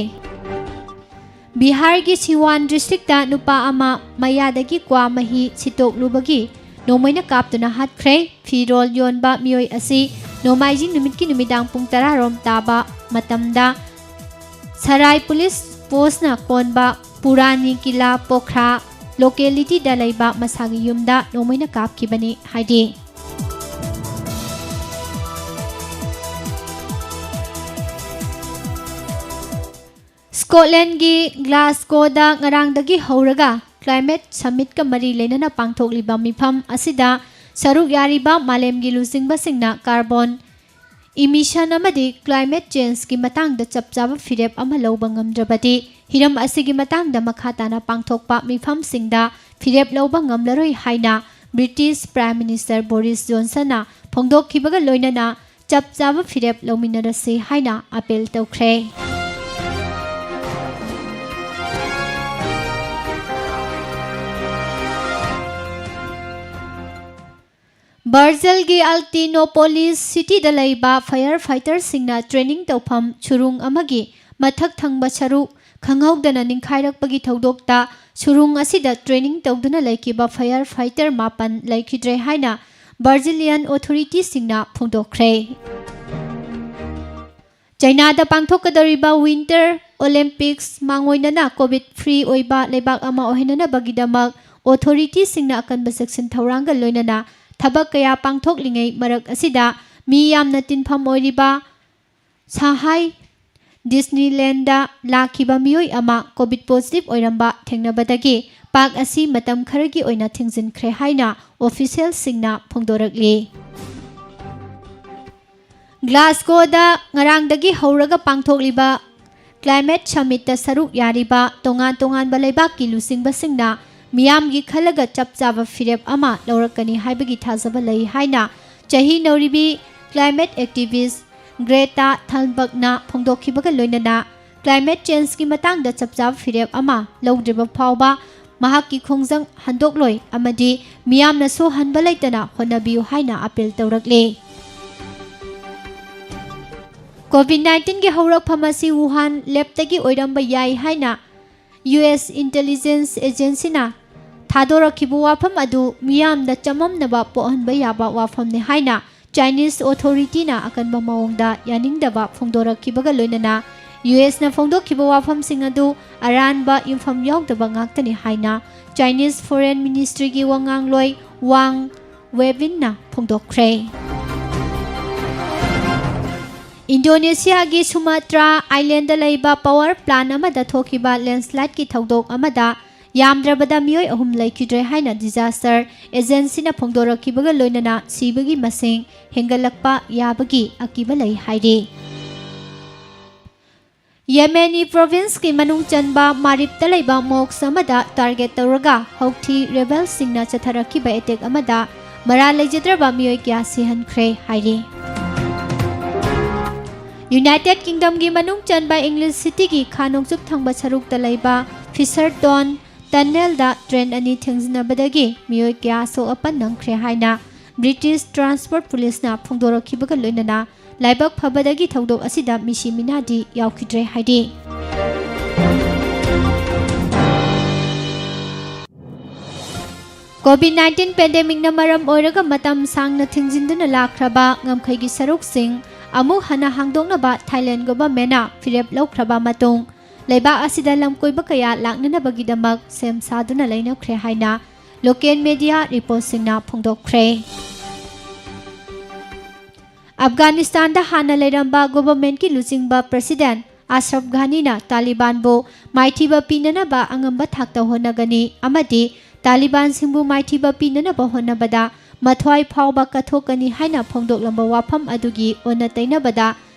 ꯕꯤꯍꯥꯔꯒꯤ ꯁꯤꯋꯥꯟ ꯗꯤꯁꯇ꯭ꯔꯤꯛꯇ ꯅꯨꯄꯥ ꯑꯃ ꯃꯌꯥꯗꯒꯤ ꯀ꯭ꯋꯥ ꯃꯍꯤ ꯁꯤꯠꯇꯣꯛꯂꯨꯕꯒꯤ ꯅꯣꯡꯃꯩꯅ ꯀꯥꯞꯇꯨꯅ ꯍꯥꯠꯈ꯭ꯔꯦ꯫ ꯐꯤꯔꯣꯜ ꯌꯣꯟꯕ ꯃꯤꯑꯣꯏ ꯑꯁꯤ ꯅꯣꯡꯃꯥꯏꯖꯤꯡ ꯅꯨꯃꯤꯠꯀꯤ ꯅꯨꯃꯤꯗꯥꯡ ꯄꯨꯡ ꯇꯔꯥ ꯔꯣꯝ ꯇꯥꯕ ꯃꯇꯝꯗ ꯁꯔꯥꯏ ꯄꯨꯂꯤꯁ ꯄꯣꯁꯅ ꯀꯣꯟꯕ ꯄꯨꯔꯥꯅꯤ ꯀꯤꯂꯥ ꯄꯣꯈ꯭ꯔꯥ ꯂꯣꯀꯦꯂꯤꯇꯤꯗ ꯂꯩꯕ ꯃꯁꯥꯒꯤ ꯌꯨꯝꯗ ꯅꯣꯡꯃꯩꯅ ꯀꯥꯞꯈꯤꯕꯅꯤ ꯍꯥꯏꯔꯤ꯫ ꯁ꯭ꯀꯣꯠꯂꯦꯟꯒꯤ ꯒ꯭ꯂꯥꯁꯒꯣꯗ ꯉꯔꯥꯡꯗꯒꯤ ꯍꯧꯔꯒ ꯀ꯭ꯂꯥꯏꯃꯦꯠ ꯁꯝꯃꯤꯠꯀ ꯃꯔꯤ ꯂꯩꯅꯅ ꯄꯥꯡꯊꯣꯛꯂꯤꯕ ꯃꯤꯐꯝ ꯑꯁꯤꯗ ꯁꯔꯨꯛ ꯌꯥꯔꯤꯕ ꯃꯥꯂꯦꯝꯒꯤ ꯂꯨꯆꯤꯡꯕꯁꯤꯡꯅ ꯀꯥꯔꯕꯣꯟ ꯏꯃꯤꯁꯟ ꯑꯃꯗꯤ ꯀ꯭ꯂꯥꯏꯃꯦꯠ ꯆꯦꯟꯖꯀꯤ ꯃꯇꯥꯡꯗ ꯆꯞ ꯆꯥꯕ ꯐꯤꯔꯦꯞ ꯑꯃ ꯂꯧꯕ ꯉꯝꯗ꯭ꯔꯕꯗꯤ, ꯍꯤꯔꯝ ꯑꯁꯤꯒꯤ ꯃꯇꯥꯡꯗ ꯃꯈꯥ ꯇꯥꯅ ꯄꯥꯡꯊꯣꯛꯄ ꯃꯤꯐꯝꯁꯤꯡꯗ ꯐꯤꯔꯦꯞ ꯂꯧꯕ ꯉꯝꯂꯔꯣꯏ ꯍꯥꯏꯅ ꯕ꯭ꯔꯤꯇꯤꯁ ꯄ꯭ꯔꯥꯏꯝ ꯃꯤꯅꯤꯁꯇꯔ ꯕꯣꯔꯤꯁ ꯖꯣꯟꯁꯟꯅ ꯐꯣꯡꯗꯣꯛꯈꯤꯕꯒ ꯂꯣꯏꯅꯅ ꯆꯞ ꯆꯥꯕ ꯐꯤꯔꯦꯞ ꯂꯧꯃꯤꯟꯅꯔꯁꯤ ꯍꯥꯏꯅ ꯑꯥꯄꯤꯜ ꯇꯧꯈ꯭ꯔꯦ꯫ ꯕ꯭ꯔꯥꯖꯤꯜꯒꯤ ꯑꯜꯇꯤꯅꯣꯄꯣꯂꯤꯁ ꯁꯤꯇꯤꯗ ꯂꯩꯕ ꯐꯥꯌꯔ ꯐꯥꯏꯇꯔꯁꯤꯡꯅ ꯇ꯭ꯔꯦꯅꯤꯡ ꯇꯧꯐꯝ ꯁꯨꯔꯨꯡ ꯑꯃꯒꯤ ꯃꯊꯛ ꯊꯪꯕ ꯁꯔꯨꯛ ꯈꯪꯍꯧꯗꯅ ꯅꯤꯡꯈꯥꯏꯔꯛꯄꯒꯤ ꯊꯧꯗꯣꯛꯇ ꯁꯨꯔꯨꯡ ꯑꯁꯤꯗ ꯇ꯭ꯔꯦꯅꯤꯡ ꯇꯧꯗꯨꯅ ꯂꯩꯈꯤꯕ ꯐꯥꯌꯔ ꯐꯥꯏꯇꯔ ꯃꯥꯄꯟ ꯂꯩꯈꯤꯗ꯭ꯔꯦ ꯍꯥꯏꯅ ꯕ꯭ꯔꯥꯖꯤꯂꯤꯌꯟ ꯑꯣꯊꯣꯔꯤꯇꯤꯁꯤꯡꯅ ꯐꯣꯡꯗꯣꯛꯈ꯭ꯔꯦ꯫ ꯆꯥꯏꯅꯥꯗ ꯄꯥꯡꯊꯣꯛꯀꯗꯧꯔꯤꯕ ꯋꯤꯟꯇꯔ ꯑꯣꯂꯦꯝꯄꯤꯛꯁ ꯃꯥꯡꯑꯣꯏꯅꯅ ꯀꯣꯚꯤꯗ ꯐ꯭ꯔꯤ ꯑꯣꯏꯕ ꯂꯩꯕꯥꯛ ꯑꯃ ꯑꯣꯏꯍꯟꯅꯅꯕꯒꯤꯗꯃꯛ ꯑꯣꯊꯣꯔꯤꯇꯤꯁꯤꯡꯅ ꯑꯀꯟꯕ ꯆꯦꯛꯁꯤꯟ ꯊꯧꯔꯥꯡꯒ ꯂꯣꯏꯅꯅ ꯊꯕꯛ ꯀꯌꯥ ꯄꯥꯡꯊꯣꯛꯂꯤꯉꯩ ꯃꯔꯛ ꯑꯁꯤꯗ ꯃꯤ ꯌꯥꯝꯅ ꯇꯤꯟꯐꯝ ꯑꯣꯏꯔꯤꯕ ꯁꯍꯥꯏ ꯗꯤꯁꯅꯤꯂꯦꯟꯗ ꯂꯥꯛꯈꯤꯕ ꯃꯤꯑꯣꯏ ꯑꯃ ꯀꯣꯚꯤꯗ ꯄꯣꯖꯤꯇꯤꯚ ꯑꯣꯏꯔꯝꯕ ꯊꯦꯡꯅꯕꯗꯒꯤ ꯄꯥꯛ ꯑꯁꯤ ꯃꯇꯝ ꯈꯔꯒꯤ ꯑꯣꯏꯅ ꯊꯤꯡꯖꯤꯟꯈ꯭ꯔꯦ ꯍꯥꯏꯅ ꯑꯣꯐꯤꯁꯤꯌꯦꯜꯁꯤꯡꯅ ꯐꯣꯡꯗꯣꯔꯛꯂꯤ꯫ ꯒ꯭ꯂꯥꯁꯒꯣꯗ ꯉꯔꯥꯡꯗꯒꯤ ꯍꯧꯔꯒ ꯄꯥꯡꯊꯣꯛꯂꯤꯕ ꯀ꯭ꯂꯥꯏꯃꯦꯠ ꯁꯃꯤꯠꯇ ꯁꯔꯨꯛ ꯌꯥꯔꯤꯕ ꯇꯣꯉꯥꯟ ꯇꯣꯉꯥꯟꯕ ꯂꯩꯕꯥꯛꯀꯤ ꯂꯨꯆꯤꯡꯕꯁꯤꯡꯅ ꯃꯤꯌꯥꯝꯒꯤ ꯈꯜꯂꯒ ꯆꯞ ꯆꯥꯕ ꯐꯤꯔꯦꯞ ꯑꯃ ꯂꯧꯔꯛꯀꯅꯤ ꯍꯥꯏꯕꯒꯤ ꯊꯥꯖꯕ ꯂꯩ ꯍꯥꯏꯅ ꯆꯍꯤ ꯅꯧꯔꯤꯕꯤ ꯀ꯭ꯂꯥꯏꯃꯦꯠ ꯑꯦꯛꯇꯤꯚꯤꯁ ꯒ꯭ꯔꯦꯇꯥ ꯊꯟꯕꯔꯒꯅ ꯐꯣꯡꯗꯣꯛꯈꯤꯕꯒ ꯂꯣꯏꯅꯅ ꯀ꯭ꯂꯥꯏꯃꯦꯠ ꯆꯦꯟꯖꯀꯤ ꯃꯇꯥꯡꯗ ꯆꯞ ꯆꯥꯕ ꯐꯤꯔꯦꯞ ꯑꯃ ꯂꯧꯗ꯭ꯔꯤꯕ ꯐꯥꯎꯕ ꯃꯍꯥꯛꯀꯤ ꯈꯣꯡꯖꯪ ꯍꯟꯗꯣꯛꯂꯣꯏ ꯑꯃꯗꯤ ꯃꯤꯌꯥꯝꯅꯁꯨ ꯍꯟꯕ ꯂꯩꯇꯅ ꯍꯣꯠꯅꯕꯤꯌꯨ ꯍꯥꯏꯅ ꯑꯥꯄꯤꯜ ꯇꯧꯔꯛꯂꯤ꯫ ꯀꯣꯚꯤꯗ ꯅꯥꯏꯟꯇꯤꯟꯒꯤ ꯍꯧꯔꯛꯐꯝ ꯑꯁꯤ ꯋꯨꯍꯥꯟ ꯂꯦꯕꯇꯒꯤ ꯑꯣꯏꯔꯝꯕ ꯌꯥꯏ ꯍꯥꯏꯅ ꯌꯨ ꯑꯦꯁ ꯏꯟꯇꯦꯂꯤꯖꯦꯟꯁ ꯑꯦꯖꯦꯟꯁꯤꯅ ꯊꯥꯗꯣꯔꯛꯈꯤꯕ ꯋꯥꯐꯝ ꯑꯗꯨ ꯃꯤꯌꯥꯝꯗ ꯆꯃꯝꯅꯕ ꯄꯣꯛꯍꯟꯕ ꯌꯥꯕ ꯋꯥꯐꯝꯅꯤ ꯍꯥꯏꯅ ꯆꯥꯏꯅꯤꯁ ꯑꯣꯊꯣꯔꯤꯇꯤꯅ ꯑꯀꯟꯕ ꯃꯑꯣꯡꯗ ꯌꯥꯅꯤꯡꯗꯕ ꯐꯣꯡꯗꯣꯔꯛꯈꯤꯕꯒ ꯂꯣꯏꯅꯅ ꯌꯨ ꯑꯦꯁꯅ ꯐꯣꯡꯗꯣꯛꯈꯤꯕ ꯋꯥꯐꯝꯁꯤꯡ ꯑꯗꯨ ꯑꯔꯥꯟꯕ ꯌꯨꯝꯐꯝ ꯌꯥꯎꯗꯕ ꯉꯥꯛꯇꯅꯤ ꯍꯥꯏꯅ ꯆꯥꯏꯅꯤꯁ ꯐꯣꯔꯦꯟ ꯃꯤꯅꯤꯁꯇ꯭ꯔꯤꯒꯤ ꯋꯥꯉꯥꯡꯂꯣꯏ ꯋꯥꯡ ꯋꯦꯕꯤꯟꯅ ꯐꯣꯡꯗꯣꯛꯈ꯭ꯔꯦ꯫ ꯏꯟꯗꯣꯅꯦꯁꯤꯌꯥꯒꯤ ꯁꯨꯃꯥꯇ꯭ꯔꯥ ꯑꯥꯏꯂꯦꯟꯗ ꯂꯩꯕ ꯄꯥꯋꯔ ꯄ꯭ꯂꯥꯟ ꯑꯃꯗ ꯊꯣꯛꯈꯤꯕ ꯂꯦꯟꯁꯂꯥꯏꯠꯀꯤ ꯊꯧꯗꯣꯛ ꯑꯃꯗ ꯌꯥꯝꯗ꯭ꯔꯕꯗ ꯃꯤꯑꯣꯏ ꯑꯍꯨꯝ ꯂꯩꯈꯤꯗ꯭ꯔꯦ ꯍꯥꯏꯅ ꯗꯤꯖꯥꯁꯇꯔ ꯑꯦꯖꯦꯟꯁꯤꯅ ꯐꯣꯡꯗꯣꯔꯛꯈꯤꯕꯒ ꯂꯣꯏꯅꯅ ꯁꯤꯕꯒꯤ ꯃꯁꯤꯡ ꯍꯦꯟꯒꯠꯂꯛꯄ ꯌꯥꯕꯒꯤ ꯑꯀꯤꯕ ꯂꯩ ꯍꯥꯏꯔꯤ꯫ ꯌꯦꯃꯦꯅꯤ ꯄ꯭ꯔꯣꯚꯤꯟꯁꯀꯤ ꯃꯅꯨꯡ ꯆꯟꯕ ꯃꯥꯔꯤꯞꯇ ꯂꯩꯕ ꯃꯣꯛꯁ ꯑꯃꯗ ꯇꯥꯔꯒꯦꯠ ꯇꯧꯔꯒ ꯍꯧꯊꯤ ꯔꯦꯕꯦꯜꯁꯤꯡꯅ ꯆꯠꯊꯔꯛꯈꯤꯕ ꯑꯦꯇꯦꯛ ꯑꯃꯗ ꯃꯔꯥꯜ ꯂꯩꯖꯗ꯭ꯔꯕ ꯃꯤꯑꯣꯏ ꯀꯌꯥ ꯁꯤꯍꯟꯈ꯭ꯔꯦ ꯍꯥꯏꯔꯤ꯫ ꯌꯨꯅꯥꯏꯇꯦꯗ ꯀꯤꯡꯗꯝꯒꯤ ꯃꯅꯨꯡ ꯆꯟꯕ ꯏꯪꯂꯤꯁ ꯁꯤꯇꯤꯒꯤ ꯈꯥ ꯅꯣꯡꯆꯨꯞ ꯊꯪꯕ ꯁꯔꯨꯛꯇ ꯂꯩꯕ ꯐꯤꯁꯔꯇꯣꯟ ꯇꯟꯅꯦꯜꯗ ꯇ꯭ꯔꯦꯟ ꯑꯅꯤ ꯊꯦꯡꯖꯤꯟꯅꯕꯗꯒꯤ ꯃꯤꯑꯣꯏ ꯀꯌꯥ ꯑꯁꯣꯛ ꯑꯄꯟ ꯅꯪꯈ꯭ꯔꯦ ꯍꯥꯏꯅ ꯕ꯭ꯔꯤꯇꯤꯁ ꯇ꯭ꯔꯥꯟꯁꯄꯣꯔꯠ ꯄꯨꯂꯤꯁꯅ ꯐꯣꯡꯗꯣꯔꯛꯈꯤꯕꯒ ꯂꯣꯏꯅꯅ ꯂꯥꯏꯕꯛ ꯐꯕꯗꯒꯤ ꯊꯧꯗꯣꯛ ꯑꯁꯤꯗ ꯃꯤꯁꯤ ꯃꯤꯅꯥꯗꯤ ꯌꯥꯎꯈꯤꯗ꯭ꯔꯦ ꯍꯥꯏꯔꯤ꯫ ꯀꯣꯚꯤꯗ ꯅꯥꯏꯟꯇꯤꯟ ꯄꯦꯟꯗꯦꯃꯤꯛꯅ ꯃꯔꯝ ꯑꯣꯏꯔꯒ ꯃꯇꯝ ꯁꯥꯡꯅ ꯊꯤꯡꯖꯤꯟꯗꯨꯅ ꯂꯥꯛꯈ꯭ꯔꯕ ꯉꯝꯈꯩꯒꯤ ꯁꯔꯨꯛꯁꯤꯡ ꯑꯃꯨꯛ ꯍꯟꯅ ꯍꯥꯡꯗꯣꯛꯅꯕ ꯊꯥꯏꯂꯦꯟ ꯒꯣꯚꯔꯟꯃꯦꯟꯠꯅ ꯐꯤꯔꯦꯞ ꯂꯧꯈ꯭ꯔꯕ ꯃꯇꯨꯡ, ꯂꯩꯕꯥꯛ ꯑꯁꯤꯗ ꯂꯝꯀꯣꯏꯕ ꯀꯌꯥ ꯂꯥꯛꯅꯅꯕꯒꯤꯗꯃꯛ ꯁꯦꯝ ꯁꯥꯗꯨꯅ ꯂꯩꯅꯈ꯭ꯔꯦ ꯍꯥꯏꯅ ꯂꯣꯀꯦꯜ ꯃꯦꯗꯤꯌꯥ ꯔꯤꯄꯣꯔꯠꯁꯤꯡꯅ ꯐꯣꯡꯗꯣꯛꯈ꯭ꯔꯦ꯫ ꯑꯐꯒꯥꯅꯤꯁꯇꯥꯟꯗ ꯍꯥꯟꯅ ꯂꯩꯔꯝꯕ ꯒꯣꯚꯔꯟꯃꯦꯟꯠꯀꯤ ꯂꯨꯆꯤꯡꯕ ꯄ꯭ꯔꯦꯁꯤꯗꯦꯟꯠ ꯑꯁꯔꯐ ꯘꯥꯅꯤꯅ ꯇꯥꯂꯤꯕꯥꯟꯕꯨ ꯃꯥꯏꯊꯤꯕ ꯄꯤꯅꯅꯕ ꯑꯉꯝꯕ ꯊꯥꯛꯇ ꯍꯣꯠꯅꯒꯅꯤ ꯑꯃꯗꯤ ꯇꯥꯂꯤꯕꯥꯟꯁꯤꯡꯕꯨ ꯃꯥꯏꯊꯤꯕ ꯄꯤꯅꯅꯕ ꯍꯣꯠꯅꯕꯗ ꯃꯊ꯭ꯋꯥꯏ ꯐꯥꯎꯕ ꯀꯠꯊꯣꯛꯀꯅꯤ ꯍꯥꯏꯅ ꯐꯣꯡꯗꯣꯛꯂꯝꯕ ꯋꯥꯐꯝ ꯑꯗꯨꯒꯤ ꯑꯣꯟꯅ ꯇꯩꯅꯕꯗ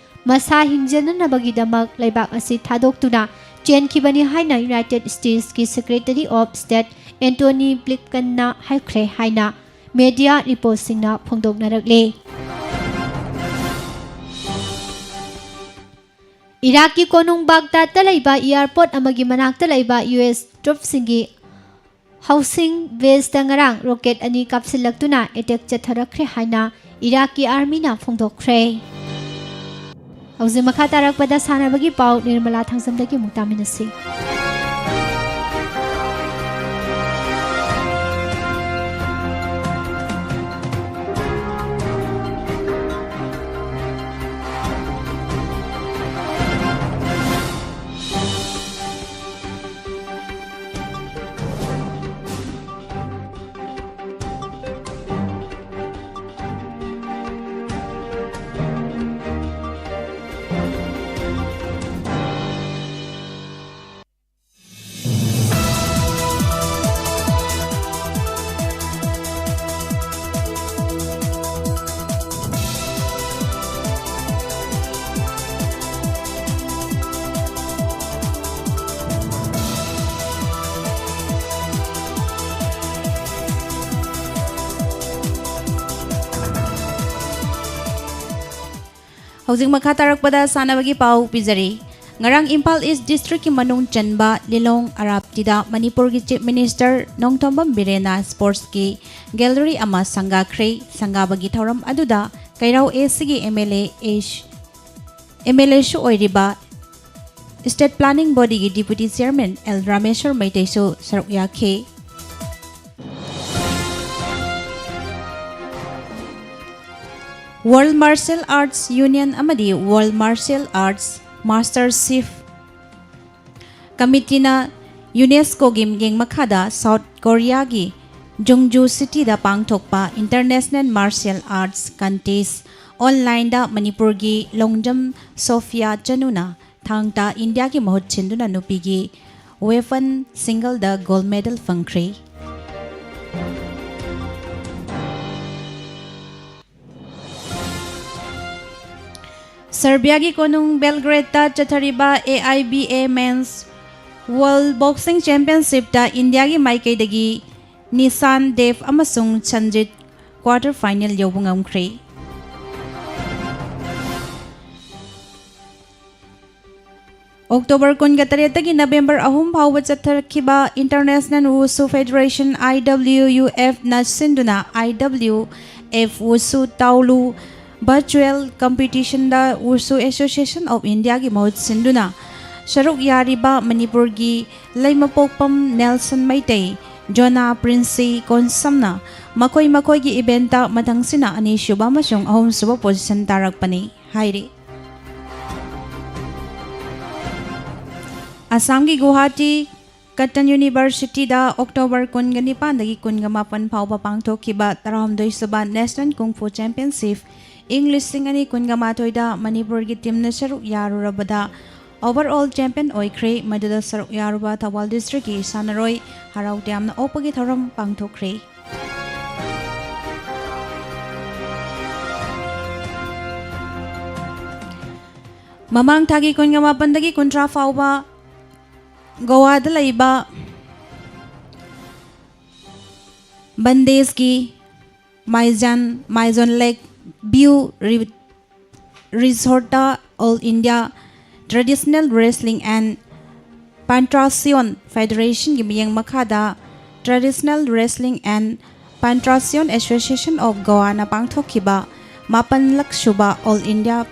ꯃꯁꯥ ꯍꯤꯡꯖꯅꯅꯕꯒꯤꯗꯃꯛ ꯂꯩꯕꯥꯛ ꯑꯁꯤ ꯊꯥꯗꯣꯛꯇꯨꯅ ꯆꯦꯟꯈꯤꯕꯅꯤ ꯍꯥꯏꯅ ꯌꯨꯅꯥꯏꯇꯦꯗ ꯁ꯭ꯇꯦꯠꯁꯀꯤ ꯁꯦꯀ꯭ꯔꯦꯇꯔꯤ ꯑꯣꯐ ꯁ꯭ꯇꯦꯠ ꯑꯦꯟꯇꯣꯅꯤ ꯕ꯭ꯂꯤꯡꯀꯟꯅ ꯍꯥꯏꯈ꯭ꯔꯦ ꯍꯥꯏꯅ ꯃꯦꯗꯤꯌꯥ ꯔꯤꯄꯣꯔꯠꯁꯤꯡꯅ ꯐꯣꯡꯗꯣꯛꯅꯔꯛꯂꯤ꯫ ꯏꯔꯥꯛꯀꯤ ꯀꯣꯅꯨꯡ ꯕꯥꯒꯗꯥꯗꯇ ꯂꯩꯕ ꯑꯦꯌꯔꯄꯣꯔꯠ ꯑꯃꯒꯤ ꯃꯅꯥꯛꯇ ꯂꯩꯕ ꯌꯨ ꯑꯦꯁ ꯇ꯭ꯔꯨꯞꯁꯤꯡꯒꯤ ꯍꯥꯎꯁꯤꯡ ꯕꯦꯁꯇ ꯉꯔꯥꯡ ꯔꯣꯀꯦꯠ ꯑꯅꯤ ꯀꯥꯞꯁꯤꯜꯂꯛꯇꯨꯅ ꯑꯦꯇꯦꯛ ꯆꯠꯊꯔꯛꯈ꯭ꯔꯦ ꯍꯥꯏꯅ ꯏꯔꯥꯛꯀꯤ ꯑꯥꯔꯃꯤꯅ ꯐꯣꯡꯗꯣꯛꯈ꯭ꯔꯦ꯫ ꯍꯧꯖꯤꯛ ꯃꯈꯥ ꯇꯥꯔꯛꯄꯗ ꯁꯥꯟꯅꯕꯒꯤ ꯄꯥꯎ ꯅꯤꯔꯃꯂꯥ ꯊꯥꯡꯖꯝꯗꯒꯤ ꯑꯃꯨꯛ ꯇꯥꯃꯤꯟꯅꯁꯤ꯫ ꯍꯧꯖꯤꯛ ꯃꯈꯥ ꯇꯥꯔꯛꯄꯗ ꯁꯥꯟꯅꯕꯒꯤ ꯄꯥꯎ ꯄꯤꯖꯔꯤ꯫ ꯉꯔꯥꯡ ꯏꯝꯐꯥꯜ ꯏꯁ ꯗꯤꯁꯇ꯭ꯔꯤꯛꯀꯤ ꯃꯅꯨꯡ ꯆꯟꯕ ꯂꯤꯂꯣꯡ ꯑꯔꯥꯞꯇꯤꯗ ꯃꯅꯤꯄꯨꯔꯒꯤ ꯆꯤꯐ ꯃꯤꯅꯤꯁꯇꯔ ꯅꯣꯡꯊꯣꯝꯕꯝ ꯕꯤꯔꯦꯟꯅ ꯁ꯭ꯄꯣꯔꯠꯁꯀꯤ ꯒꯦꯂꯔꯤ ꯑꯃ ꯁꯪꯒꯥꯈ꯭ꯔꯦ꯫ ꯁꯪꯒꯥꯕꯒꯤ ꯊꯧꯔꯝ ꯑꯗꯨꯗ ꯀꯩꯔꯥꯎ ꯑꯦꯁꯤꯒꯤ M L A S M L ꯑꯦꯁꯨ ꯑꯣꯏꯔꯤꯕ ꯁ꯭ꯇꯦꯠ ꯄ꯭ꯂꯥꯅꯤꯡ ꯕꯣꯗꯤꯒꯤ ꯗꯤꯄꯨꯇꯤ ꯆꯤꯌꯔꯃꯦꯟ ꯑꯦꯜ ꯔꯥꯃꯦꯁꯣꯔ ꯃꯩꯇꯩꯁꯨ ꯁꯔꯨꯛ ꯌꯥꯈꯤ꯫ ꯋꯥꯔꯜ ꯃꯥꯔꯁꯦꯜ ꯑꯥꯔꯠꯁ ꯌꯨꯅꯤꯌꯟ ꯑꯃꯗꯤ ꯋꯥꯔꯜ ꯃꯥꯔꯁꯦꯜ ꯑꯥꯔꯠꯁ ꯃꯥꯁꯇꯔꯁꯤꯞ ꯀꯃꯤꯇꯤꯅ ꯌꯨꯅꯦꯁꯀꯣꯒꯤ ꯃꯤꯠꯌꯦꯡ ꯃꯈꯥꯗ ꯁꯥꯎꯠ ꯀꯣꯔꯤꯌꯥꯒꯤ ꯖꯨꯡꯖꯨ ꯁꯤꯇꯤꯗ ꯄꯥꯡꯊꯣꯛꯄ ꯏꯟꯇꯔꯅꯦꯁꯅꯦꯜ ꯃꯥꯔꯁꯦꯜ ꯑꯥꯔꯠꯁ ꯀꯟꯇꯦꯁ ꯑꯣꯟꯂꯥꯏꯟꯗ ꯃꯅꯤꯄꯨꯔꯒꯤ ꯂꯣꯡꯖꯝ ꯁꯣꯐꯤꯌꯥ ꯆꯅꯨꯅ ꯊꯥꯡ ꯇꯥ ꯏꯟꯗꯤꯌꯥꯒꯤ ꯃꯍꯨꯠ ꯁꯤꯟꯗꯨꯅ ꯅꯨꯄꯤꯒꯤ ꯋꯦꯐꯟ ꯁꯤꯡꯒꯜꯗ ꯒꯣꯜꯗ ꯃꯦꯗꯜ ꯐꯪꯈ꯭ꯔꯦ꯫ ꯁꯔꯕꯤꯌꯥꯒꯤ ꯀꯣꯅꯨꯡ ꯕꯦꯜꯒ꯭ꯔꯦꯗꯇ ꯆꯠꯊꯔꯤꯕ A I B A men's world boxing ꯆꯦꯝꯄꯤꯌꯟꯁꯤꯞꯇ ꯏꯟꯗꯤꯌꯥꯒꯤ ꯃꯥꯏꯀꯩꯗꯒꯤ ꯅꯤꯁꯥꯟ ꯗꯦꯕ ꯑꯃꯁꯨꯡ ꯁꯟꯖꯤꯠ ꯀ꯭ꯋꯥꯔꯇꯔ ꯐꯥꯏꯅꯦꯜ ꯌꯧꯕ ꯉꯝꯈ꯭ꯔꯦ꯫ ꯑꯣꯛꯇꯣꯕꯔ ꯀꯨꯟꯒ ꯇꯔꯦꯠꯇꯒꯤ ꯅꯕꯦꯝꯕꯔ ꯑꯍꯨꯝ ꯐꯥꯎꯕ ꯆꯠꯊꯔꯛꯈꯤꯕ international wushu federation, I W U ꯑꯦꯐꯅ ꯁꯤꯟꯗꯨꯅ ꯑꯥꯏ ꯗꯕ꯭ꯂꯤꯎ ꯑꯦꯐ ꯋꯨꯁꯨ ꯇꯥꯎꯂꯨ ꯚꯔꯆꯨꯑꯦꯜ ꯀꯝꯄꯤꯇꯤꯁꯟꯗ ꯋꯨꯁꯨ ꯑꯦꯁꯣꯁꯤꯌꯦꯁꯟ ꯑꯣꯐ ꯏꯟꯗꯤꯌꯥꯒꯤ ꯃꯍꯨꯠ ꯁꯤꯟꯗꯨꯅ ꯁꯔꯨꯛ ꯌꯥꯔꯤꯕ ꯃꯅꯤꯄꯨꯔꯒꯤ ꯂꯩꯃꯄꯣꯛꯄꯝ ꯅꯦꯜꯁꯟ ꯃꯩꯇꯩ, ꯖꯣꯅꯥ ꯄ꯭ꯔꯤꯟꯁꯤ ꯀꯣꯟꯁꯝꯅ ꯃꯈꯣꯏ ꯃꯈꯣꯏꯒꯤ ꯏꯚꯦꯟꯠꯇ ꯃꯊꯪꯁꯤꯅ ꯑꯅꯤꯁꯨꯕ ꯑꯃꯁꯨꯡ ꯑꯍꯨꯝꯁꯨꯕ ꯄꯣꯖꯤꯁꯟ ꯇꯥꯔꯛꯄꯅꯤ ꯍꯥꯏꯔꯤ꯫ ꯑꯁꯥꯝꯒꯤ ꯒꯨꯋꯥꯍꯥꯇꯤ ꯀꯇꯟ ꯌꯨꯅꯤꯚꯔꯁꯤꯇꯤꯗ ꯑꯣꯛꯇꯣꯕꯔ ꯀꯨꯟꯒ ꯅꯤꯄꯥꯟꯗꯒꯤ ꯀꯨꯟꯒ ꯃꯥꯄꯟ ꯐꯥꯎꯕ ꯄꯥꯡꯊꯣꯛꯈꯤꯕ ꯇꯔꯥꯍꯨꯝꯗꯣꯏꯁꯨꯕ ꯅꯦꯁꯅꯦꯜ ꯀꯨꯡꯐꯨ ꯆꯦꯝꯄꯤꯌꯟꯁꯤꯞ ꯏꯪ ꯂꯤꯁꯤꯡ ꯑꯅꯤ ꯀꯨꯟꯒ ꯃꯥꯊꯣꯏꯗ ꯃꯅꯤꯄꯨꯔꯒꯤ ꯇꯤꯝꯅ ꯁꯔꯨꯛ ꯌꯥꯔꯨꯔꯕꯗ ꯑꯣꯚꯔ ꯑꯣꯜ ꯆꯦꯝꯄꯤꯌꯟ ꯑꯣꯏꯈ꯭ꯔꯦ꯫ ꯃꯗꯨꯗ ꯁꯔꯨꯛ ꯌꯥꯔꯨꯕ ꯊꯧꯕꯥꯜ ꯗꯤꯁꯇ꯭ꯔꯤꯛꯀꯤ ꯁꯥꯟꯅꯔꯣꯏ ꯍꯔꯥꯎ ꯇꯌꯥꯝꯅ ꯑꯣꯛꯄꯒꯤ ꯊꯧꯔꯝ ꯄꯥꯡꯊꯣꯛꯈ꯭ꯔꯦ꯫ ꯃꯃꯥꯡ ꯊꯥꯒꯤ ꯀꯨꯟꯒ ꯃꯥꯄꯟꯗꯒꯤ ꯀꯨꯟꯊ꯭ꯔꯥ ꯐꯥꯎꯕ ꯒꯣꯋꯥꯗ ꯂꯩꯕ ꯕꯟꯗꯦꯖꯀꯤ ꯃꯥꯏꯖꯥꯟ, ꯃꯥꯏꯖꯣꯟ ꯂꯦꯛ ꯚ꯭ꯌꯨ ꯔꯤ-, Resort-ꯇ All India Traditional Wrestling and Pantrasion Federation-ꯒꯤ ꯃꯤꯠꯌꯦꯡ ꯃꯈꯥꯗ Traditional Wrestling and Pantrasion Association of Goa-ꯅ ꯄꯥꯡꯊꯣꯛꯈꯤꯕ ꯃꯥꯄꯟꯂꯛ ꯁꯨꯕ All India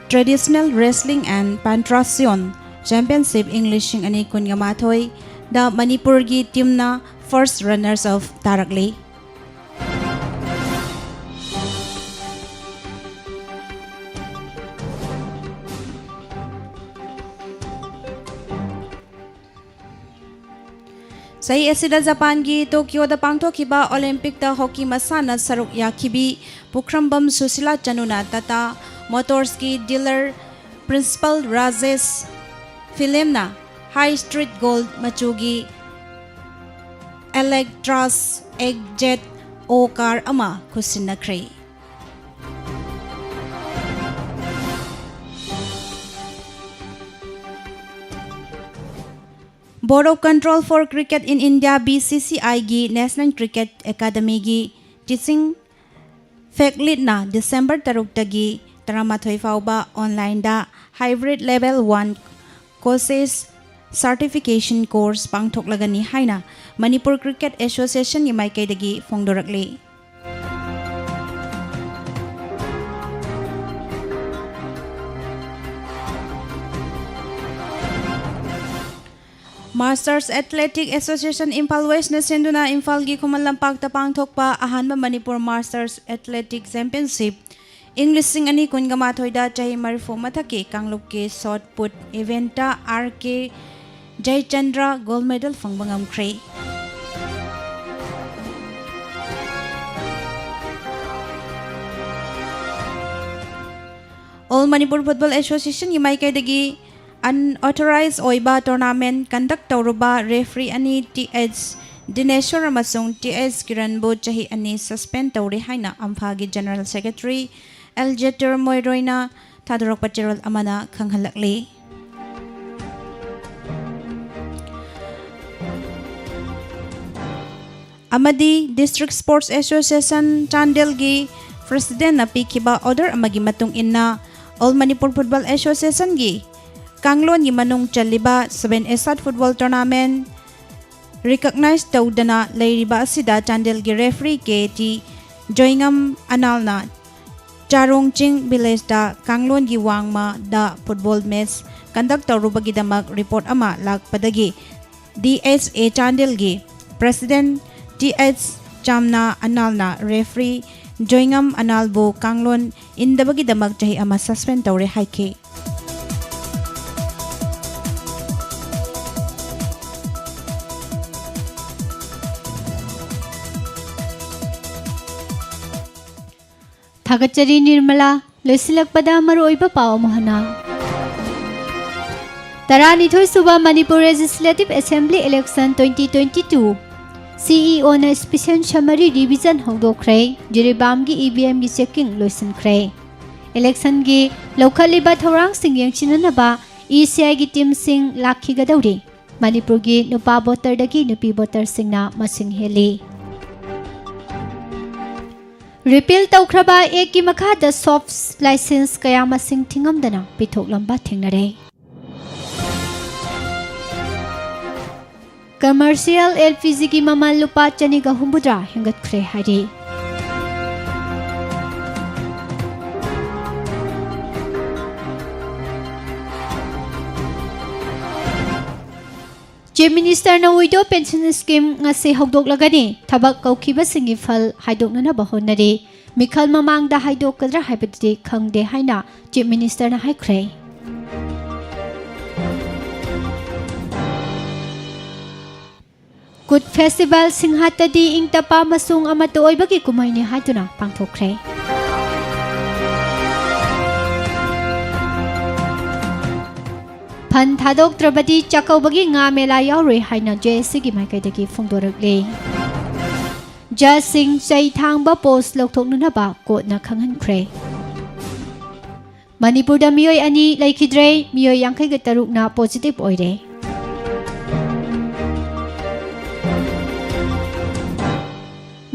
Traditional Wrestling and Pantrasion Championship ꯏꯪ ꯂꯤꯁꯤꯡ ꯑꯅꯤ ꯀꯨꯟꯒ ꯃꯥꯊꯣꯏꯗ ꯃꯅꯤꯄꯨꯔꯒꯤ team-ꯅ first runners-up ꯇꯥꯔꯛꯂꯤ꯫ ꯆꯍꯤ ꯑꯁꯤꯗ ꯖꯄꯥꯟꯒꯤ ꯇꯣꯀꯤꯌꯣꯗ ꯄꯥꯡꯊꯣꯛꯈꯤꯕ ꯑꯣꯂꯦꯝꯄꯤꯛꯇ ꯍꯣꯀꯤ ꯃꯁꯥꯟꯅ ꯁꯔꯨꯛ ꯌꯥꯈꯤꯕꯤ ꯄꯨꯈ꯭ꯔꯝꯕꯝ Sushila ꯆꯅꯨꯅ Tata ꯃꯣꯇꯣꯔꯁꯀꯤ dealer principal Rajesh ꯐꯤꯂꯦꯝꯅ high street gold ꯃꯆꯨꯒꯤ Electra's Exjet O car ꯑꯃ ꯈꯨꯠꯁꯤꯟꯅꯈ꯭ꯔꯦ꯫ Board of Control for Cricket in India, B C C I-ꯒꯤ National Cricket Academy-ꯒꯤ teaching faculty-ꯅ December ꯇꯔꯨꯛꯇꯒꯤ ꯇꯔꯥꯃꯥꯊꯣꯏ ꯐꯥꯎꯕ online-ꯗ hybrid level one coaches certification course ꯄꯥꯡꯊꯣꯛꯂꯒꯅꯤ ꯍꯥꯏꯅ ꯃꯅꯤꯄꯨꯔ Cricket Association-ꯒꯤ ꯃꯥꯏꯀꯩꯗꯒꯤ ꯐꯣꯡꯗꯣꯔꯛꯂꯤ꯫ Masters Athletic Association Imphal West-ꯅ ꯁꯤꯟꯗꯨꯅ ꯏꯝꯐꯥꯜꯒꯤ ꯈꯨꯃꯟ ꯂꯝꯄꯥꯛꯇ ꯄꯥꯡꯊꯣꯛꯄ ꯑꯍꯥꯟꯕ ꯃꯅꯤꯄꯨꯔ Masters Athletic Championship ꯏꯪ ꯂꯤꯁꯤꯡ ꯑꯅꯤ ꯀꯨꯟꯒ ꯃꯥꯊꯣꯏꯗ ꯆꯍꯤ ꯃꯔꯤꯐꯨ ꯃꯊꯛꯀꯤ ꯀꯥꯡꯂꯨꯞꯀꯤ shot put event-ꯇ R K ꯖꯌꯆꯟꯗ꯭ꯔ gold medal ꯐꯪꯕ ꯉꯝꯈ꯭ꯔꯦ꯫ All Manipur Football Association-ꯒꯤ ꯃꯥꯏꯀꯩꯗꯒꯤ unauthorized ꯑꯣꯏꯕ tournament conduct ꯇꯧꯔꯨꯕ referee ꯑꯅꯤ T H ꯗꯤꯅꯦꯁꯣꯔ ꯑꯃꯁꯨꯡ T H ꯀꯤꯔꯟꯕꯨ ꯆꯍꯤ ꯑꯅꯤ suspend ꯇꯧꯔꯦ ꯍꯥꯏꯅ ꯑꯝꯐꯥꯒꯤ General Secretary ꯑꯦꯜ ꯖꯦꯇꯨꯔ ꯃꯣꯏꯔꯣꯏꯅ ꯊꯥꯗꯣꯔꯛꯄ ꯆꯦꯔꯣꯜ ꯑꯃꯅ ꯈꯪꯍꯜꯂꯛꯂꯤ꯫ ꯑꯃꯗꯤ District Sports Association ꯆꯥꯟꯗꯦꯜꯒꯤ Presidentꯅ ꯄꯤꯈꯤꯕ order ꯑꯃꯒꯤ ꯃꯇꯨꯡ ꯏꯟꯅ All Manipur Football Associationꯒꯤ ꯀꯥꯡꯂꯣꯟꯒꯤ ꯃꯅꯨꯡ ꯆꯜꯂꯤꯕ seven-a-side football tournament recognize ꯇꯧꯗꯅ ꯂꯩꯔꯤꯕ ꯑꯁꯤꯗ ꯆꯥꯟꯗꯦꯜꯒꯤ referee ꯀꯦ ꯇꯤ ꯖꯣꯏꯉꯝ ꯑꯅꯥꯜꯅ ꯆꯥꯔꯣꯡ ꯆꯤꯡ villageꯇ ꯀꯥꯡꯂꯣꯟꯒꯤ ꯋꯥꯡꯃꯗ football match conduct ꯇꯧꯔꯨꯕꯒꯤꯗꯃꯛ report ꯑꯃ ꯂꯥꯛꯄꯗꯒꯤ ꯗꯤ ꯑꯦꯁ ꯑꯦ ꯆꯥꯟꯗꯦꯜꯒꯤ president ꯇꯤ ꯑꯦꯁ ꯆꯥꯝꯅꯥ ꯑꯅꯥꯜꯅ referee ꯖꯣꯏꯉꯝ ꯑꯅꯥꯜꯕꯨ ꯀꯥꯡꯂꯣꯟ ꯏꯟꯗꯕꯒꯤꯗꯃꯛ ꯆꯍꯤ ꯑꯃ suspend ꯇꯧꯔꯦ ꯍꯥꯏꯈꯤ꯫ ꯊꯥꯒꯠꯆꯔꯤ ꯅꯤꯔꯃꯂꯥ꯫ ꯂꯣꯏꯁꯤꯜꯂꯛꯄꯗ ꯃꯔꯨꯑꯣꯏꯕ ꯄꯥꯎ ꯑꯃꯨꯛ ꯍꯟꯅ꯫ ꯇꯔꯥꯅꯤꯊꯣꯏ ꯁꯨꯕ Manipur Legislative Assembly Election twenty twenty-two, C E ꯑꯣꯅ special summary revision ꯍꯧꯗꯣꯛꯈ꯭ꯔꯦ꯫ ꯖꯤꯔꯤꯕꯥꯝꯒꯤ ꯏ ꯚꯤ ꯑꯦꯝꯒꯤ checking ꯂꯣꯏꯁꯤꯟꯈ꯭ꯔꯦ꯫ Electionꯒꯤ ꯂꯧꯈꯠꯂꯤꯕ ꯊꯧꯔꯥꯡꯁꯤꯡ ꯌꯦꯡꯁꯤꯟꯅꯅꯕ ꯏ ꯁꯤ ꯑꯥꯏꯒꯤ teamꯁꯤꯡ ꯂꯥꯛꯈꯤꯒꯗꯧꯔꯤ꯫ ꯃꯅꯤꯄꯨꯔꯒꯤ ꯅꯨꯄꯥ voterꯗꯒꯤ ꯅꯨꯄꯤ voterꯁꯤꯡꯅ ꯃꯁꯤꯡ ꯍꯦꯜꯂꯤ꯫ Repeal ꯇꯧꯈ꯭ꯔꯕ Actꯀꯤ ꯃꯈꯥꯗ shops license ꯀꯌꯥ ꯃꯁꯤꯡ ꯊꯤꯉꯝꯗꯅ ꯄꯤꯊꯣꯛꯂꯝꯕ ꯊꯦꯡꯅꯔꯦ꯫ Commercial L P Gꯒꯤ ꯃꯃꯜ ꯂꯨꯄꯥ ꯆꯅꯤꯒ ꯍꯨꯝꯐꯨꯇꯔꯥ ꯍꯦꯟꯒꯠꯈ꯭ꯔꯦ ꯍꯥꯏꯔꯤ꯫ Chief Ministerꯅ widow pension scheme ꯉꯁꯤ ꯍꯧꯗꯣꯛꯂꯒꯅꯤ꯫ ꯊꯕꯛ ꯀꯧꯈꯤꯕꯁꯤꯡꯒꯤ ꯐꯜ ꯍꯥꯏꯗꯣꯛꯅꯅꯕ ꯍꯣꯠꯅꯔꯤ꯫ ꯃꯤꯈꯜ ꯃꯃꯥꯡꯗ ꯍꯥꯏꯗꯣꯛꯀꯗ꯭ꯔꯥ ꯍꯥꯏꯕꯗꯨꯗꯤ ꯈꯪꯗꯦ ꯍꯥꯏꯅ Chief Ministerꯅ ꯍꯥꯏꯈ꯭ꯔꯦ꯫ Kutch Festival ꯁꯤꯡꯍꯥꯠꯇꯗꯤ ꯏꯪ ꯇꯞꯄ ꯑꯃꯁꯨꯡ ꯑꯃꯠꯇ ꯑꯣꯏꯕꯒꯤ ꯀꯨꯝꯍꯩꯅꯤ ꯍꯥꯏꯗꯨꯅ ꯄꯥꯡꯊꯣꯛꯈ꯭ꯔꯦ꯫ Fund ꯊꯥꯗꯣꯛꯇ꯭ꯔꯕꯗꯤ ꯆꯥꯛꯀꯧꯕꯒꯤ ꯉꯥ ꯃꯦꯂꯥ ꯌꯥꯎꯔꯣꯏ ꯍꯥꯏꯅ J A Cꯒꯤ ꯃꯥꯏꯀꯩꯗꯒꯤ ꯐꯣꯡꯗꯣꯔꯛꯂꯤ꯫ Judgeꯁꯤꯡ ꯆꯩ ꯊꯥꯡꯕ post ꯂꯧꯊꯣꯛꯅꯅꯕ courtꯅ ꯈꯪꯍꯟꯈ꯭ꯔꯦ꯫ ꯃꯅꯤꯄꯨꯔꯗ ꯃꯤꯑꯣꯏ ꯑꯅꯤ ꯂꯩꯈꯤꯗ꯭ꯔꯦ, ꯃꯤꯑꯣꯏ ꯌꯥꯡꯈꯩꯒ ꯇꯔꯨꯛꯅ positive ꯑꯣꯏꯔꯦ꯫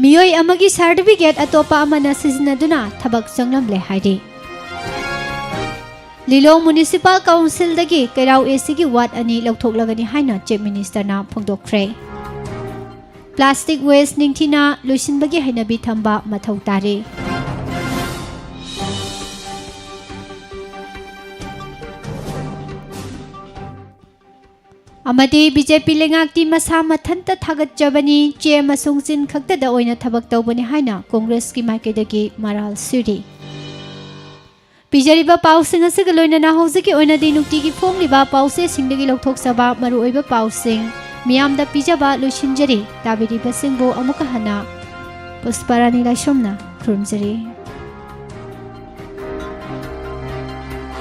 ꯃꯤꯑꯣꯏ ꯑꯃꯒꯤ ꯁꯥꯔꯇꯤꯐꯤꯀꯦꯠ ꯑꯇꯣꯞꯄ ꯑꯃꯅ ꯁꯤꯖꯤꯟꯅꯗꯨꯅ ꯊꯕꯛ ꯆꯪꯂꯝꯂꯦ ꯍꯥꯏꯔꯤ꯫ ꯂꯤꯂꯣꯡ ꯃ꯭ꯌꯨꯅꯤꯁꯤꯄꯥꯜ ꯀꯥꯎꯟꯁꯤꯜꯗꯒꯤ ꯀꯩꯔꯥꯎ ꯑꯦꯁꯤꯒꯤ ꯋꯥꯔꯗ ꯑꯅꯤ ꯂꯧꯊꯣꯛꯂꯒꯅꯤ ꯍꯥꯏꯅ ꯆꯤꯐ ꯃꯤꯅꯤꯁꯇꯔꯅ ꯐꯣꯡꯗꯣꯛꯈ꯭ꯔꯦ꯫ ꯄ꯭ꯂꯥꯁꯇꯤꯛ ꯋꯦꯁ ꯅꯤꯡꯊꯤꯅ ꯂꯣꯏꯁꯤꯟꯕꯒꯤ ꯍꯩꯅꯕꯤ ꯊꯝꯕ ꯃꯊꯧ ꯇꯥꯔꯤ꯫ ꯑꯃꯗꯤ ꯕꯤ ꯖꯦ ꯄꯤ ꯂꯩꯉꯥꯛꯇꯤ ꯃꯁꯥ ꯃꯊꯟꯇ ꯊꯥꯒꯠꯆꯕꯅꯤ, ꯆꯦ ꯑꯃꯁꯨꯡ ꯆꯤꯟ ꯈꯛꯇꯗ ꯑꯣꯏꯅ ꯊꯕꯛ ꯇꯧꯕꯅꯤ ꯍꯥꯏꯅ ꯀꯣꯡꯒ꯭ꯔꯦꯁꯀꯤ ꯃꯥꯏꯀꯩꯗꯒꯤ ꯃꯔꯥꯜ ꯁꯤꯔꯤ꯫ ꯄꯤꯖꯔꯤꯕ ꯄꯥꯎꯁꯤꯡ ꯑꯁꯤꯒ ꯂꯣꯏꯅꯅ ꯍꯧꯖꯤꯛꯀꯤ ꯑꯣꯏꯅꯗꯤ ꯅꯨꯡꯇꯤꯒꯤ ꯐꯣꯡꯂꯤꯕ ꯄꯥꯎꯆꯦꯁꯤꯡꯗꯒꯤ ꯂꯧꯊꯣꯛꯆꯕ ꯃꯔꯨꯑꯣꯏꯕ ꯄꯥꯎꯁꯤꯡ ꯃꯤꯌꯥꯝꯗ ꯄꯤꯖꯕ ꯂꯣꯏꯁꯤꯟꯖꯔꯤ꯫ ꯇꯥꯕꯤꯔꯤꯕꯁꯤꯡꯕꯨ ꯑꯃꯨꯛꯀ ꯍꯟꯅ ꯄꯨꯁꯄꯥꯔꯥꯅꯤ ꯂꯥꯏꯁ꯭ꯔꯝꯅ ꯈꯨꯔꯨꯝꯖꯔꯤ꯫